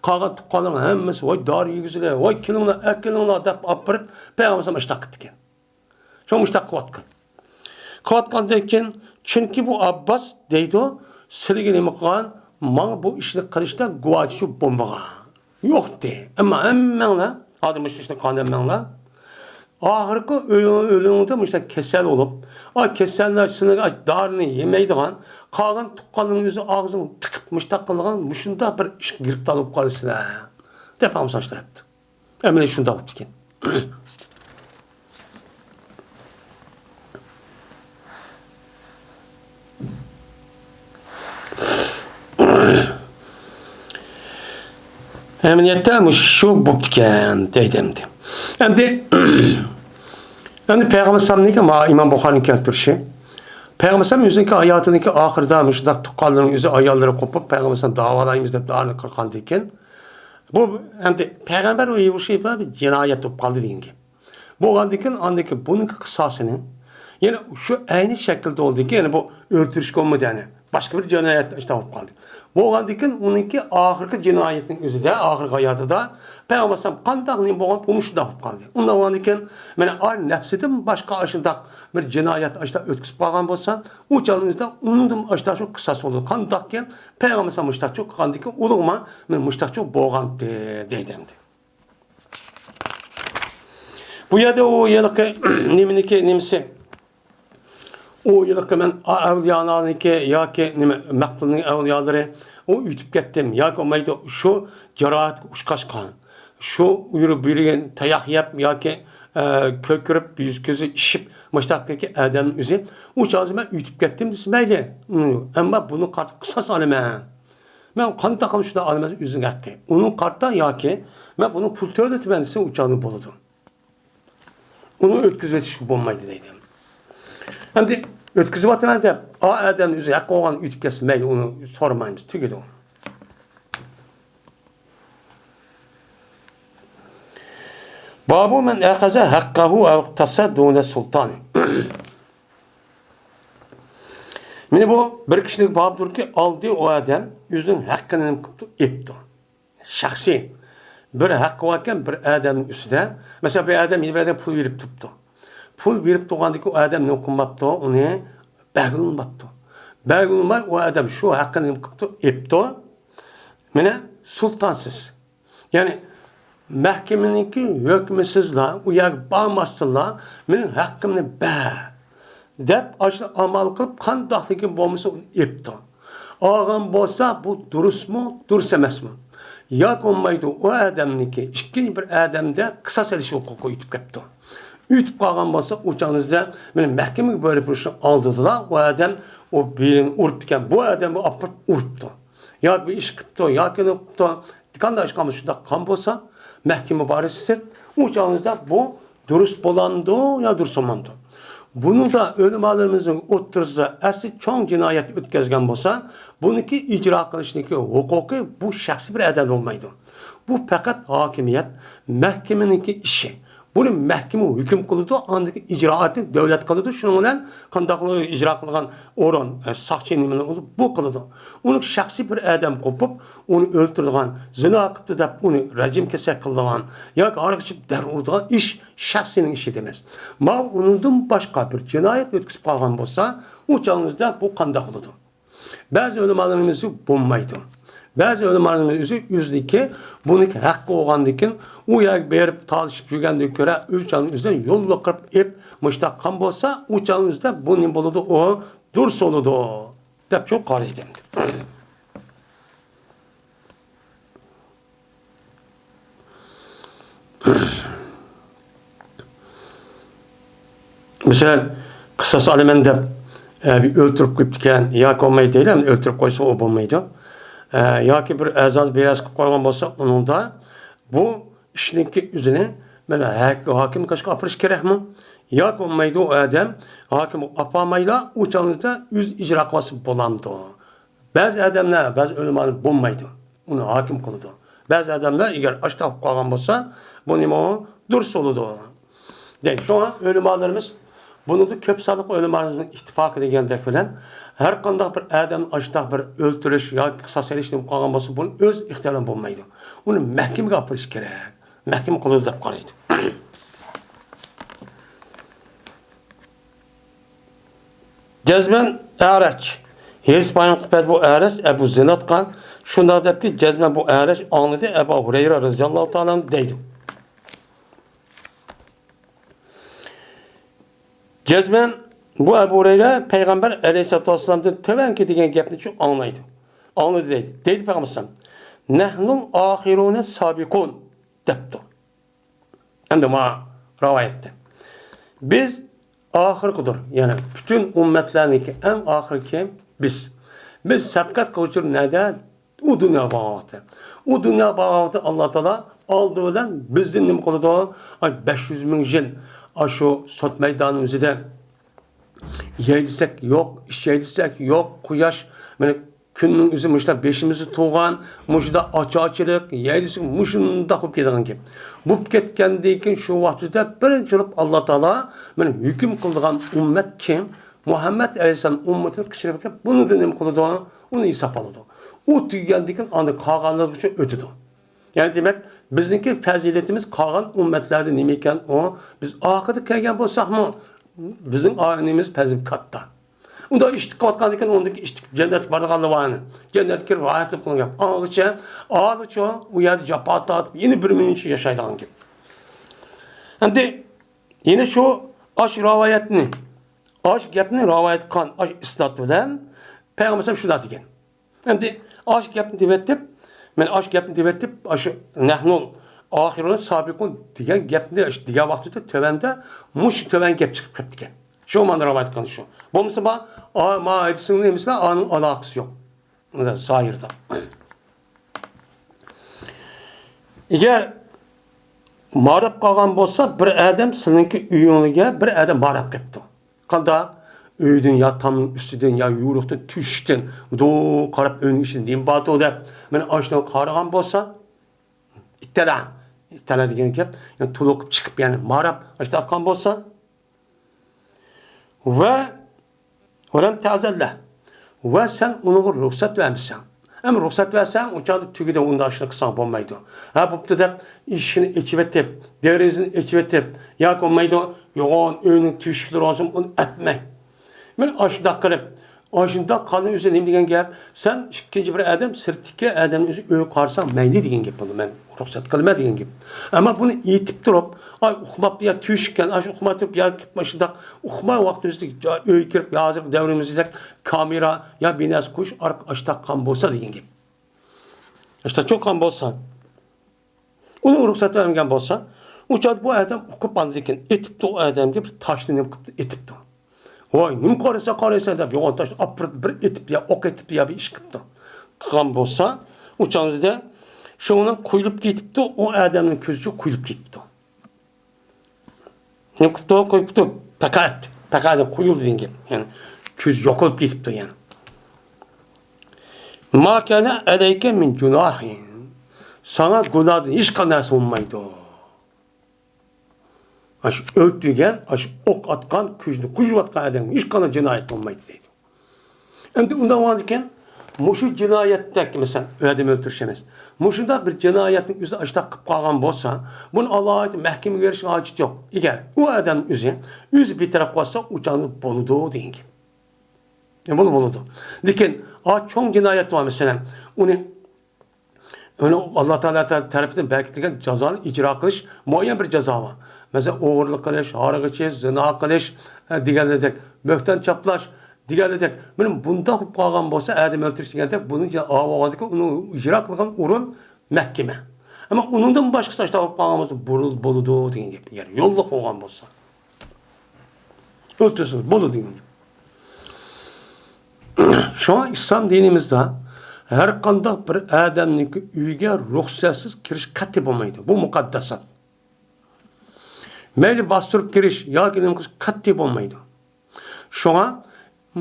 قالغان تۇغقانلىرىنىڭ ھەممىسى، ۋاي دارى يېگۈزىلە، ۋاي كېلىڭلار، ئەكېلىڭلار دەپ ئاپىرىپ پەيغەمبەر ئاشۇنداق قىپتىكەن. شۇڭا مۇشتاق قىلىۋاتقان. قىلىۋاتقاندىن كېيىن، چۈنكى بۇ ئابباس دەيدۇ، سىلىگە نېمە قىلغان؟ ماڭا بۇ ئىشنى قىلىشتا گۇۋاھچى بولمىغان. يوقتى. ئەمما ھەممەڭلار، ھازىر مۇشۇ ئىشنى قىلغان ھەممەڭلار، ئاخىرقى ئۆلۈڭ-، ئۆلۈڭدە مۇشۇنداق كېسەل بولۇپ، ئا، كېسەللەر سىلىگە دارىنى يېمەيدىغان، قالغان تۇغقانلىرىڭ ئۆزى ئاغزىنى تىقىپ مۇشۇنداق قىلىدىغان مۇشۇنداق بىر ئىشقا گىرىپتار بولۇپ قالىسىلەر، دەپ ھەممىسى شۇنداق دەپتۇ. ئەمەلىي شۇنداق بوپتىكەن. ئەمەلىيەتتە مۇشۇ بوپتىكەن دەيدۇ ئەمدى. ئەمدى، ئەمدى پەيغەمبەر ئەلەيھىسسالامنىڭكى، ما، ئىمام بۇخارىنىڭ كەلتۈرۈشى. پەيغەمبەر ئەلەيھىسسالام ئۆزىنىڭكى ھاياتىنىڭكى ئاخىرىدا مۇشۇنداق تۇغقانلىرىنىڭ ئۆزى ئاياللىرى قوپۇپ، پەيغەمبەر ئەلەيھىسسالام داۋالايمىز دەپ دۇئانى قىلغاندىكىن، بۇ ئەمدى پەيغەمبەر بۇ بىر جىنايەت بولۇپ قالدى دېگەن گەپ. بولغاندىكىن، ئاندىن كېيىن بۇنىڭكى قىساسىنى، يەنى شۇ ئەينى شەكىلدە بولدىكى، يەنى بۇ ئۆلتۈرۈشكە بولمىدى، يەنى باشقا بىر جىنايەت ئىشتا بولۇپ قالدى. بولغاندىن كېيىن ئۇنىڭكى ئاخىرقى جىنايىتىنىڭ ئۆزىدە، ئاخىرقى ھاياتىدا پەيغەمبەر ئەلەيھىسسالام قانداق نېمە بولغان، بۇ مۇشۇنداق بولۇپ قالدى. ئۇنداق بولغاندىن كېيىن، مانا، ئا، نەپسىدىن باشقا ئاشۇنداق بىر جىنايەت ئاشتا ئۆتكۈزۈپ قالغان بولسا، ئۇ چاغنىڭ ئۆزىدە ئۇنىڭدىن ئاشتا شۇ قىساس بولىدۇ. قانداقكىن پەيغەمبەر ئەلەيھىسسالام مۇشتاقچۇ قىلغاندىكىن ئۇلۇغما مانا مۇشتاقچۇ بولغانتى دەيدۇ ئەمدى. بۇ يەردە ئۇ ھېلىقى نېمىنىڭكى نېمىسى، ئۇ ھېلىقى مەن ئا-، ئەۋلىيالارنىڭكى ياكى نېمە، مەقتۇلنىڭ ئەۋلىيالىرى، ئۇ ئۆتۈپ كەتتىم ياكى بولمايدۇ شۇ جاراھەتكە ئۇچراشقان، شۇ ئۇيرۇپ بېرىگەن تاياق يەپ ياكى، ئە، كۆكىرىپ، يۈز-كۆزى ئىششىپ، مۇشتاق ئادەمنىڭ ئۆزى، ئۇ چاغدا مەن ئۆتۈپ كەتتىم دېسە مەيلى. ئەمما بۇنىڭغا قارىتا قىساس ئالىمەن. مەن قانداق قىلىپ شۇنداق ئالىمەن ئۆزىنىڭ ھەققى. ئۇنىڭغا قارىتا ياكى مەن بۇنىڭ پۇل تۆلىتىمەن دېسە، ئۇ چاغدا بولىدۇ. ئۇنى ئۆتكۈزۈۋېتىشكە بولمايدۇ دەيدۇ. ئەمدى ئۆتكۈزۈۋاتىمەن دەپ، ئا ئادەمنىڭ ئۆزى ھەققى بولغان ئۆتۈپ كەتسە مەيلى، ئۇنى سورىمايمىز، تۈگىدى ئۇ. بابۇ مەن ئەخەزە ھەققەھۇ ئەۋ ئىقتەسە دۇنە سۇلتانى. مانا بۇ بىر كىشىلىك بابدۇركى، ئالدى ئۇ ئادەم ئۆزىنىڭ ھەققىنى نېمە قىپتۇ؟ ئېپتۇ. شەخسىي بىر ھەققى باركەن بىر ئادەمنىڭ ئۈستىدە، مەسىلەن، بىر ئادەم يەنە بىر ئادەمگە پۇل بېرىپ تۇرۇپتۇ. پۇل بېرىپ تۇرغاندىكىن ئۇ ئادەم نېمە قىلماپتۇ؟ ئۇنى بەرگىلى بولماپتۇ. بەرگىلى بولماي ئۇ ئادەم شۇ ھەققىنى نېمە قىپتۇ؟ ئېپتۇ. مانا سۇلتانسىز. يەنى مەھكىمىنىڭكى ھۆكمىسىزلا، ئۇ يەرگە بارماستىنلا، مېنىڭ ھەققىمنى بەر دەپ، ئاشۇ ئامال قىلىپ، قانداقلىكى بولمىسا ئۇنى ئېپتۇ. ئالغان بولسا، بۇ دۇرۇسمۇ، دۇرۇس ئەمەسمۇ؟ ياكى بولمايدۇ، ئۇ ئادەمنىڭكى ئىككىنچى بىر ئادەمدە قىساس ئېلىش ھوقۇقى ئۆتۈپ كەپتۇ. ئۆتۈپ قالغان بولسا، ئۇ چاغنىڭىزدا مېنى مەھكىمىگە بېرىپ بېرىشنىڭ ئالدىدىلا ئۇ ئادەم ئۇ بىرىنى ئۇرۇپتىكەن، بۇ ئادەمگە ئاپىرىپ ئۇرۇپتۇ. ياكى بىر ئىش قىپتۇ، ياكى نېمە قىپتۇ، قانداق ئىش قىلمىسا شۇنداق قىلغان بولسا، مەھكىمە بارىسى سىرت، ئۇ چاغىڭىزدا بۇ دۇرۇس بولامدۇ يا دۇرۇس بولمامدۇ؟ بۇنىڭدا ئۆلىمالىرىمىزنىڭ ئوتتۇرىسىدا ئەسلى چوڭ جىنايەت ئۆتكەزگەن بولسا، بۇنىڭكى ئىجرا قىلىشنىڭكى ھوقۇقى بۇ شەخسىي بىر ئادەم بولمايدۇ. بۇ پەقەت ھاكىمىيەت، مەھكىمىنىڭكى ئىشى. بۇنى مەھكىمە ھۆكۈم قىلىدۇ، ئاندىن كېيىن ئىجرائاتنى دۆلەت قىلىدۇ. شۇنىڭ بىلەن قانداقلا ئىجرا قىلغان ئورۇن، ئە، ساقچى نېمىنى بۇ قىلىدۇ. ئۇنى شەخسىي بىر ئادەم قوپۇپ، ئۇنى ئۆلتۈرىدىغان، زىنا قىپتۇ دەپ ئۇنى رەجىم كېسەك قىلىدىغان ياكى ھاراق ئىچىپ دەر ئۇرىدىغان ئىش شەخسىينىڭ ئىشى ئەمەس. ماۋۇ ئۇنىڭدىن باشقا بىر جىنايەت ئۆتكۈزۈپ قالغان بولسا، ئۇ چاغىڭىزدا بۇ قانداق بولىدۇ؟ بەزى ئۆلىمالىرىمىز بولمايدۇ. بەزى ئۆلىمالىرىمىز ئۆزى، ئۆزىنىڭكى، بۇنىڭكى ھەققى بولغاندىكىن، ئۇ يەرگە بېرىپ تالىشىپ يۈرگەندىن كۆرە، ئۆز چاغىنى ئۆزىدىن يوللا قىلىپ ئېپ، مۇشتاق قىلغان بولسا، ئۇ چاغنىڭ ئۆزىدە بۇ نېمە بولىدۇ؟ ئۇ دۇرۇس بولىدۇ، دەپ شۇ قارىيدۇ. مەسىلەن، قىساس ئالىمەن دەپ، ئە، بىر ئۆلتۈرۈپ قويۇپتىكەن، ياكى بولمايدۇ دەيلى، ئۆلتۈرۈپ قويسا ئۇ بولمايدۇ. ئە، ياكى بىر ئەزانى بىرەز قىلىپ قويغان بولسا، ئۇنىڭدا بۇ ئىشنىڭكى ئۆزىنى مانا ھاك-، ھاكىم قېشىغا ئاپىرىش كېرەكمۇ؟ ياكى بولمايدۇ، ئۇ ئادەم ھاكىم ئاپارمايلا، ئۇ چاغدا ئۆزى ئىجرا قىلسا بولامدۇ؟ بەزى ئادەملەر، بەزى ئۆلىمالار بولمايدۇ، ئۇنى ھاكىم قىلىدۇ. بەزى ئادەملەر ئەگەر ئاشتاق بولۇپ قالغان بولسا، بۇ نېمە ئۇ؟ دۇرۇس بولىدۇ. دەيدۇ. شۇڭا ئۆلىمالىرىمىز، بۇنىڭدا كۆپ سانلىق ئۆلىمالىرىمىزنىڭ ئىتتىپاقى دېگەندەك بىلەن، ھەر قانداق بىر ئادەم ئاشتاق بىر ئۆلتۈرۈش ياكى قىساس ئېلىش نېمە قىلغان بولسا، بۇنى ئۆز ئىختىيارى بولمايدۇ. ئۇنى مەھكىمىگە ئاپىرىش كېرەك. مەھكىمە قىلىدۇ دەپ قارايدۇ. جەزمەن ئەرەج. ھېرىس بايان قىلىپ بۇ ئەرەج ئەبۇ زىناتقا شۇنداق دەپتۇ، جەزمەن بۇ ئەرەج ئاڭلىدى، ئەبۇ ھۇرەيرە رەزىياللاھۇ تائالا ئەنھۇ دەيدۇ. جەزمەن بۇ ئەبۇ ھۇرەيرە پەيغەمبەر ئەلەيھىسسالاتۇ ۋەسسالامدىن تۆۋەنكى دېگەن گەپنى شۇ ئاڭلايدۇ. ئاڭلىدى دەيدۇ. دەيدۇ پەيغەمبەر ئەلەيھىسسالام، نەھنۇل ئاخىرۇنە سابىقۇن دەپتۇ. ئەمدى مانا رىۋايەتتە. بىز ئاخىرقىدۇر، يەنى پۈتۈن ئۈممەتلەرنىڭكى ئەڭ ئاخىرقى بىز. بىز سەبقەت قىلغۇچى نەدە؟ ئۇ دۇنيا بارغان ۋاقتى. ئۇ دۇنيا بارغان ۋاقتى ئاللا تائالا ئالدى بىلەن بىزدىن نېمە قىلىدۇ؟ ئاي، بەش يۈز مىڭ يىل ئاشۇ سوت مەيدانى ئۆزىدە يەي دېسەك يوق، ئىچەي دېسەك يوق، قۇياش، مانا كۈننىڭ ئۆزى مۇشۇنداق بېشىمىزدا تۇرغان، مۇشۇنداق ئاچارچىلىق، يەيدىسى مۇشۇنداق بولۇپ كېتىدىغان گەپ. بولۇپ كەتكەندىن كېيىن شۇ ۋاقىتتا بىرىنچى بولۇپ ئاللا تائالا مانا ھۆكۈم قىلىدىغان ئۈممەت كىم؟ مۇھەممەد ئەلەيھىسسالام ئۈممىتىنى قىچىرىپ كېلىپ، بۇنىڭدىن نېمە قىلىدۇ؟ ئۇنى ھېساب ئالىدۇ. ئۇ تۈگىگەندىن كېيىن ئاندىن قالغانلار ئۈچۈن ئۆتىدۇ. يەنى دېمەك، بىزنىڭكى پەزىلىتىمىز قالغان ئۈممەتلەردە نېمە ئىكەن ئۇ؟ بىز ئاخىرىدا كەلگەن بولساقمۇ، بىزنىڭ ئائىلىمىز پەزىلىتى كاتتا. ئۇنداق ئىشتىك قىلىۋاتقاندىكىن ئۇندىكى ئىشتىك جەننەتكە بارىدىغانلار بارنى. جەننەتكە كىرىپ راھەتلىنىپ قىلغان گەپ. ئاڭغىچە ئالىچۇ ئۇ يەردە جاپا تارتىپ يەنە بىر مىنۇتچە ياشايدىغان گەپ. ئەمدى يەنە شۇ ئاش رىۋايەتنى، ئاش گەپنى رىۋايەت قىلغان ئاش ئىسناد بىلەن پەيغەمبەر شۇنداق دېگەن. ئەمدى ئاش گەپنى دېۋەتتىپ، مەن ئاش گەپنى دېۋەتتىپ، ئاشۇ نەھنۇل ئاخىرۇن سابىقۇن دېگەن گەپنى دېگەن ۋاقتىدا تۆۋەندە مۇشۇ تۆۋەن گەپ چىقىپ كەپتىكەن. شۇ مانا رىۋايەت قىلغان شۇ. بولمىسا ما، ئا، ما ھەدىسنىڭ نېمىسى ئانىڭ ئالاقىسى يوق. زاھىردا. ئەگەر ماراپ قالغان بولسا، بىر ئادەم سېنىڭكى ئۆيۈڭگە بىر ئادەم ماراپ كەپتۇ. قانداق؟ ئۆيدىن يا تامنىڭ ئۈستىدىن يا يورۇقتىن تۆشۈكتىن دۇ قاراپ ئۆينىڭ ئىچىدە نېمە باردۇ دەپ، مانا ئاشۇنىڭغا قارىغان بولسا، ئىتتەلا، ئىتتەلا دېگەن گەپ، يەنى تولۇقۇپ چىقىپ، يەنى ماراپ ئاشۇنداق قىلغان بولسا، ۋە ۋەلەم تەزەنلە، ۋە سەن ئۇنىڭغا رۇخسەت بەرمىسەڭ، ئەمما رۇخسەت بەرسەڭ، ئۇ چاغدا تۈگىدە ئۇنداق ئىشنى قىلساڭ بولمايدۇ. ھە، بوپتۇ دەپ، ئىشىكنى ئېچىۋېتىپ، دېرىزىنى ئېچىۋېتىپ، ياكى بولمايدۇ، يوغان ئۆينىڭ تۆشۈكلىرى بولسۇن، ئۇنى ئەتمەي. مەن ئاشۇنداق قىلىپ، ئاشۇنداق قالدى ئۆزى نېمە دېگەن گەپ؟ سەن ئىككىنچى بىر ئادەم، سىرتتىكى ئادەمنى ئۆزى ئۆيگە قارىساڭ مەيلى دېگەن گەپ بولدى. مەن رۇخسەت قىلىمەن دېگەن گەپ. ئەمما بۇنى ئېيتىپ تۇرۇپ، ئاي ئۇقماپتۇ يا تۆشۈككەن، ئاشۇ ئۇقماي تۇرۇپ يا مۇشۇنداق ئۇقماي ۋاقتىمىزدا ئۆيگە كىرىپ، يا ھازىرقى دەۋرىمىزدەك كامېرا يا بىر نەرسە قويۇش ئارقا ئاشتاق قىلغان بولسا دېگەن گەپ. ئاشتاق چوققان بولسا. ئۇنى رۇخسەت بەرمىگەن بولسا، ئۇ چاغدا بۇ ئادەم ئۇقۇپ ئاندىن كېيىن ئېتىپتۇ، ئۇ ئادەمگە بىر تاشنى نېمە قىپتۇ، ئېتىپتۇ. ۋاي، نېمە قارىسا قارايسەن دەپ، يوغان تاشنى ئاپىرىپ بىر ئېتىپ يا ئوق ئېتىپ يا بىر ئىش قىپتۇ. قىلغان بولسا، ئۇ چاغدا شۇنىڭ قويۇلۇپ كېتىپتۇ، ئۇ ئادەمنىڭ كۆزىچۇ قويۇلۇپ كېتىپتۇ. نېمە قىپتۇ؟ قويۇپتۇ. پەقەت، پەقەت قويۇلدى دېگەن گەپ. يەنى كۆز يوقىلىپ كېتىپتۇ يەنى. ما كان عليك من جناح. ساڭا گۇناھتىن ھېچقانداق نەرسە بولمايدۇ. ئاشۇ ئۆلتۈرگەن، ئاشۇ ئوق ئاتقان، كۆزىنى قويۇۋاتقان ئادەمگە ھېچقانداق جىنايەت بولمايدۇ دەيدۇ. ئەمدى ئۇنداق بولغاندىكىن، مۇشۇ جىنايەتتەك، مەسىلەن، ئادەم ئۆلتۈرۈش ئەمەس. مۇشۇنداق بىر جىنايەتنىڭ ئۆزىنى ئاشۇنداق قىلىپ قالغان بولسا، بۇنى ئالاھىدە مەھكىمىگە بېرىشنىڭ ھاجىتى يوق. ئەگەر ئۇ ئادەم ئۆزى، ئۆزى بىتەرەپ قالسا، ئۇ چاغدا بولىدۇ دېگەن گەپ. بولىدۇ، بولىدۇ. لېكىن، ئا، چوڭ جىنايەت بار، مەسىلەن، ئۇنى، ئۇنى ئاللا تائالا تەرىپىدىن بەركىتىلگەن جازانى ئىجرا قىلىش، مۇئەييەن بىر جازا بار. مەسىلەن، ئوغرىلىق قىلىش، ھارىغا ئىچىش، زىنا قىلىش، ئە، دېگەنلىرىدەك، بۆھتان چاپلاش، دېگەنلىرىدەك، مانا بۇنداق بولۇپ قالغان بولسا، ئادەم ئۆلتۈرۈش دېگەندەك، بۇنىڭ ئىچىدە ئاۋۇ بولغاندىكىن ئۇنىڭ ئىجرا قىلغان ئورۇن مەھكىمە. ئەمما ئۇنىڭدىن باشقىسى ئاشۇنداق بولۇپ قالغان بولسا، بۇرۇل-، بولىدۇ دېگەن گەپ. ئەگەر يوللۇق بولغان بولسا. ئۆلتۈرسىڭىز بولىدۇ دېگەن گەپ. شۇڭا ئىسلام دىنىمىزدا ھەر قانداق بىر ئادەمنىڭكى ئۆيىگە رۇخسەتسىز كىرىش قەتئىي بولمايدۇ. بۇ مۇقەددەس زات. مەيلى باستۇرۇپ كىرىش ياكى نېمە قىلىش قەتئىي بولمايدۇ. شۇڭا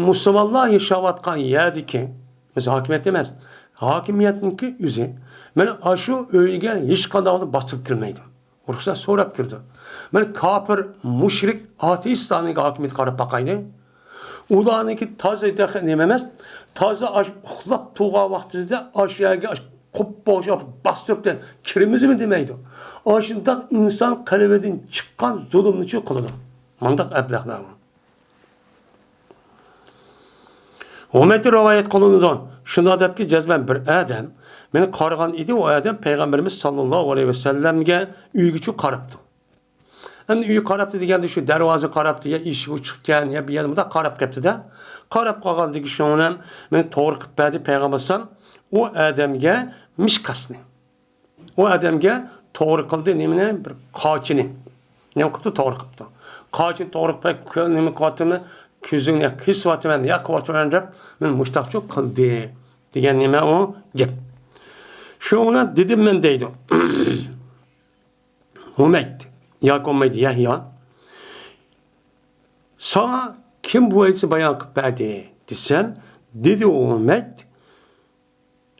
مۇسۇلمانلار ياشاۋاتقان يەردىكى، بىز ھاكىمىيەت ئەمەس، ھاكىمىيەتنىڭكى ئۆزى، مانا ئاشۇ ئۆيگە ھېچقانداق ئادەم باستۇرۇپ كىرمەيدۇ. رۇخسەت سوراپ كىرىدۇ. مانا كاپىر، مۇشرىك، ئاتېئىستلارنىڭكى ھاكىمىيىتى قاراپ باقايلى. ئۇلارنىڭكى تازا دەخ-، نېمە ئەمەس، تازا ئاشۇ ئۇخلاپ تۇرغان ۋاقتىدا ئاشۇ يەرگە ئاشۇ قوپۇپ بولغۇچە باستۇرۇپ كىرىمىزمۇ دېمەيدۇ. ئاشۇنداق ئىنسان قەلبىدىن چىققان زۇلۇمنىچۇ قىلىدۇ. مانداق ئەبلەخلەر بار. ھۇمەيدتىن رىۋايەت قىلىنىدۇ. شۇنداق دەپتۇ، جەزمەن بىر ئادەم مېنى قارىغان ئىدى، ئۇ ئادەم پەيغەمبىرىمىز ساللاللاھۇ ئەلەيھى ۋەسەللەمگە ئۆيگىچۇ قاراپتۇ. ئەمدى ئۆيگە قاراپتۇ دېگەندە شۇ دەرۋازىغا قاراپتۇ، يا ئىشىك ئوچۇقكەن، يا بىر يەردە مۇنداق قاراپ كەپتۇ-دە. قاراپ قالغاندىكىن شۇنىڭ بىلەن مېنى توغرا قىلىپ بەردى پەيغەمبەر ئەلەيھىسسالام ئۇ ئادەمگە مىشكاسنى. ئۇ ئادەمگە توغرا قىلدى نېمىنى؟ بىر قاچىنى. نېمە قىپتۇ؟ توغرا قىپتۇ. قاچىنى توغرا قىلىپ، نېمە قىلىۋاتىمەن؟ كۆزۈڭنى كېسىۋاتىمەن، يا قىلىۋاتىمەن دەپ، مېنى مۇشتاقچۇ قىلدى دېگەن نېمە ئۇ گەپ. شۇنى دېدىم مەن دەيدۇ. ھۇمەيد ياكى بولمايدۇ يەھيا. ساڭا كىم بۇ ھەدىسنى بايان قىلىپ بەردى دېسەم، دېدى ئۇ ھۇمەيد،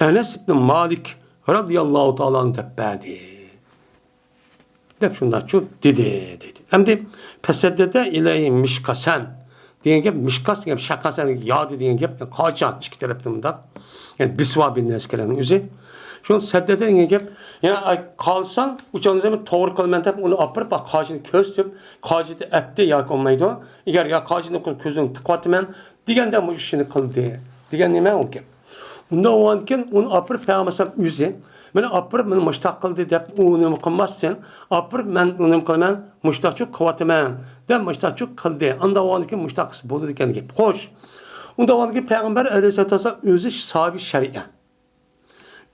ئەنەس ئىبنى مالىك رازىياللاھۇ تائالا ئەنھۇ دەپ بەردى. دەپ شۇنداقچۇ دېدى، دېدى. ئەمدى فەسەددەدە ئىلەيھى مىشقاسەن دېگەن گەپ، مىشقاس دېگەن گەپ، شەقاسەن دېگەن يادى دېگەن گەپ، يەنى قاچان ئىككى تەرەپتىن مۇنداق. يەنى بىسۋابىن نەسكەرەنىڭ ئۆزى. شۇ سەددەدە دېگەن گەپ، يەنى قالساڭ، ئۇچانىزنى توغرا قىلىمەن دەپ ئۇنى ئاپىرىپ، قاچىنى كۆرسىتىپ، قاچىنى ئەتتى ياكى بولمايدۇ. ئەگەر يا قاچىنى كۆزۈڭنى تىقىۋاتىمەن دېگەندە، مۇشۇ ئىشنى قىلدى دېگەن نېمە ئۇ گەپ. ئۇنداق بولغاندىكىن ئۇنى ئاپىرىپ پەيغەمبەر ئەلەيھىسسالام ئۆزى، مېنى ئاپىرىپ، مېنى مۇشتاق قىلدى دەپ ئۇ نېمە قىلماستىن، ئاپىرىپ، مەن ئۇنى نېمە قىلىمەن، مۇشتاقچۇ قىلىۋاتىمەن دەپ مۇشتاقچۇ قىلدى. ئانداق بولغاندىكىن مۇشتاق قىلسا بولىدىكەن گەپ. خوش. ئۇنداق بولغاندىكىن پەيغەمبەر ئەلەيھىسسالام ئۆزى ساھىبى شەرىئەت.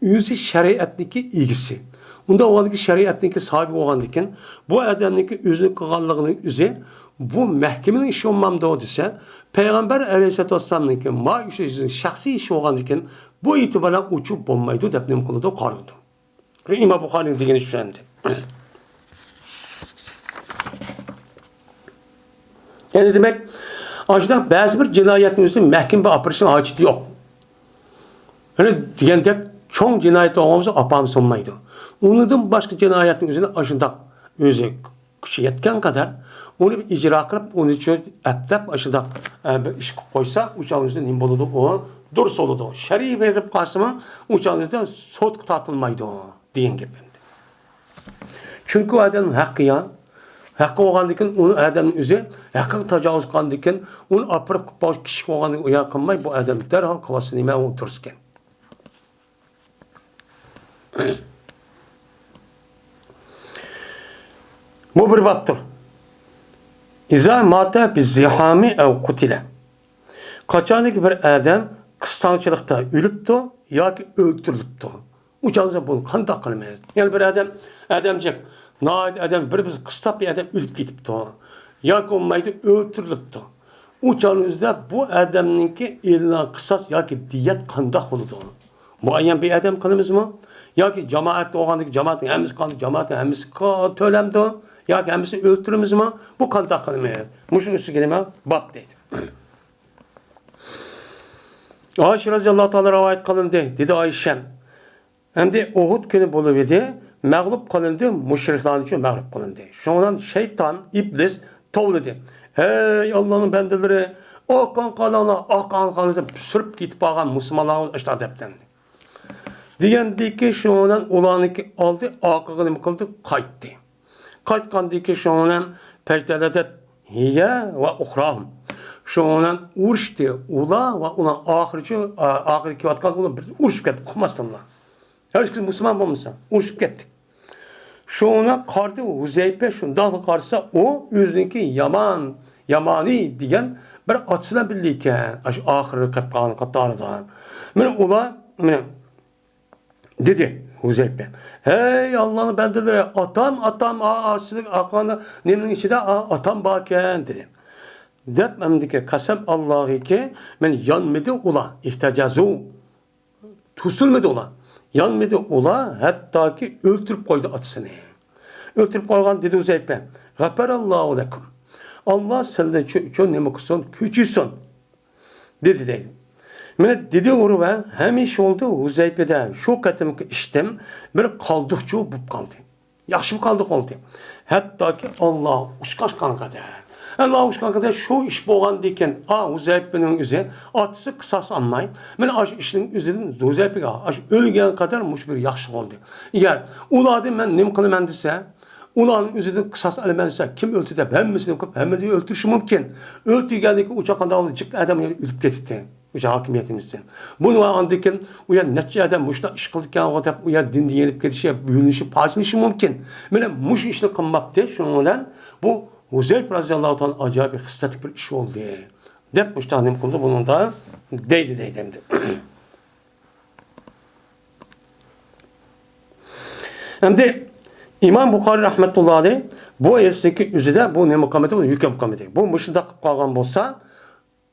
ئۆزى شەرىئەتنىڭكى ئىگىسى. ئۇنداق بولغاندىكىن شەرىئەتنىڭكى ساھىبى بولغاندىكىن، بۇ ئادەمنىڭكى ئۆزىنىڭ قىلغانلىقىنىڭ ئۆزى بۇ مەھكىمىنىڭ ئىشى بولمامدۇ دېسە، پەيغەمبەر ئەلەيھىسسالاتۇ ۋەسسالامنىڭكى ما ئىشى ئۆزىنىڭ شەخسىي ئىشى بولغاندىكىن، بۇ ئېتىبار بىلەن ئۇچۇپ بولمايدۇ دەپ نېمە قىلىدۇ، قارىلىدۇ. ئىمام بۇخارىنىڭ دېگىنى شۇ ئەمدى. يەنى دېمەك، ئاشۇنداق بەزى بىر جىنايەتنى ئۆزى مەھكىمىگە ئاپىرىشنىڭ ھاجىتى يوق. يەنى دېگەندەك، چوڭ جىنايەت بولغان بولسا ئاپارمىسا بولمايدۇ. ئۇنىڭدىن باشقا جىنايەتنىڭ ئۆزىنى ئاشۇنداق ئۆزى كۈچى يەتكەن قەدەر ئۇنى بىر ئىجرا قىلىپ، ئۇنى شۇ ئەپلەپ ئاشۇنداق، ئە، بىر ئىش قىلىپ قويسا، ئۇ چاغ ئۆزى نېمە بولىدۇ؟ ئۇ دۇرۇس بولىدۇ. شەرئىي بېرىپ قالسىمۇ، ئۇ چاغ ئۆزى سوتقا تارتىلمايدۇ دېگەن گەپ ئەمدى. چۈنكى ئۇ ئادەمنىڭ ھەققى يا، ھەققى بولغاندىكىن، ئۇ ئادەمنىڭ ئۆزى ھەققىگە تاجاۋۇز قىلغاندىكىن، ئۇنى ئاپىرىپ باشقا كىشى بولغاندىكىن، ئۇ يا قىلماي، بۇ ئادەم دەرھال قىلىۋاتسا نېمە ئۇ دۇرۇس ئىكەن. بۇ بىر بابتۇر. ئىزا ماتە بىززىھامى ئەۋ قۇتىلە. قاچانكى بىر ئادەم قىستاڭچىلىقتا ئۆلۈپتۇ ياكى ئۆلتۈرۈلۈپتۇ. ئۇ چاغدا بۇنى قانداق قىلىمىز؟ يەنى بىر ئادەم، ئادەمجىك، ناھايىتى ئادەم بىر، بىر قىستاپ بىر ئادەم ئۆلۈپ كېتىپتۇ. ياكى بولمايدۇ، ئۆلتۈرۈلۈپتۇ. ئۇ چاغنىڭ ئۆزىدە بۇ ئادەمنىڭكى ئېلىنغان قىساس ياكى دىيەت قانداق بولىدۇ؟ مۇئەييەن بىر ئادەم قىلىمىزمۇ؟ ياكى جامائەت بولغاندىكى جامائەتنىڭ ھەممىسى قىلغان، جامائەتنىڭ ھەممىسى قا-، تۆلەمدۇ؟ ياكى ھەممىسىنى ئۆلتۈرىمىزمۇ؟ بۇ قانداق قىلىمىز؟ مۇشۇنىڭ ئۈستىگە نېمە؟ باب دەيدۇ. ئائىشە رەزىياللاھۇ تائالا رىۋايەت قىلىندى. دېدى ئائىشەم، ئەمدى ئۇھۇد كۈنى بولۇۋىدى، مەغلۇپ قىلىندى، مۇشرىكلارنىڭ ئۈچۈن مەغلۇپ قىلىندى. شۇنىڭ بىلەن شەيتان، ئىبلىس توۋلىدى. ھەي ئاللانىڭ بەندىلىرى، ئاققان قانلىرىڭلار، ئاققان قانلىرىڭلار دەپ سۈرۈپ كېتىپ قالغان مۇسۇلمانلارغا ئاشۇنداق دەپتىن. دېگەندىكى شۇنىڭ بىلەن ئۇلارنىڭكى ئالدى ئارقىغا نېمە قىلدى؟ قايتتى. قايتقاندىكى شۇنىڭ بىلەن پەيتەلەدەت ھىيە ۋە ئۇخراھۇم. شۇنىڭ بىلەن ئۇرۇشتى ئۇلار ۋە ئۇلار ئاخىرىچە، ئا-، ئارقىدا كېلىۋاتقان ئۇلار بىر ئۇرۇشۇپ كەتتى، ئۇقماستىنلا. ھەر ئىككىسى مۇسۇلمان بولمىسا، ئۇرۇشۇپ كەتتى. شۇنى قارىدى ھۇزەيپە، شۇنداقلا قارىسا، ئۇ ئۆزىنىڭكى يامان، يامانى دېگەن بىر ئاتىسى بىلەن بىللە ئىكەن، ئاشۇ ئاخىرى قېلىپ قالغان قاتارىدا. مانا ئۇلار، مانا، دېدى ھۇزەيپە، ھەي ئاللانىڭ بەندىلىرى، ئاتام، ئاتام، ئا، ئا، ئاقان نېمىنىڭ ئىچىدە، ئا، ئاتام باركەن، دېدى. دەپ، ئەمدىكى قەسەم ئاللاغىكى، مانا يانمىدى ئۇلار، ئىھتەجەزۇ. توسۇلمىدى ئۇلار. يانمىدى ئۇلار، ھەتتاكى ئۆلتۈرۈپ قويدى ئاتىسىنى. ئۆلتۈرۈپ قويغان دېدى ھۇزەيپە، غەپەرەللاھۇ لەكۇم. ئاللا سىلەر ئۈچۈن نېمە قىلسۇن؟ كۆچۈرسۇن. دېدى دەيدۇ. مانا دېدى ئۇرۋە، ھەمىشە بولدى ھۇزەيپىدە شۇ قېتىمقى ئىشتىن بىر قالدۇقچۇ بولۇپ قالدى. ياخشى قالدى، قالدى. ھەتتاكى ئاللا ئۇچقاچقان قەدەر. ئاللا ئۇچقان قەدەر شۇ ئىش بولغاندىكىن، ئا، ھۇزەيپىنىڭ ئۆزى ئاتىسى قىساس ئالماي، مانا ئاشۇ ئىشنىڭ ئۆزىدىن ھۇزەيپىگە ئاشۇ ئۆلگەن قەدەر مۇشۇ بىر ياخشى بولدى. ئەگەر ئۇلاردىن مەن نېمە قىلىمەن دېسە، ئۇلارنىڭ ئۆزىدىن قىساس ئالىمەن دېسە، كىم ئۆلتۈردى دەپ ھەممىسىنى قىلىپ، ھەممىنى ئۆلتۈرۈشى مۇمكىن. ئۆلتۈرگەندىن كېيىن ئۇ چاغ قانداق بولدى؟ جىق ئادەم ئۆلۈپ كېتىپتى. ئۆشە ھاكىمىيىتىمىزدىن. بۇنى ۋە ئاندىن كېيىن ئۇ يەر نەچچە ئادەم مۇشۇنداق ئىش قىلىدىكەنغۇ دەپ، ئۇ يەر دىندىن يېنىپ كېتىشى، بۆلۈنۈشى، پارچىلىنىشى مۇمكىن. مانا مۇشۇ ئىشنى قىلماپتۇ. شۇنىڭ بىلەن بۇ ھۇزەيپ رازىياللاھۇ تائالا ئاجايىپ خىسلەتلىك بىر ئىش بولدى، دەپ مۇشۇنداق نېمە قىلدى بۇنىڭدا دەيدۇ، دەيدۇ ئەمدى. ئەمدى ئىمام بۇخارىي رەھمەتۇللاھى ئەلەيھ بۇ ھەدىستىكى ئۆزىدە بۇ نېمە قىلمىدى؟ بۇ ھۆكۈم قىلمىدى. بۇ مۇشۇنداق قىلىپ قالغان بولسا،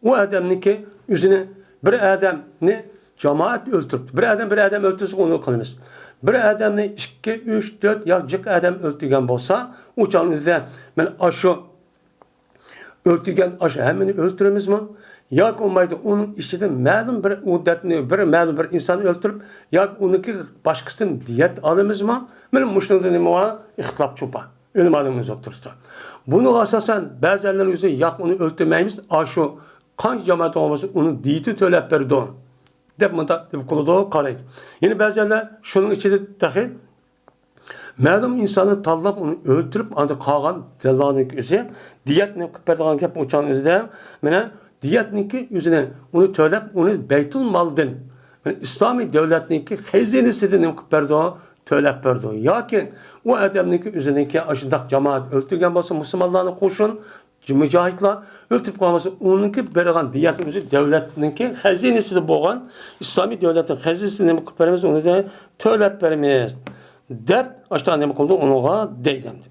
ئۇ ئادەمنىڭكى ئۆزىنى، بىر ئادەمنى جامائەت ئۆلتۈرۈپتۇ. بىر ئادەم، بىر ئادەم ئۆلتۈرسە، ئۇنى قىلىمىز. بىر ئادەمنى ئىككى، ئۈچ، تۆت يا جىق ئادەم ئۆلتۈرگەن بولسا، ئۇ چاغنىڭ ئۆزىدە مانا ئاشۇ ئۆلتۈرگەن، ئاشۇ ھەممىنى ئۆلتۈرىمىزمۇ؟ ياكى بولمايدۇ، ئۇنىڭ ئىچىدىن مەلۇم بىر ئۇددەتنى، بىر مەلۇم بىر ئىنساننى ئۆلتۈرۈپ، ياكى ئۇنىڭكى باشقىسىدىن دىيەت ئالىمىزمۇ؟ مانا مۇشۇنىڭدا نېمە بار؟ ئىختىلاپ بار. ئۆلىمالىرىمىز ئوتتۇرىسىدا. بۇنىڭغا ئاساسەن، بەزىلەر ئۆزى، ياق، ئۇنى ئۆلتۈرمەيمىز، ئاشۇ قانچە جامائەت بولغان بولسا، ئۇنىڭ دىيىتىنى تۆلەپ بېرىدۇ، دەپ مۇنداق دەپ قىلىدۇ، قارايدۇ. يەنە بەزىلەر شۇنىڭ ئىچىدە تېخى مەلۇم ئىنساننى تاللاپ، ئۇنى ئۆلتۈرۈپ، ئاندىن قالغان دەللانىڭ ئۆزى دىيەتنى قىلىپ بېرىدىغان گەپ ئۇچان ئۆزىدە. مانا دىيەتنىڭكى ئۆزىنى، ئۇنى تۆلەپ، ئۇنى بەيتۇل مالدىن، مانا ئىسلامىي دۆلەتنىڭكى خەزىنىسىدىن نېمە قىلىپ بېرىدۇ؟ تۆلەپ بېرىدۇ. ياكى ئۇ ئادەمنىڭكى ئۆزىنىڭكى ئاشۇنداق جامائەت ئۆلتۈرگەن بولسا، مۇسۇلمانلارنى قوشۇن، مۇجاھىدلار ئۆلتۈرۈپ قالمىسا، ئۇنىڭكى بېرىدىغان دىيەتنىڭ ئۆزى دۆلەتنىڭكى خەزىنىسىدە بولغان، ئىسلامىي دۆلەتنىڭ خەزىنىسىدە نېمە قىلىپ بېرىمىز؟ ئۇنى تۆلەپ بېرىمىز، دەپ ئاشۇنداق نېمە قىلدى ئۇنىڭغا دەيدۇ ئەمدى.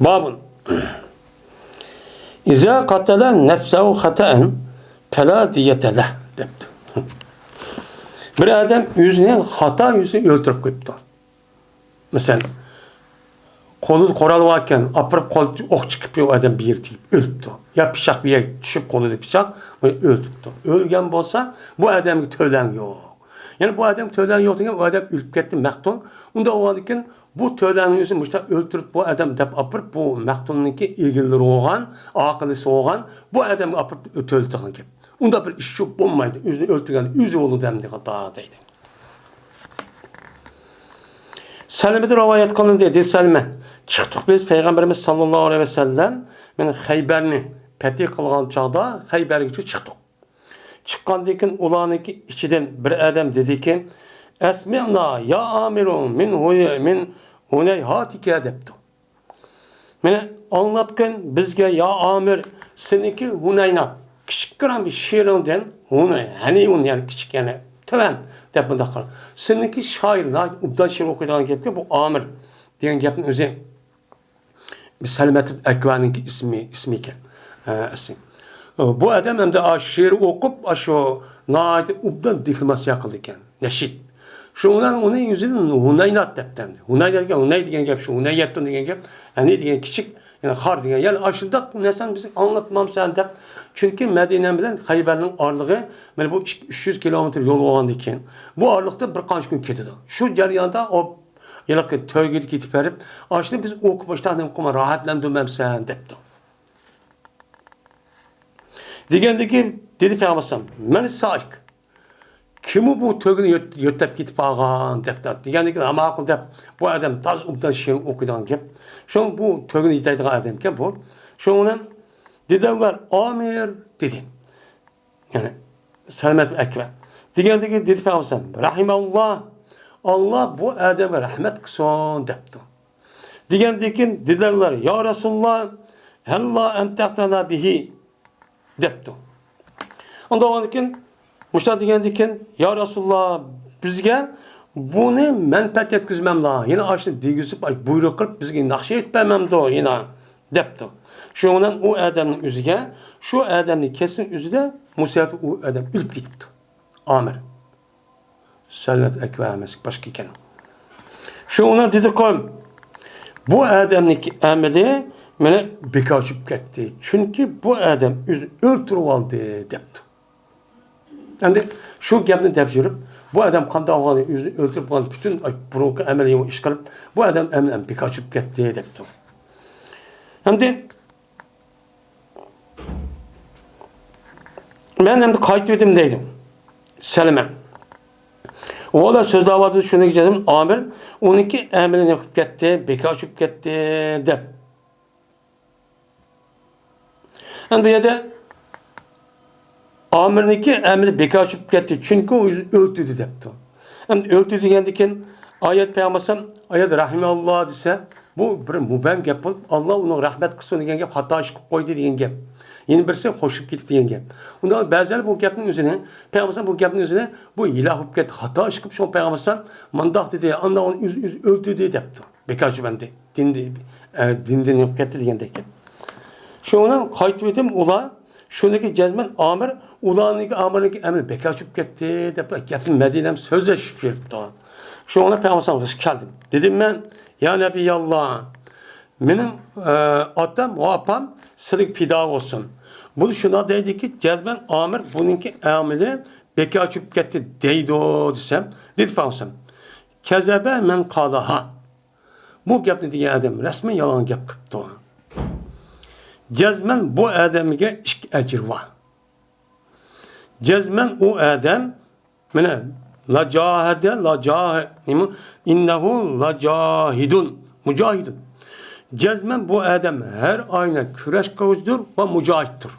بابۇن. ئىزا قاتەلە نەپسەھۇ خاتائەن پەلا دىيەتە لەھ، دەپتۇ. بىر ئادەم ئۆزىنى خاتا يۈزىسىدىن ئۆلتۈرۈپ قويۇپتۇ. مەسىلەن، قولىدا قورال باركەن، ئاپىرىپ قول ئوق چىقىپ، ئۇ ئادەم بىر يەرگە تېگىپ ئۆلۈپتۇ. يا پىچاق بىر يەرگە چۈشۈپ، قولىدا پىچاق، ئۇنى ئۆلتۈرۈپتۇ. ئۆلگەن بولسا، بۇ ئادەمگە تۆلەڭ يوق. يەنى بۇ ئادەمگە تۆلەڭ يوق دېگەن، ئۇ ئادەم ئۆلۈپ كەتتى، مەقتۇل. ئۇنداق بولغاندىكىن، بۇ تۆلەڭنى ئۆزى مۇشۇنداق ئۆلتۈرۈپ، بۇ ئادەم دەپ ئاپىرىپ، بۇ مەقتۇلنىڭكى ئىگىلىرى بولغان، ئاقىلىسى بولغان بۇ ئادەمگە ئاپىرىپ تۆلىتىدىغان گەپ. ئۇنداق بىر ئىش شۇ بولمايدۇ. ئۆزىنى ئۆلتۈرگەن ئۆزى بولىدۇ ئەمدى خاتا دەيدۇ. سەلمىدىن رىۋايەت قىلىندى، دېدى سەلمە. چىقتۇق بىز پەيغەمبىرىمىز ساللاللاھۇ ئەلەيھى ۋەسەللەم مەن خەيبەرنى پەتھى قىلغان چاغدا خەيبەرگىچە چىقتۇق. چىققاندىن كېيىن ئۇلارنىڭكى ئىچىدىن بىر ئادەم دېدىكى، ئەسمىئنا يا ئامىرۇ مىن ھۇي-، مىن ھۇنەيھاتىكە دەپتۇ. مېنى ئاڭلاتقىن بىزگە، يا ئامىر، سېنىڭكى ھۇنەينات، كىچىككىنە بىر شېئىرىڭدىن، ھۇنەي، ھەنىيۇن، يەنى كىچىك، يەنى تۆۋەن دەپ مۇنداق قىلىپ. سېنىڭكى شائىر، ناھايىتى ئوبدان شېئىر ئوقۇيدىغان گەپكەن بۇ ئامىر دېگەن گەپنىڭ ئۆزى. سەلمەتۇل ئەكۋانىڭكى ئىسمى، ئىسمى ئىكەن. ئە، ئىسمى. بۇ ئادەم ئەمدى ئاشۇ شېئىر ئوقۇپ، ئاشۇ ناھايىتى ئوبدان دېكلاماتسىيە قىلىدىكەن. نەشىد. شۇنىڭ بىلەن ئۇنى يۈزىدىن ھۇنەينات دەپتۇ ئەمدى. ھۇنەي دېگەن، ھۇنەي دېگەن گەپ شۇ، ھۇنەييەتتۇن دېگەن گەپ، ھەنى دېگەن كىچىك، يەنى خار دېگەن. يەنى ئاشۇنداق نەرسىنى بىز ئاڭلاتمامسەن دەپ. چۈنكى مەدىنە بىلەن خەيبەرنىڭ ئارىلىقى مانا بۇ ئىككى، ئۈچ يۈز كىلومېتىر يول بولغاندىن كېيىن، بۇ ئارىلىقتا بىر قانچە كۈن كېتىدۇ. شۇ جەرياندا ئۇ ھېلىقى تۆگىدە كېتىپ بېرىپ، ئاشۇنى بىز ئوقۇپ، ئاشۇنداق نېمە قىلما، راھەتلەندۈرمەمسەن دەپتۇ. دېگەندىكىن دېدى پەيغەمبەر ئەلەيھىسسالام، مەن سائىق. كىمۇ بۇ تۆگىنى يۆت-، يۆتەپ كېتىپ بارغان دەپتۇ. دېگەندىكىن، ھە، ماقۇل دەپ، بۇ ئادەم تازا ئوبدان شېئىر ئوقۇيدىغان گەپ. شۇڭا بۇ تۆگىنى يۆتەيدىغان ئادەمكەن بۇ. شۇنىڭ بىلەن دېدى ئۇلار، ئامىر دېدى. يەنى سەلمەت ئەكۋە. دېگەندىكىن دېدى پەيغەمبەر ئەلەيھىسسالام، رەھىمەللا، ئاللا بۇ ئادەمگە رەھمەت قىلسۇن دەپتۇ. دېگەندىكىن دېدىلەر، يا رەسۇلاللا، ھەللا ئەنتەقتەنا بىھى دەپتۇ. ئۇنداق بولغاندىكىن، مۇشۇنداق دېگەندىكىن، يا رەسۇلاللا، بىزگە بۇنى مەنپەئەت يەتكۈزمەملا، يەنە ئاشۇنى دېگۈزۈپ، بۇيرۇق قىلىپ، بىزگە ناخشا ئېيتىپ بەرمەمدۇ يەنە دەپتۇ. شۇنىڭ بىلەن ئۇ ئادەمنىڭ ئۆزىگە، شۇ ئادەمنىڭ كەسىنىڭ ئۆزىدە مۇسىبەت، ئۇ ئادەم ئۆلۈپ كېتىپتۇ. ئامىر. سەلمەت ئەكۋا ئەمەس، باشقا ئىكەن. شۇنىڭ بىلەن دېدى قوم، بۇ ئادەمنىڭكى ئەمىلى مانا بىكار چۈشۈپ كەتتى. چۈنكى بۇ ئادەم ئۆزىنى ئۆلتۈرۈۋالدى دەپتۇ. ئەمدى شۇ گەپنى دەپ يۈرۈپ، بۇ ئادەم قانداق بولغان، ئۆزىنى ئۆلتۈرۈپ قويغان، پۈتۈن بۇرۇنقى ئەمەلىي ئىش قىلىپ، بۇ ئادەم ئەمەلەن بىكار چۈشۈپ كەتتى دەپتۇ. ئەمدى مەن ئەمدى قايتىۋىدىم دەيدۇ سەلمە. ئۇلار سۆزلەۋاتىدۇ، شۇنىڭ ئۈچۈن ئامىر ئۇنىڭكى ئەمىلىنى قىلىپ كەتتى، بىكار چۈشۈپ كەتتى دەپ. ئەمدى بۇ يەردە ئامىرنىڭكى ئەمىلى بىكار چۈشۈپ كەتتى، چۈنكى ئۇ ئۆلتۈردى دەپتۇ. ئەمدى ئۆلتۈردى دېگەندىكىن ئايەت پەيغەمبەر ئايەت رەھىمەللا دېسە، بۇ بىر مۇبھەم گەپ بولۇپ، ئاللا ئۇنىڭغا رەھمەت قىلسۇن دېگەن گەپ، خاتا ئىش قىلىپ قويدى دېگەن گەپ. يەنە بىرسى خوش بولۇپ كېتىپ دېگەن گەپ. ئۇنداق بەزىلەر بۇ گەپنىڭ ئۆزىنى، پەيغەمبەر بۇ گەپنىڭ ئۆزىنى، بۇ ھىلاك بولۇپ كەتتى، خاتا ئىش قىلىپ، شۇڭا پەيغەمبەر مانداق دېدى، ئانداق ئۇنى ئۆزى، ئۆزى ئۆلتۈردى دەپتۇ. بىكار چۈشۈپ ئەمدى دىندىن، ئە، دىندىن چىقىپ كەتتى دېگەندەك گەپ. شۇنىڭ بىلەن قايتىۋىدىم، ئۇلار شۇنىڭكى جەزمەن ئامىر، ئۇلارنىڭكى ئامىرنىڭكى ئەمىلى بىكار چۈشۈپ كەتتى دەپ گەپنى مەدىنەم سۆزلەشىپ يۈرۈپتۇ. شۇنىڭ بىلەن پەيغەمبەر ئەلەيھىسسالامغا كەلدىم. دېدىم مەن، يا نەبىياللا، مېنىڭ، ئە، ئاتام ۋە ئاپام سىلىگە پىدا بولسۇن. بۇ شۇنداق دەيدىكى، جەزمەن ئامىر بۇنىڭكى ئامىلى بىكار چۈشۈپ كەتتى دەيدۇ دېسەم، دېدى پەغەمبەر، كەزەبە مەن قالەھا. بۇ گەپنى دېگەن ئادەم رەسمىي يالغان گەپ قىپتۇ. جەزمەن بۇ ئادەمگە ئىككى ئەجىر بار. جەزمەن ئۇ ئادەم، مانا، لاجاھەدە، لاجاھ-، نېمە؟ ئىننەھۇ لاجاھىدۇن، مۇجاھىدۇن. جەزمەن بۇ ئادەم ھەر ئاينى كۈرەش قىلغۇچىدۇر ۋە مۇجاھىدتۇر.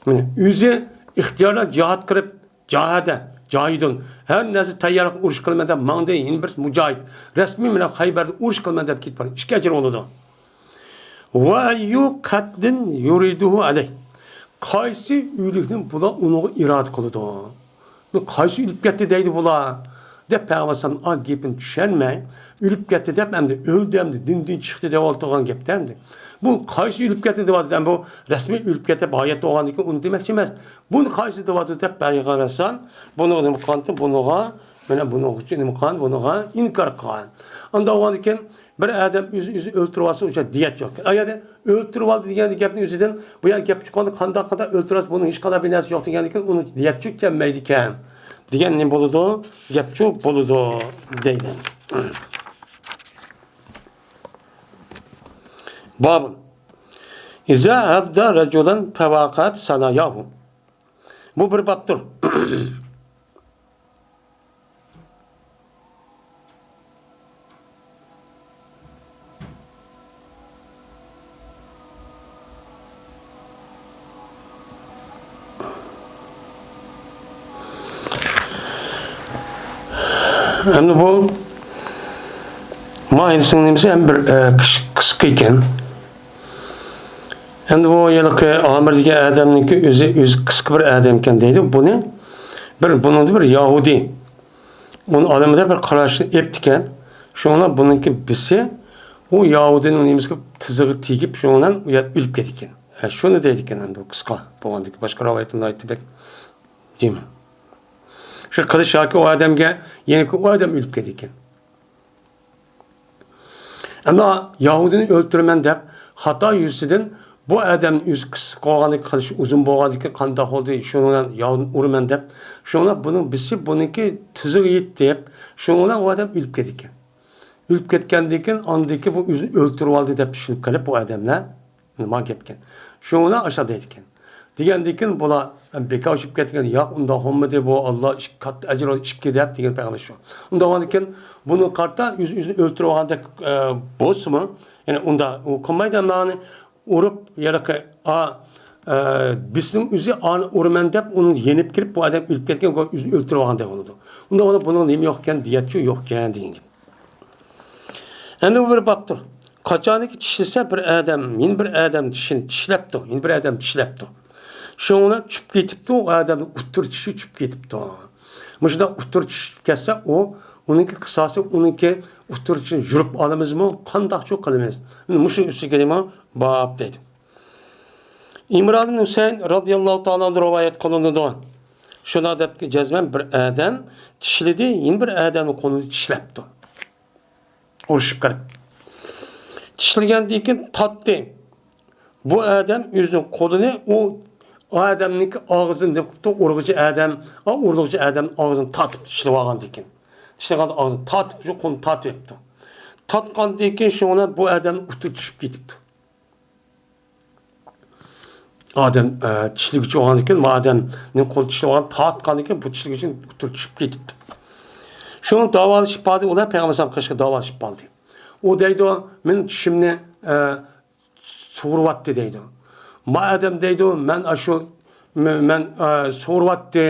مانا، ئۆزى ئىختىيارلا جىھاد قىلىپ، جاھەدە، جاھىدۇن، ھەر نەرسە تەييارلىق، ئۇرۇش قىلىمەن دەپ ماڭدى، يەنە بىرسى مۇجاھىد، رەسمىي مانا خەيبەردە ئۇرۇش قىلىمەن دەپ كېتىپ بارغان، ئىككى ئەجىر بولىدۇ. ۋە ئەييۇ قەتلىن يۇرىدۇھۇ ئەلەيھ. قايسى ئۆلۈكنى بۇلار ئۇنىڭغا ئىرادە قىلىدۇ؟ بۇ قايسى ئۆلۈپ كەتتى دەيدۇ بۇلار؟ دەپ پەيغەمبەر ئەلەيھىسسالام ئا گېپىنى چۈشەنمەي، ئۆلۈپ كەتتى دەپ، ئەمدى ئۆلدى، ئەمدى دىندىن چىقتى دەۋاتىدىغان گەپتە ئەمدى. بۇ قايسى ئۆلۈپ كەتتى دەۋاتىدۇ؟ ئەمدى بۇ رەسمىي ئۆلۈپ كەتتى دەپ، ھاياتتا بولغاندىن كېيىن ئۇنى دېمەكچى ئەمەس. بۇنى قايسى دەۋاتىدۇ دەپ پەيغەمبەر ئەلەيھىسسالام بۇنىڭغا نېمە قىلغانتى؟ بۇنىڭغا، مانا بۇنىڭغىچە نېمە قىلغان؟ بۇنىڭغا ئىنكار قىلغان. ئانداق بولغاندىن كېيىن بىر ئادەم ئۆزى، ئۆزى ئۆلتۈرۈۋالسا، ئۇ دىيەت يوق. ئەگەردە ئۆلتۈرۈۋالدى دېگەن گەپنى ئۆزىدىن، بۇ يەر گەپ چىققاندا قانداق، قانداق ئۆلتۈرۈۋالسا، بۇنىڭ ھېچقانداق بىر نەرسە يوق دېگەندىن كېيىن ئۇنىڭ دىيەت چۈشۈپ كەلمەيدىكەن دېگەن نېمە بولىدۇ؟ گەپچۇ بولىدۇ دەيدۇ. باب. إذا عض رجلا فوقعت ثناياه. بۇ بىر بابتۇر. ئەمدى بۇ ماھىدىسىنىڭ نېمىسى ھەم بىر، ئە، قىس-، قىسقا ئىكەن. ئەمدى بۇ ھېلىقى ئامىر دېگەن ئادەمنىڭكى ئۆزى، ئۆزى قىسقا بىر ئادەمكەن دەيدۇ. بۇنى بىر، بۇنىڭدا بىر ياھۇدىي ئۇنى ئالىمىدا بىر قاراشنى ئېپتىكەن. شۇڭا بۇنىڭكى بىسى ئۇ ياھۇدىينىڭ نېمىسىگە، تىزىغا تېگىپ، شۇنىڭ بىلەن ئۇ يەر ئۆلۈپ كېتىكەن. ھە، شۇنى دەيدىكەن ئەمدى قىسقا بولغاندىكىن. باشقا رىۋايەتلەردە ئېيتتى بەك دېمە. شۇ قىلىچ ياكى ئۇ ئادەمگە، يەنى ئۇ ئادەم ئۆلۈپ كېتىكەن. ئەمما ياھۇدىينى ئۆلتۈرىمەن دەپ خاتا يۈزىسىدىن بۇ ئادەم ئۆزى قىسقا قىلغاندىكىن، قىلىچى ئۇزۇن بولغاندىكىن قانداق بولدى، شۇنىڭ بىلەن ياھۇدىينى ئۇرىمەن دەپ، شۇنىڭ بىلەن بۇنىڭ بىسى بۇنىڭكى تىزىغا يېتىپ، شۇنىڭ بىلەن ئۇ ئادەم ئۆلۈپ كېتىكەن. ئۆلۈپ كەتكەندىن كېيىن ئاندىن كېيىن بۇ ئۆزىنى ئۆلتۈرۈۋالدى دەپ چۈشىنىپ قېلىپ بۇ ئادەملەر، مانا گەپكەن. شۇنىڭ بىلەن ئاشۇنداق دەيدىكەن. دېگەندىن كېيىن بۇلار بىكار چۈشۈپ كەتكەن، ياق، ئۇنداق بولمىدى، بۇ ئاللا ئىش-، كاتتا ئەجىر ئىككى دەپ دېگەن پەيغەمبەر شۇ. ئۇنداق بولغاندىن كېيىن بۇنىڭغا قارىتا ئۆزى ئۆزىنى ئۆلتۈرۈۋالغاندەك، ئە، بولسىمۇ، يەنى ئۇنداق ئۇ قىلمايدۇ، مانا ئۇرۇپ، يەنى ئا، ئە، بىسنىڭ ئۆزى ئانى ئۇرىمەن دەپ ئۇنى يېنىپ كېلىپ بۇ ئادەم ئۆلۈپ كەتكەن، ئۆزىنى ئۆلتۈرۈۋالغاندەك بولىدۇ. ئۇنداق بولۇپ بۇنىڭ نېمە يوقكەن، دىيەتچۇ يوقكەن دېگەن گەپ. ئەمدى بۇ بىر بابتۇر. قاچانكى چىشلىسە بىر ئادەم، يەنە بىر ئادەم چىشىنى چىشلەپتۇ، يەنە بىر ئادەم چىشلەپتۇ. شۇنىڭ بىلەن چۈشۈپ كېتىپتۇ، ئۇ ئادەمنىڭ ئۇتتۇرا چىشى چۈشۈپ كېتىپتۇ. مۇشۇنداق ئۇتتۇرا چىشىپ كەتسە، ئۇ، ئۇنىڭكى قىساسى، ئۇنىڭكى ئۇتتۇرا چىشىنى يۇلۇپ ئالىمىزمۇ، قانداقچۇ قىلىمىز؟ مانا مۇشۇنىڭ ئۈستىگە نېمە باب دەيدۇ. ئىمران ئىبن ھۈسەيىن رازىياللاھۇ تائالا ئانھۇ رىۋايەت قىلىنىدۇ. شۇنداق دەپتىكى، جەزمەن بىر ئادەم چىشلىدى، يەنە بىر ئادەمنىڭ قولىنى چىشلەپتۇ. ئۇرۇشۇپ قېلىپ. چىشلىگەندىن كېيىن تارتتى. بۇ ئادەم ئۆزىنىڭ قولىنى ئۇ ئادەمنىڭكى ئاغزىنى دەپ قىپتۇ، ئۇرغۇچى ئادەم، ئا، ئۇرغۇچى ئادەمنىڭ ئاغزىنى تارتىپ چىشلىۋالغاندىن كېيىن. چىشلىغاندا ئاغزىنى تارتىپ، شۇ قولىنى تارتىۋېتىپتۇ. تارتقاندىن كېيىن شۇ بىلەن بۇ ئادەم ئۇتۇپ چۈشۈپ كېتىپتۇ. ئادەم، ئە، چىشلىگۈچى بولغاندىن كېيىن، بۇ ئادەمنىڭ قولى چىشلىۋالغان، تارتقاندىن كېيىن بۇ چىشلىگۈچىنى ئۇتۇپ چۈشۈپ كېتىپتۇ. شۇنىڭ داۋالىشىپ باردى، ئۇلار پەيغەمبەر ئەلەيھىسسالام قېشىغا داۋالىشىپ باردى. ئۇ دەيدۇ، مېنىڭ چىشىمنى، ئە، سۇغۇرۇۋەتتى دەيدۇ. ما ئادەم دەيدۇ، مەن ئاشۇ، مە-، مەن، ئە، سۇغۇرۇۋەتتى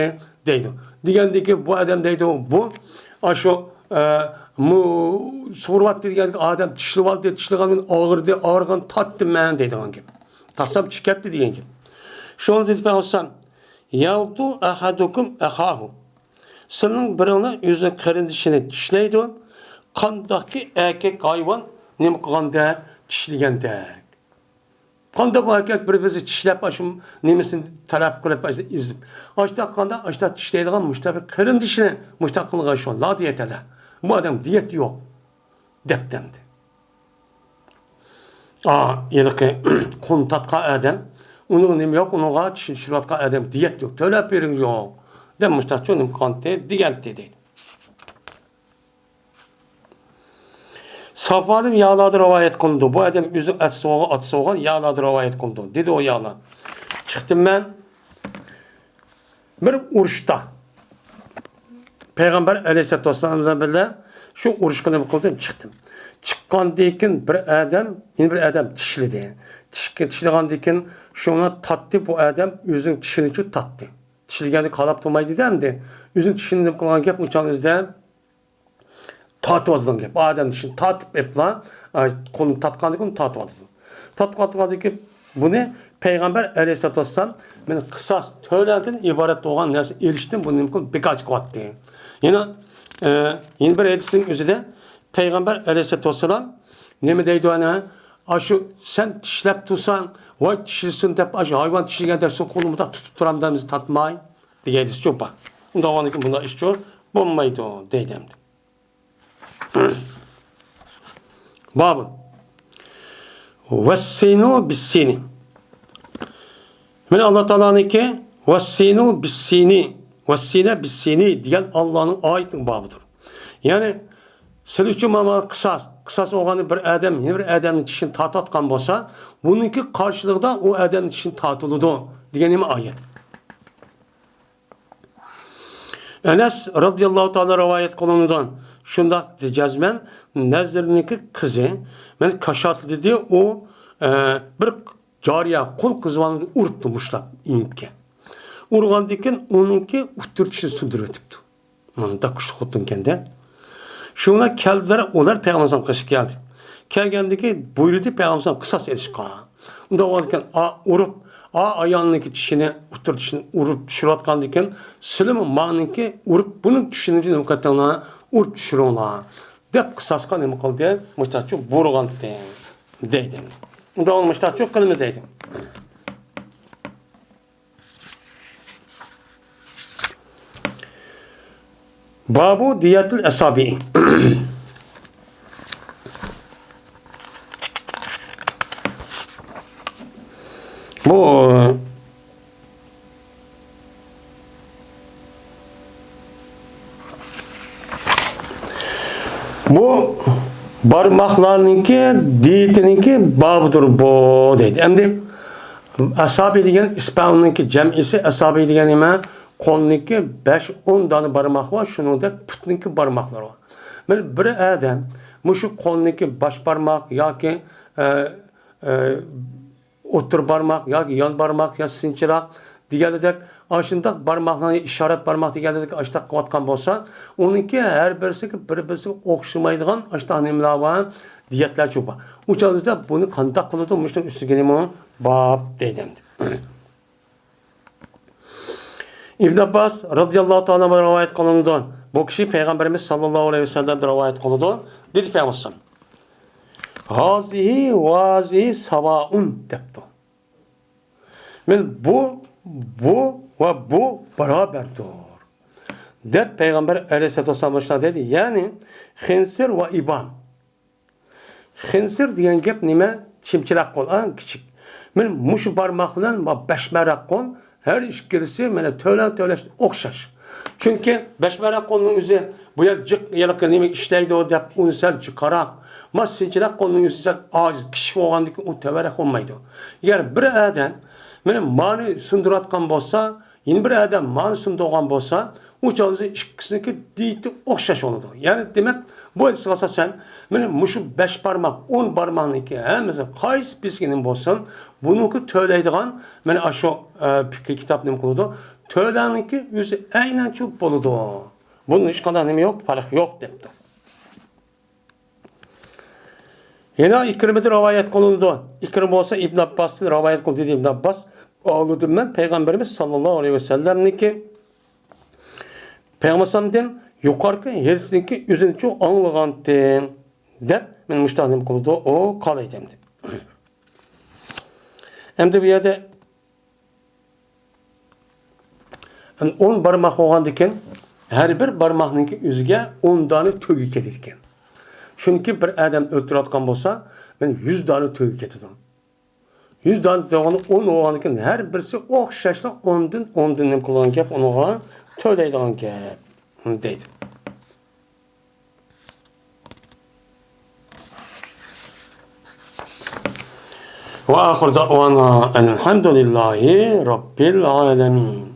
دەيدۇ. دېگەندىكى بۇ ئادەم دەيدۇ، بۇ ئاشۇ، ئە، مۇ-، سۇغۇرۇۋەتتى دېگەندىكى ئادەم چىشلىۋالدى، چىشلىغاندىن ئاغرىدى، ئاغرىغان تارتتىم مەن دەيدىغان گەپ. تارتسام چىقىپ كەتتى دېگەن گەپ. شۇڭا دېدى پەيغەمبەر ئەلەيھىسسالام، يەغدۇ ئەھەدۇكۇم ئەخاھۇ. سىلىنىڭ بىرىڭلار ئۆزىنىڭ قېرىندىشىنى چىشلەيدۇ. قانداقكى ئەركەك ھايۋان نېمە قىلغاندەك، چىشلىگەندەك. قانداق ئەركەك بىر-بىرسى چىشلەپ، ئاشۇ نېمىسىنى تەلەپ قىلىپ، ئاشۇ ئېزىپ. ئاشتاق قانداق، ئاشتاق چىشلەيدىغان مۇشتاق بىر قېرىندىشىنى مۇشتاق قىلغان شۇ، لا دىيەتە لەھ. بۇ ئادەم دىيەت يوق. دەپتىمدى. ئا، ھېلىقى قولنى تارتقان ئادەم، ئۇنىڭ نېمە يوق، ئۇنىڭغا چىشىنى چۈشۈرۈۋاتقان ئادەم دېيەتتى، تۆلەپ بېرىڭ يوق، دەپ مۇشتاق چۇ نېمە قىلغانتى دېگەنتى دەيدۇ. سافۋان يەلادىن رىۋايەت قىلىنىدۇ. بۇ ئادەم ئۆزىنىڭ ئاتىسى بولغان، ئاتىسى بولغان يەلادىن رىۋايەت قىلىنىدۇ. دېدى ئۇ يەلا، چىقتىم مەن بىر ئۇرۇشتا، پەيغەمبەر ئەلەيھىسسالاتۇ ۋەسسالام بىلەن بىللە شۇ ئۇرۇشقا نېمە قىلدىم؟ چىقتىم. چىققاندىن كېيىن بىر ئادەم يەنە بىر ئادەم چىشلىدى. چىشلىغاندىن كېيىن شۇنى تارتتى، بۇ ئادەم ئۆزىنىڭ چىشىنىچۇ تارتتى. چىشلىگەننى قالاپ تۇرمايدۇ-دە ئەمدى. ئۆزىنىڭ چىشىنى نېمە قىلغان گەپ ئۇ چاغنىڭ ئۆزىدە؟ تارتىۋاتىدىغان گەپ. ئادەم چىشىنى تارتىپ ئېپلا، ئاي، قولىنى تارتقاندىن كېيىن تارتىۋاتىدۇ. تارتىۋاتقاندىن كېيىن بۇنى پەيغەمبەر ئەلەيھىسسالاتۇ ۋەسسالام، مەن قىساس تۆلەندىن ئىبارەت بولغان نەرسە ئېلىشتىن بۇنى نېمە قىلىپ بىكار چىقىۋەتتى. يەنە، ئە، يەنە بىر ھەدىسنىڭ ئۆزىدە پەيغەمبەر ئەلەيھىسسالاتۇ ۋەسسالام نېمە دەيدۇ ئەنە؟ ئاشۇ سەن چىشلەپ تۇرساڭ، ۋاي چىشلىسۇن دەپ، ئاشۇ ھايۋان چىشلىگەندەك سېنىڭ قولۇڭ بۇنداق تۇتۇپ تۇرامدا بىز تارتماي دېگەن ھەدىسچۇ بار. ئۇنداق بولغاندىن كېيىن بۇنداق ئىشچۇ بولمايدۇ دەيدۇ ئەمدى. بابۇ. ۋەسسىنۇ بىسسىنى. مانا ئاللا تائالانىڭكى ۋەسسىنۇ بىسسىنى، ۋەسسىنە بىسسىنى دېگەن ئاللانىڭ ئايىتىنىڭ بابىدۇر. يەنى، سىلەر ئۈچۈن مانا قىساس، قىساس بولغاندا بىر ئادەم يەنە بىر ئادەمنىڭ چىشىنى تارتىۋاتقان بولسا، بۇنىڭكى قارشىلىقىدا ئۇ ئادەمنىڭ چىشىنى تارتىلىدۇ دېگەن نېمە ئايەت؟ ئەنەس رەزىياللاھۇ تائالا رىۋايەت قىلىنىدۇ. شۇنداق جەزمەن نەزىرنىڭكى قىزى، مەن كاشات دېدى، ئۇ، ئە، بىر جارىيە، قۇل قىزىۋالغاننى ئۇرۇپتۇ مۇشتلاپ ئېڭىككە. ئۇرغاندىن كېيىن ئۇنىڭكى ئۇتتۇر چىشىنى سۇندۇرۇۋېتىپتۇ. مانا بەك كۈچلۈك خوتۇنكەن-دە. شۇڭا كەلدىلەر، ئۇلار پەيغەمبەر ئەلەيھىسسالامغا قېشىپ كەلدى. كەلگەندىكى بۇيرۇدى پەيغەمبەر ئەلەيھىسسالام قىساس ئېلىشقا. ئۇنداق بولغاندىكىن، ئا، ئۇرۇپ، ئا، ئايالنىڭكى چىشىنى، ئۇتتۇر چىشىنى ئۇرۇپ چۈشۈرۈۋاتقاندىكىن، سىلىمۇ مانىڭكى ئۇرۇپ، بۇنىڭ چىشىنى نېمە قىلىۋېتىڭلار، ئۇرۇپ چۈشۈرۈڭلار، دەپ قىساسقا نېمە قىلدى؟ مۇشتاچۇ بۇيرۇغانتى، دەيدۇ. ئۇنداق مۇشتاچۇ قىلىمىز دەيدۇ. بابۇ دىيەتىل ئەسابىئى. بۇ، بۇ بارماقلارنىڭكى دىيىتىنىڭكى بابىدۇر بۇ، دەيدۇ. ئەمدى ئەسابى دېگەن ئىسباھنىڭكى جەمئىسى، ئەسابى دېگەن نېمە؟ قولنىڭكى بەش، ئون دانە بارماق بار، شۇنىڭدەك پۇتنىڭكى بارماقلىرى بار. مانا بىر ئادەم مۇشۇ قولنىڭكى باش بارماق ياكى، ئە، ئە، ئوتتۇرا بارماق ياكى يان بارماق يا سىنچىلاق دېگەندەك، ئاشۇنداق بارماقلارنى ئىشارەت بارماق دېگەندەك ئاشۇنداق قىلىۋاتقان بولسا، ئۇنىڭكى ھەر بىرسىگە بىر-بىرسىگە ئوخشىمايدىغان ئاشۇنداق نېمىلەر بار، دىيەتلەرچۇ بار. ئۇ چاغدا بۇنى قانداق قىلىدۇ؟ مۇشۇنىڭ ئۈستىگە نېمە باب دەيدۇ ئەمدى. ئىبن ئابباس رازىياللاھۇ تائالا ئەنھۇ رىۋايەت قىلىنىدۇ. بۇ كىشى پەيغەمبىرىمىز ساللاللاھۇ ئەلەيھى ۋەسەللەمدىن رىۋايەت قىلىدۇ. دېدى پەيغەمبەر: «ھازىھى ۋازىھى ساۋائۇن» دەپتۇ. مانا بۇ، بۇ ۋە بۇ بارابەردۇر، دەپ پەيغەمبەر ئەلەيھىسسالاتۇ ۋەسسالام مۇشۇنداق دېدى. يەنى خىنسىر ۋە ئىبھام. خىنسىر دېگەن گەپ نېمە؟ چىمچىراق قول، ئەڭ كىچىك. مانا مۇشۇ بارماق بىلەن ما بەشمەرەق قول، ھەر ئىككىلىسى مانا تۆلەڭ تۆلەشكە ئوخشاش. چۈنكى بەشمەرەك قولنىڭ ئۆزى بۇ يەر جىق، ھېلىقى نېمە ئىشلەيدۇ دەپ ئۇنى سەل جىقراق. ما سىنچىراق قولنىڭ ئۆزى سەل ئاجىز، كىچىك بولغاندىكىن ئۇ تۆۋەنرەك بولمايدۇ. ئەگەر بىر ئادەم مانا مانى سۇندۇرۇۋاتقان بولسا، يەنە بىر ئادەم مانى سۇندۇرغان بولسا، ئۇ چاغدا ئىككىسىنىڭكى دىيىتى ئوخشاش بولىدۇ. يەنى دېمەك، بۇ ھەدىسكە ئاساسەن، مانا مۇشۇ بەش بارماق، ئون بارماقنىڭكى ھەممىسى قايسى بىرسىگە نېمە بولسۇن، بۇنىڭكى تۆلەيدىغان، مانا ئاشۇ، ئە، پىقھىي كىتاب نېمە قىلىدۇ؟ تۆلەڭنىڭكى ئۆزى ئەينەن شۇ بولىدۇ. بۇنىڭ ھېچقانداق نېمە يوق، پەرق يوق دەپتۇ. يەنە ئىكرىمىدىن رىۋايەت قىلىنىدۇ. ئىكرىم بولسا ئىبن ئابباستىن رىۋايەت قىلدى، دېدى ئىبن ئابباس. ئاڭلىدىم مەن پەيغەمبىرىمىز ساللاللاھۇ ئەلەيھى ۋەسەللەمنىڭكى، پەيغەمبىرىمىزدىن يۇقىرىقى ھەدىسنىڭكى ئۆزىنىچۇ ئاڭلىغانتىم، دەپ مانا مۇشۇنداق نېمە قىلىدۇ، ئۇ قالايتەمدى. ئەمدى بۇ يەردە ئون بارماق بولغاندىكىن، ھەر بىر بارماقنىڭكى ئۆزىگە ئون دانە تۆگە كېتىدىكەن. چۈنكى بىر ئادەم ئۆلتۈرۈۋاتقان بولسا، مەن يۈز دانە تۆگە كېتىدۇ. يۈز دانە تۆگىنى ئون بولغاندىن كېيىن، ھەر بىرسى ئوخشاشلا ئوندىن، ئوندىن نېمە قىلغان گەپ، ئۇنىڭغا تۆلەيدىغان گەپ، دەيدۇ. وآخر دعوانا أن الحمد لله رب العالمين.